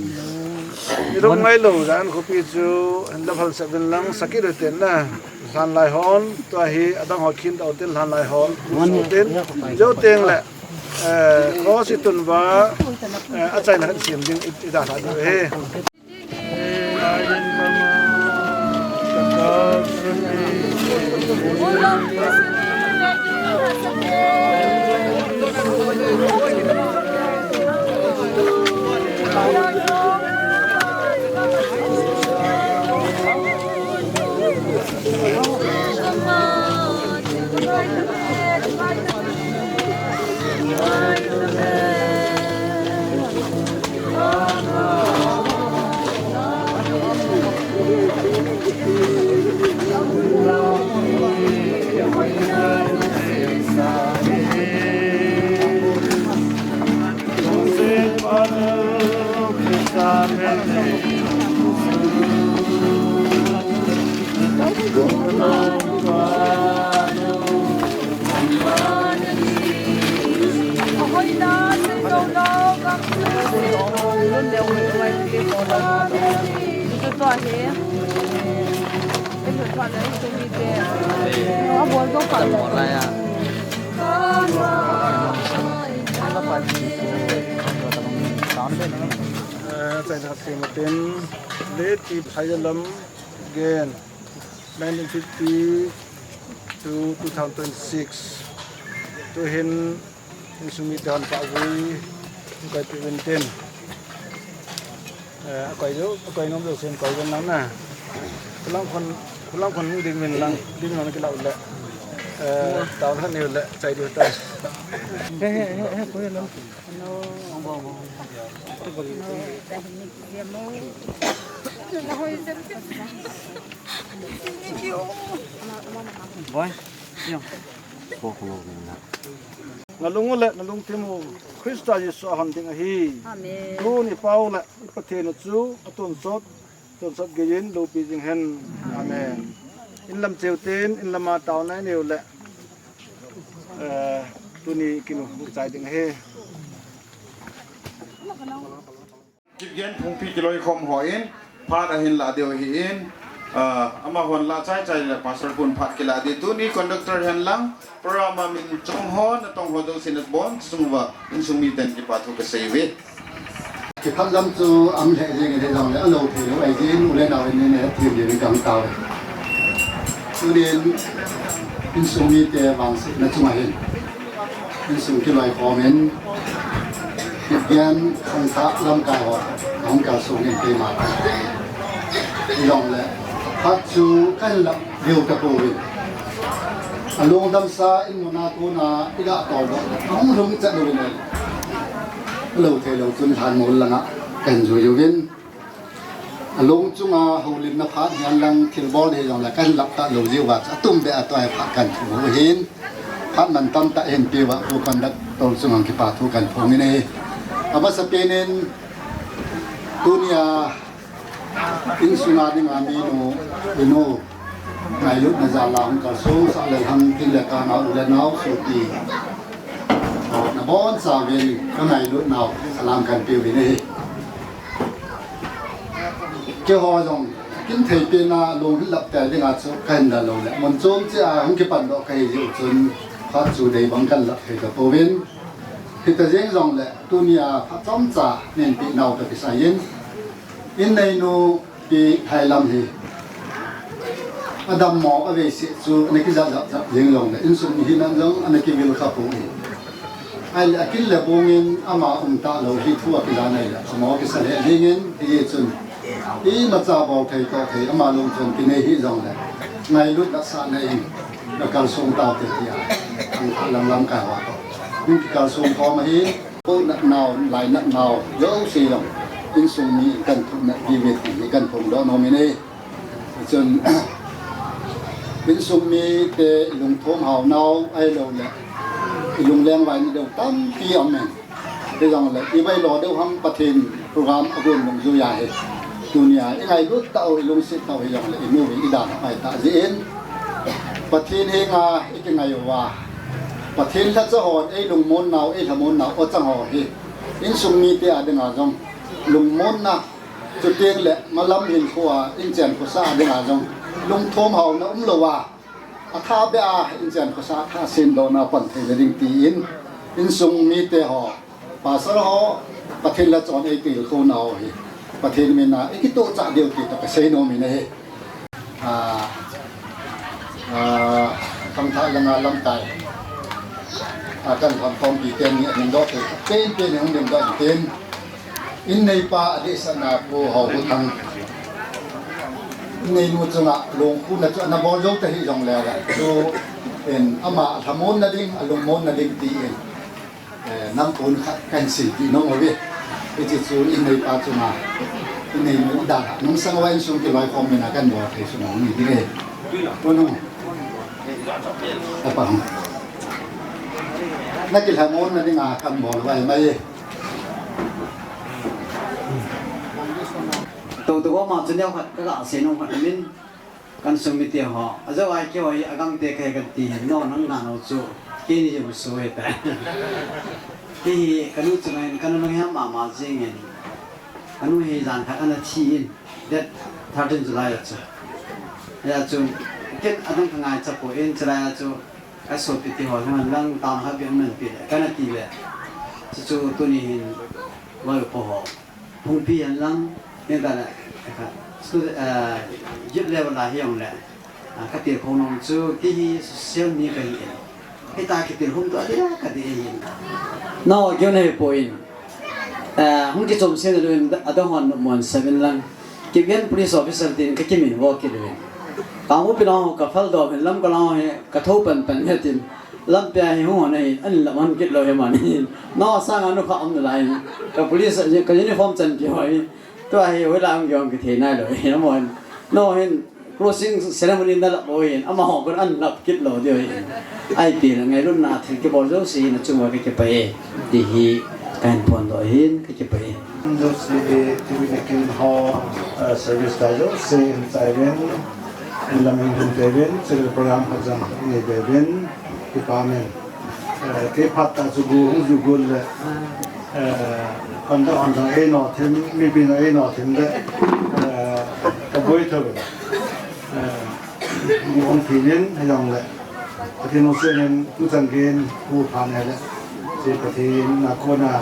Nilhum ngailou jan khopi chu hinla phalsah uvin lang, sakit u hite na, lhanlai hon, tua hi adang ho khin tau tin, lhanlai hon, uvin tin, jou tengle, eh, cross itun uva, eh, achaina khat sem ding i, idalhah diu ahi. Tua hi. Ei lut phat le insung mite. A bol to phat le. Eh, chaina khat sei matin, Late Phaizalam Gen, nineteen fifty to two thousand twenty-six. Tuhin insung mite hon pahvui koi pi uvin tin. Eh, a koi jou, a koi ngam jou sen koi uvin lang na. Khulang khon, khulang khon ding uvin lang, ding lang kilah u le. Eh, taona khat nei u le, chai diu tai. He, he, he, he, koi lang. Boy, yo. Nalung u le nalungthim u Christa Jesu a hon ding ahi. Amen. Tuni pau le i Pathen u chu atonsot, tonsot geiyin loupi jing hen. Amen. Inlam cheu ten, inlam a taona nei u le, eh, tuni kin u chai ding ahi. Kipgen Phungpi kiloikhom hon phat ahin lah diu ahin, ah, amahon lah chai chai le pastor pun phat kilah ding. Tuni conductor hen lang, program a min chong ho, natong ho jouse nabonchauva insung miten kipa thu kasei uve. Kipah lam chu um lheh jeng in, hijongle alou thei lou ahi jeh in, u le nao in nei hethem diuvin kahung tao uve. Tunin insung mite vangsetna chunga hin insung kiloikhom in, Kipgen khangthah lamkai ho ahung kalsong in keima. Hijongle phat chu kahin lah diu tapouvin, alungdamsa in mun a kona i lah tol doh ahung lhung chat uvin, alou thei lou chun lhan mol langa kahin jui uvin. Along chunga houlimna phat hihen lang thilbol hijongle kahin lah talou jeh uva chu atumbeh a tua hi phat kahin thum u ahin. Phat mantam tah ahin peh uva Pu Conductor chunga kipa thu kahin phong in ahi. Amasapen in tunia insunga dinga minu, inu, ngailutna jal a hung kalsong sah lel hang tin le tana u le nao sopi nabonchauvin kangailutnau salam kahin peh uvin ahi. Keiho jong kin thei pen a lunghel lhap tel dinga chu kahin lah lou le, mun chom cheh a hung kipan doh kahi jeh u chun phat chu dei bang kahin lah thei tapouvin. Hita jeng jongle tunia phat chomcha neihin pehnau toh kisai in, inneinu Pi Thailam hi adammo a veise chu ana kijat jat jat jeng jongle insung mi hina jong ana kivil kha poi. Ahile akin le bong in ama um talou hi thu akijah nai le amo kisa lheh jeng in, hijeh chun imacha bol thei toh thei ama lungthim kinei hijongle ngailutna sahna in nakalsong taute tia, ang lam lamkai ho toh hung kikalsong khom ahi. Natnau, lainatnau jouse jong insung mi kahin thumna diuve ti hi kahin phongdoh nom in ahi. Chun insung mite ilungthom haonau ahiloule ilungleng vaina deu tampi aumin, hijongle ivailo deu ham Pathen program agon dungjuiya hi tunia ingailut tah u, ilungset tah u hijongle imu uvin, idan apaitah jeh in Pathen henga ikingai uva, Pathen lhacha hon eilungmonnau, eilhamonnau achang ho hi insung mite a dinga jong lungmonna, chutengle malam hinkhoa inchen khosah a dinga jong lungthom haona umlouva, athahbeh a inchen khosah thah semdohna pan theina ding tin, insung mite ho, pastor ho, Pathen lhacha hon eitilkhouna ho hi Pathen mina ikitohchah diu ti toh kasei nom in ahi. Khangthah langa lamkai a kalhon khompi teni ahin doh thei penpen in hung dingdoh intin, inneipa adehsetna Pu Haokhothang, inneinu chunga lungkhuna chu ana bol jou tahih jongle, tuin ama alhamonna ding, alungmonna ding tin, nampon khat kahin sempeh nom uve. Hiche chu inneipa chunga, inneinu idalhah nungsang uva insung kiloikhom mina kahin bol thei sung hung hi ding ahi. Pu Nung, apa hung, nakilhamonna dinga kahin bol uva mai. Tutu koma chu neokhat kaga sei nom khat min, ka insung mite ho, ajou a keiho hi agangte kahi kati hin, no nang nano chu keini jong so hita. Kei hi kanu chunga hin kanu lunghel mama jengin, kanu hi jan khat ana thi in, Date thirteen July a chu. Hia chu, kei adang ka ngaicha poi, chulai a chu, ka sopi te ho, hung hen lang, tang ha bi man pi le, kana ti le. Chu chu tuni hin, loi po ho. Phungpi hen lang, ning ta le, ka, stu-, eh, youth level a hi jong le. Ah, ka tilkhou nom chu, kei hi social media ka hi in. Hita kitilkhou tu, adia ka ti in. No, kei na hi poi. Eh, hung kichom sen lou in, adang hon mon seven lang. Kigen police officer tin ka kimin vo kit lou in. Ka mu pi long ka phal do hin lam ka long hi ka tho pan pan he tin. Lampi a hi hung hon hi, an lam hon kit lou hi man hi. No, sanga nu kha om lai. Ka police, ka uniform chan ki ho hi. Tua hi, hoilang jong kithei nai lou hi, amahon. No hin, closing ceremony na lap lou hin, amaho kon an lap kit lou diu hin. Ahi pin, ngailutna thil kibol jouse hin, achunga ka kipah e. Ti hi, ka hin phondoh hin, ka kipah e. Jouse, ti hi nakin ho, eh, service ta jouse, hin chai uvin, hin lam hin hun te uvin, chule program khat jong, nei be uvin, kipah e. Eh, kei phat tah chu gu hung ju gu le, eh, kan da hon dang ei no thim, mipi no ei no thim le, eh, ka boi tho le. Eh, gu hung thim in, hei jong le. Pathen lungset in, tu chan gei in, gu pha ne le. Chu Pathen a kona,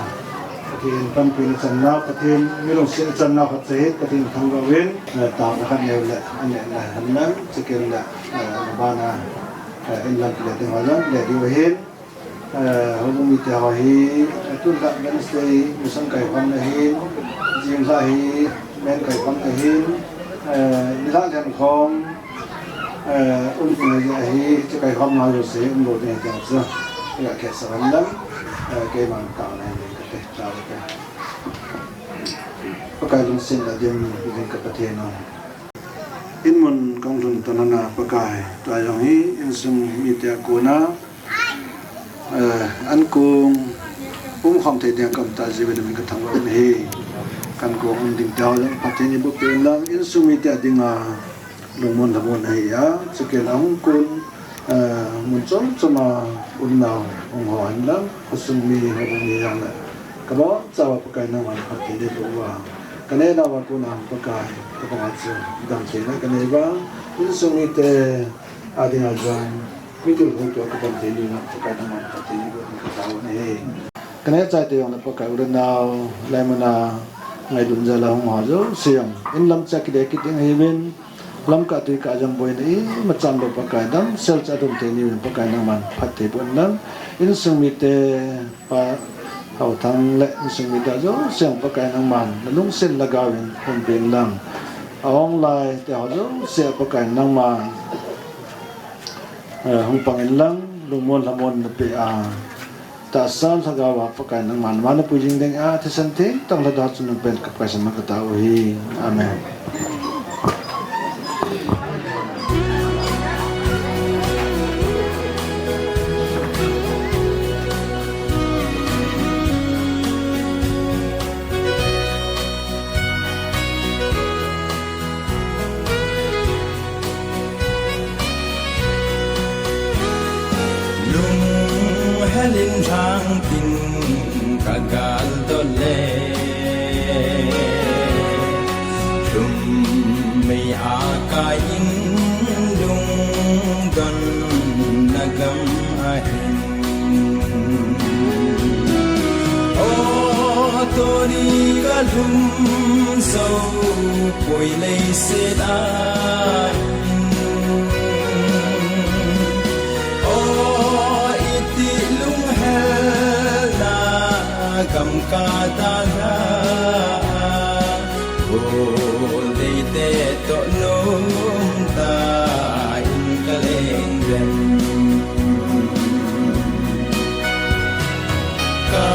Pathen panpina chan na, Pathen mi lungset chan na khat chu hi, Pathen thangvah in, eh, tao na khat neu le, an ne na han na, chu ken le, eh, bana, eh, in lam le ding ho jong, le diu hin. Eh, houbung mite ho hi, eh, tun lha Wednesday, mission kaikhomna hin, jing lha hi, men kaikhomna hin, eh, nilhah lhen khom, eh, um tina hi, chu kaikhomna jouse, um lou tina hi tia chu, tia kisa lam lam, eh, keiman tao na hin kate, tao kate. Pakai lungset na dim, lim ka Pathen o. Inmun kahung lhun tan a Pakai, tua jong hi, insung mite a kona, Eh, an kong umkhom thei ding a ka um ta jeh uvin ka thangvah u ahi. Kan kong um ding te ho jong Pathen in boh peh in lang, insung mite a dinga lungmon lhamon ahi a, chu ken a hung kon, eh, mun chom chom a umnau hung ho hen lang, khosung mi, houbung mi jong le. Ka bol chauva Pakai nangman phatthei neiboh uva. Ka neh nauva kona Pakai, ka bang a chu damtheina ka nei uva, insung mite a dinga jong Mi tilkhou toh a ka pan thei ni na, Pakai nangman phatthei neiboh ding ka tao u ahi. Ka neh chai te jong le Pakai u le nao, lai mun a ngailutna jal a hung ho jouse jong. In lam cha kile kit ding ahiuvin, lam kah tui kah jong boina imacha um lou Pakai damsel cha dom thei ni uvin Pakai nangman phatthei boh in lang. Insung mite Pa Haothang le insung mite jouse jong Pakai nangman na lungset lhagao in umpi in lang. A hung lai te ho jouse Pakai nangman Eh, hung pang in lang, lungmon lhamon na pe a. Tahsa lhagao a Pakai nangman, mana pui jing ding a, thisan theng tah lhagao chun nang pen ka Pakai sam ka tao u ahi. Amen. Lunghel in lhang tin ka gal dot le, lhum mei a kai in lungdon na gam ahin. O, tuni ka lhum jou poi leiset a. O, iti lunghel na gam ka ta na. Goldeite toh lum ta in ka leng lem. Ka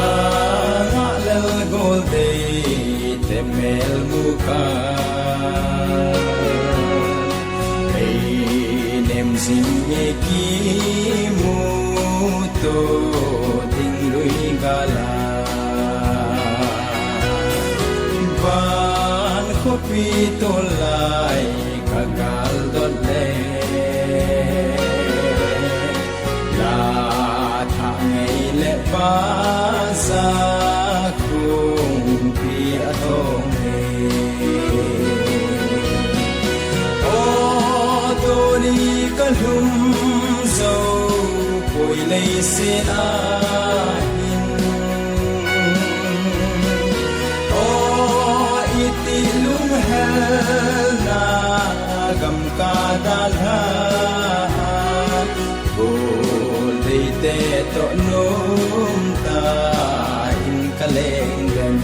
ngah lel Goldeite mel mu ka. Ei nem jing e kimuto ding lui gal a. Van khopi tolai ka gal dot le, la thah ngei le pa sa khung pi a thong e. Leiset a hin, o, iti lunghelna gam ka dalha, goldeite toh nomtah in ka leng dem.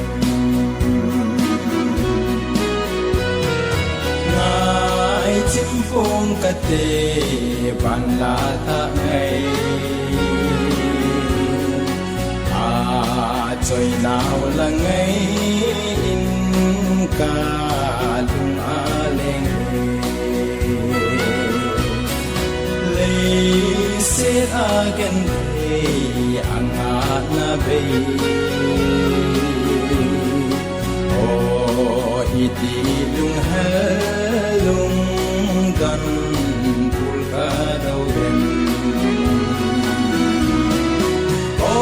Ngai chimpong kate, van la tha ngai. A choi nau la ngai in ka lung a leng e. Leiset a genthei a ngahna bei. O, iti lunghel lungdon bul ka do dem. O,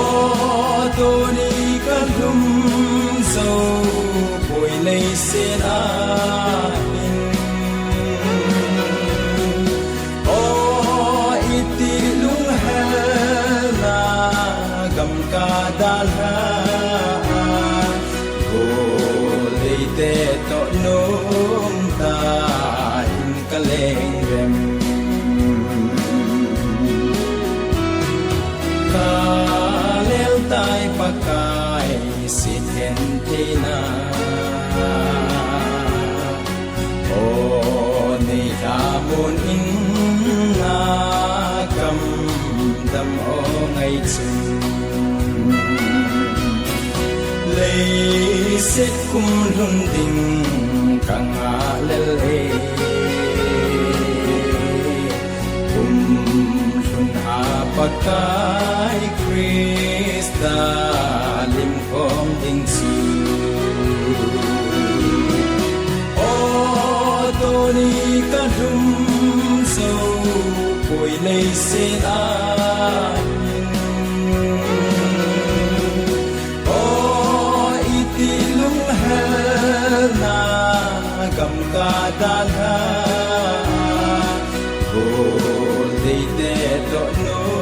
tuni ka lhum jou poi leiset a hin. O, iti lunghelna gam ka dalha, goldeite toh nomtah in ka leng dem. Ka lel tai Pakai, sithen theina. O, nei thamun in na kam dam o ngai chun. Leiset kum lhun ding ka ngah lel e. Kum lhun a Pakai Christa lim khom ding chu. O, tuni ka lhum jou poi leiset a hin. O, iti lunghelna gam ka dalha, goldeite toh nom